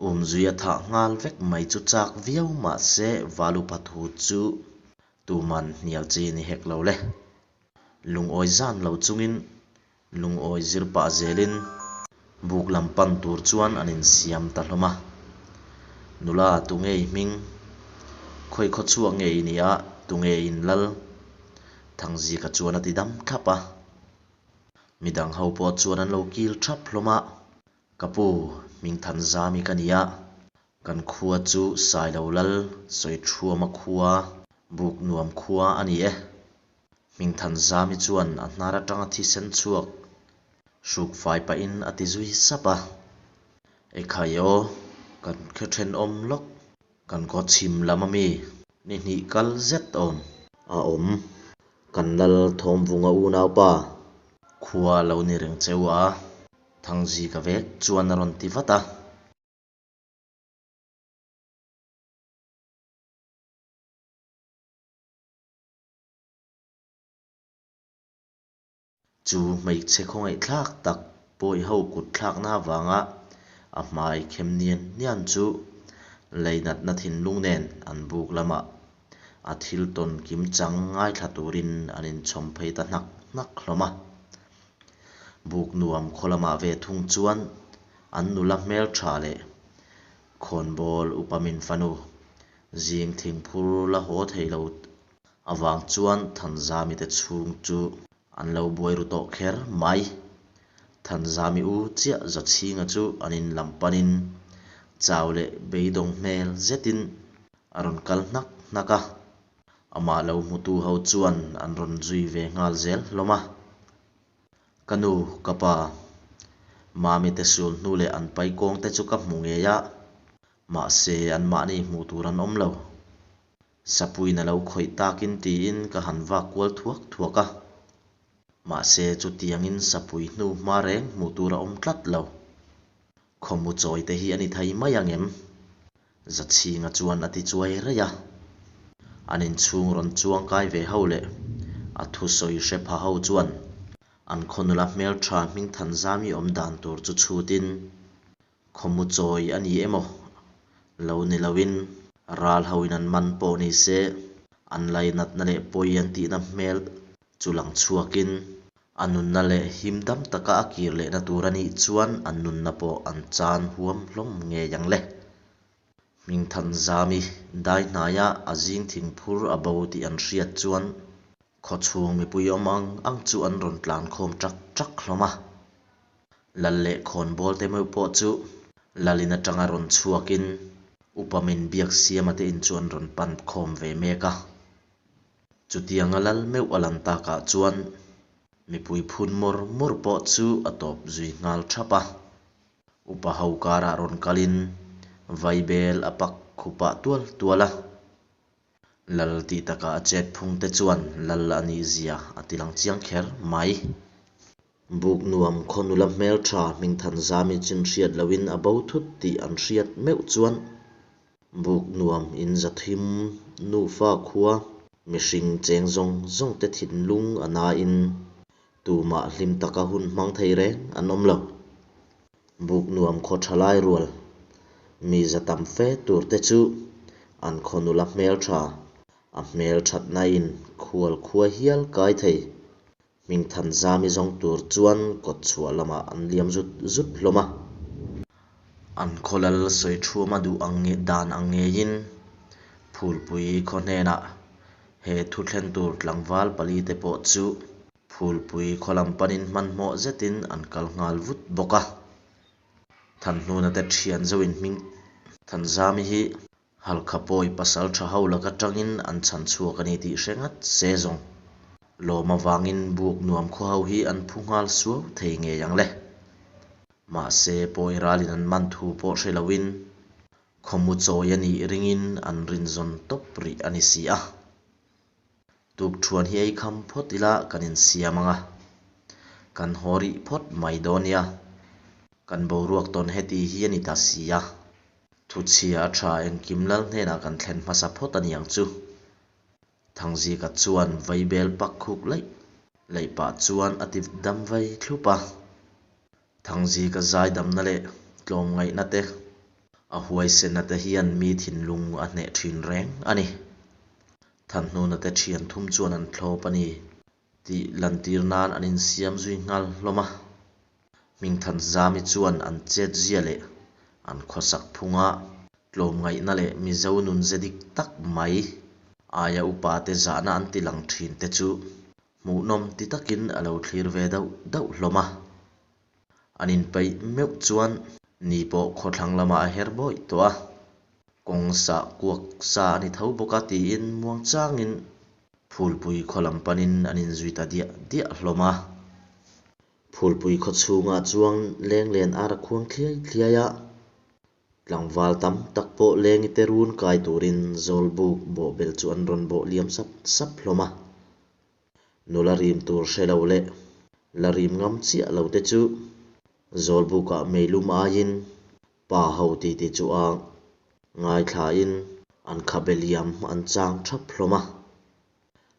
Umzui a thah nghal vek mai chu chak viau mahse Valupa thu chu tuman hnial chi ni hek lo le. Lungawi zan lo chungin Lungawi zir pah zelin buk lam pan tur chuan an insiam ta hlawm a. Nula tunge i hming? Khawi khaw chhuak nge i nih a, tunge in lal? Thangzika chuan a ti dam thlap a. Midang ho pawh chuan an lo kil thap hlawm a. Ka pu, Hmingthanzami ka ni a, kan khua chu Sailo Lal Sawithuama khua, Buknuam khua a ni e. Hmingthanzami chuan a hnar atanga thisen chhuak hruk fai pahin a ti zui sap a. Ekhai aw, kan khaw thenawm lawk, kan khaw chhim lam ami ni hnih kal zet awm. A awm, kan lal Thawmvunga unaupa khua lo ni reng cheu a, Thangzika vek chuan a rawn ti vat a. Chu hmeichhe khawngaihthlak tak pawiho kut thlakna avanga a hmai khem nian nian chu leinatna thinlung nen an buk lamah a thil tawn kim chang ngaithla turin an inchhawm phei ta hnak hnak hlawm a. Buk nuam khaw lamah ve thung chuan an nula hmeltha leh khawnbawl upa min fanu zing thingphur la haw thei lo avang chuan Thanzami te chhung chu an lo buai ru tawh kher mai. Thanzami u chiah Zachhinga chu an in lam panin Chau leh beidawng hmel zetin a rawn kal hnak hnak a, amah lo hmutu ho chuan an rawn zui ve nghal zel hlawm a. Ka nu, ka pa, Mami te sul hnu leh an pai kawng te chu ka hmu ngei a, mahse anmahni hmuh tur an awm lo. Sapuiin a lo khawih takin tiin ka han vak kual thuak thuak a. Mahse chutiangin sapui hnu hma reng hmuh tur a awm tlat lo. Khawmu chawi te hi a ni thei mai ang em? Zachhinga chuan a ti chuai raih a. An inchhung rawn chuang kai ve ho leh a thusawi hre pha ho chuan an khaw nula hmeltha Hmingthanzami awm dan tur chu chhutin Khawmu chawi a ni emaw? Lo ni loin ral hoin an man pawh ni se, an lainatna leh pawi an tihna hmel chu lang chhuakin a nunna leh him dam taka a kir lehna tur a nih chuan an nunna pawh an chan huam hlawm ngei ang le. Hmingthanzami dai hnaia a zing thingphur a bo tih an hriat chuan Khawchhung mipui awm ang ang chu an rawn tlan khawm ṭak ṭak hlawm a. Lal leh khawnbawl te meuh pawh chu Lalin aṭanga rawn chhuakin Upa min biak siama te in chu an rawn pan khawm ve mek a. Chutianga Lal meuh a lan takah chuan mipui phun mawr mawr pawh chu a tawp zui nghal ṭhap a. Upa ho karah rawn kalin vaibel a pak khupah tual tual a. Lal tih takah a chet phung te chuan Lal a nih zia a ti lang chiang kher mai. Buk nuam khaw nula hmeltha Hmingthanzami chin hriat loin a bo thut tih an hriat meuh chuan Buk nuam in zathim nufa khua mihring cheng zawng zawng te thinlung a nain tumah hlim taka hun hmang thei reng an awm lo. Buk nuam khaw tha lai rual mi za tam fe tur te chu an khaw nula hmel tha, a hmel thatna in khual khua hial kai thei. Hmingthanzami zawng tur chuan kawt chhuah lamah an liam zut zut hlawm a. An khaw lal sawi thuama duh ang dan ang ngeiin Phulpui khaw hnenah he thu thlen tur tlangval pali te pawh chu Phulpui khaw lam panin hmanhmawh zetin an kal nghal vut bawk a. Thanhnuna te thian zoin hming Thanzami hi Halkha pawi pasal tha ho laka tangin an chhan chhuak a ni tih hre ngat se zawng. Lawm avangin buk nuam khaw ho hi an phu nghal suau thei ngei ang le. Mahse pawi ralin an man thu pawh hre loin khawmu chawi a nih ringin an rinzawn tawp rih a ni si a. Tukṭhuan hi ei kham phawt ila kan insiam ang a, kan haw rih phawt mai dawn nia. Kan boruak tawn heti hi a ni ta si a, thuchhia a ṭha engkim lal hnenah kan thlen hmasa phawt a niang chu. Thangzika chuan vaibel pak khuk laih laih pah chuan a ti dam vai thlup a. Thangzika zaidamna leh tlawmngaihna te, a huaisenna te hian mi thinlung a hneh thin reng a ni. Thanhnuna te thian thum chuan an thlawp a ni tih lantir nan an insiam zui nghal hlawm a. Hmingthanzami chuan an chetzia leh an khawsak phunga tlawmngaihna leh Mizo nun ze dik tak mai aia upa te zahna an ti lang thin te chu Hmuhnawm ti takin a lo thlir ve dauh dauh hlawm a. An inpeih meuh chuan ni pawh khawthlang lamah a her bawih tawh a, kawng sah kuak sa a ni tho bawk a tiin muang changin Phulpui khaw lam panin an inzui ta diah diah hlawm a. Phulpui khaw chhungah chuan lenglen ar a khuang thliai thliai a, Tlangval tam tak pawh lengi te run kai turin Zawlbuk bawhbel chu an rawn bawh liam sap sap hlawm a. Nula rim tur hre lo leh la rim ngam chiah lo te chu Zawlbukah meilum aiin pa ho titi chu a ngaithlain an khabe liam an chang thap hlawm a.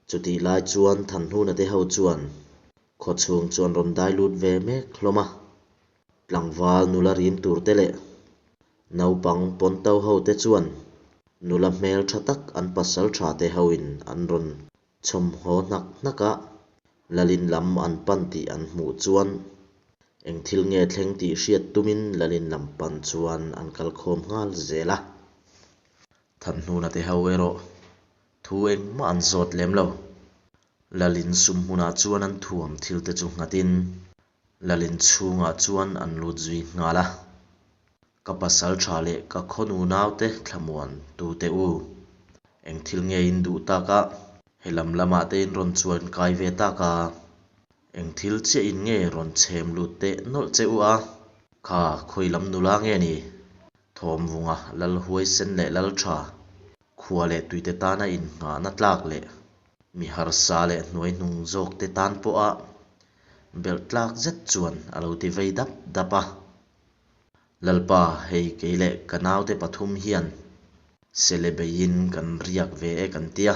Chutih lai chuan Thanhnuna te ho chuan khawchhung chu an rawn dai lut ve mek hlawm a. Tlangval nula rim tur te leh naupang pawnto ho te chuan nula hmel tha tak an pasal tha te ho in an rawn chhawm haw hnak hnak a, Lalin lam an pan tih an hmuh chuan eng thil nge thleng tih hriat tumin Lalin lam pan chuan an kal khawm nghal zel a. Thanhnuna te ho erawh thu engmah an zawt lem lo. Lalin sum hmunah chuan an thuam thil te chu nghatin Lalin chhungah chuan an lut zui nghal a. Ka pasalṭha leh ka khaw nunaute thlamuan tute u, eng thil nge in duh tak a, he lam lamah te in rawn chuan kai ve tak a, eng thil chiah in nge rawn chhem lut teh nawlh che u a, kha khawi lam nula nge ni? Thawmvunga lal huaisen leh lal tha, khua leh tuite tana innghahna tlak leh mi harsa leh hnuaihnung zawkte tan pawha belh tlak zet chuan a lo ti vei dap dap a. Lalpa, hei kei leh ka naute pathum hian sele beiin kan riak ve e kan tia,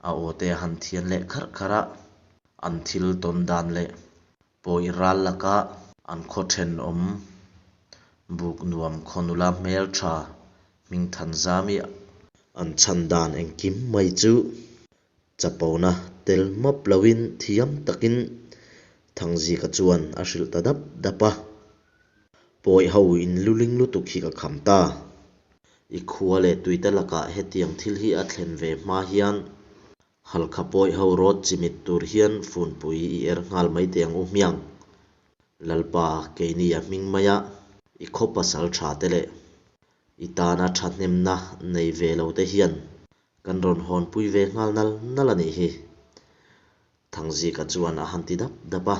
a aw te a han thian leh kharh kharh a, an thil tawn dan leh Pawi ral laka an khaw thenawm buk nuam khaw nula hmeltha Hmingthanzami an chhan dan engkim mai chu chapona tel map loin thiam takin Thangzika chuan a hrilh ta dap dap a. Pawi ho in luling lutuk hi ka kham ta. I khua leh tuite lakah hetiang thil hi a thlen ve hma hian Halkha pawi ho rawt chimit tur hian funpui i er nghal mai teh ang u hmiang. Lalpa, keini a hming maia i khaw pasal tha te leh i tana thahnemna nei ve lo te hian kan rawn hawnpui ve nghal nal nal a nih hi. Thangzika chuan a han ti dap dap a.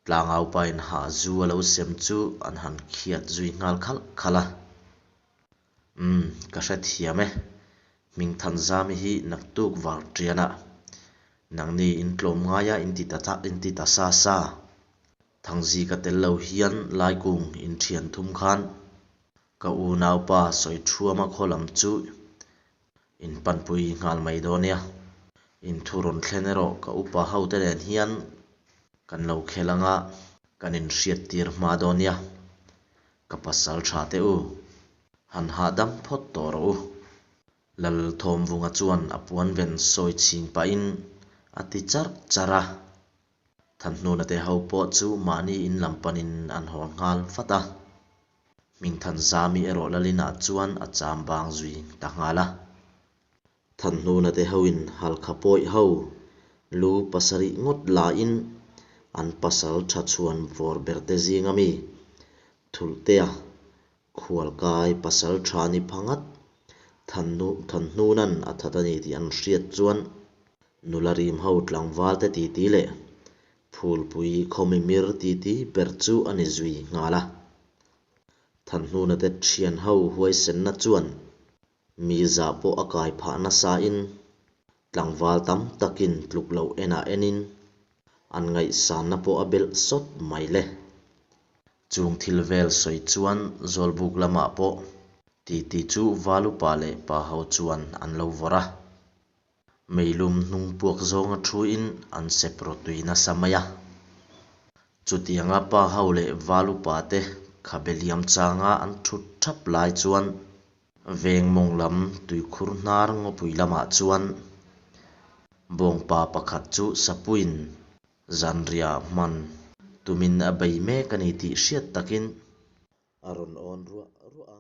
Tlangaupain hah zu a lo sem chu an han khiat zui nghal khalh khalh a. Umm, ka hrethiam e. Hmingthanzami hi naktuk var ṭianah nangni in tlawm ngaia in ti ta in ti ta sa sa. Thangzika tel lo hian Laikung in ṭhian thum khan ka unaupa Sawiṭhuama khaw lam chu in panpui nghal mai dawn nia. In thu rawn thlen erawh ka upa hote nen hian kan lo khel anga kan inhriattir hma dawn nia. Ka pasal tha teh u, han hahdam phawt tawh rawh u. Lal Thawmvunga chuan a puan ven sawi chhing pahin a ti charh charh a. Thanhnuna te ho pawh chu mahni in lam panin an haw nghal vat a. Hmingthanzami erawh Lalinah chuan a cham bang zui ta nghal a. Thanhnuna te hoin Halkha pawih ho lu pasarih ngawt lain an pasal tha chhuan vawr ber te zinga mi Thulhtea khualkai pasal tha ni pha ngat Thanhnuna'n a that a ni tih an hriat chuan nula rim ho tlangval te titi leh Phulpui khaw mimir titi ber chu a ni zui nghal a. Thanhnuna te thian ho huaisenna chuan Mi zah pawh a kai phah nasain tlangval tam takin tluk loh enah enin an ngaihsanna pawh a belh sawt mai le. Chung thil vel sawi chuan Zawlbuk lamah pawh titi chu Valupa leh pa ho chuan an lo vawrh a. Meilum hnung puak zawnga thuin an sep rawtui nasa mai a. Chutianga pa ho leh Valupa te khabe liam changa an thut thap lai chuan Veng mawng lam tuikhur hnar ngawpui lamah chuan bawngpa pakhat chu sapuiin zanriah hman tumin a bei mek a ni tih hriat takin a rawn awn ruah ruah a.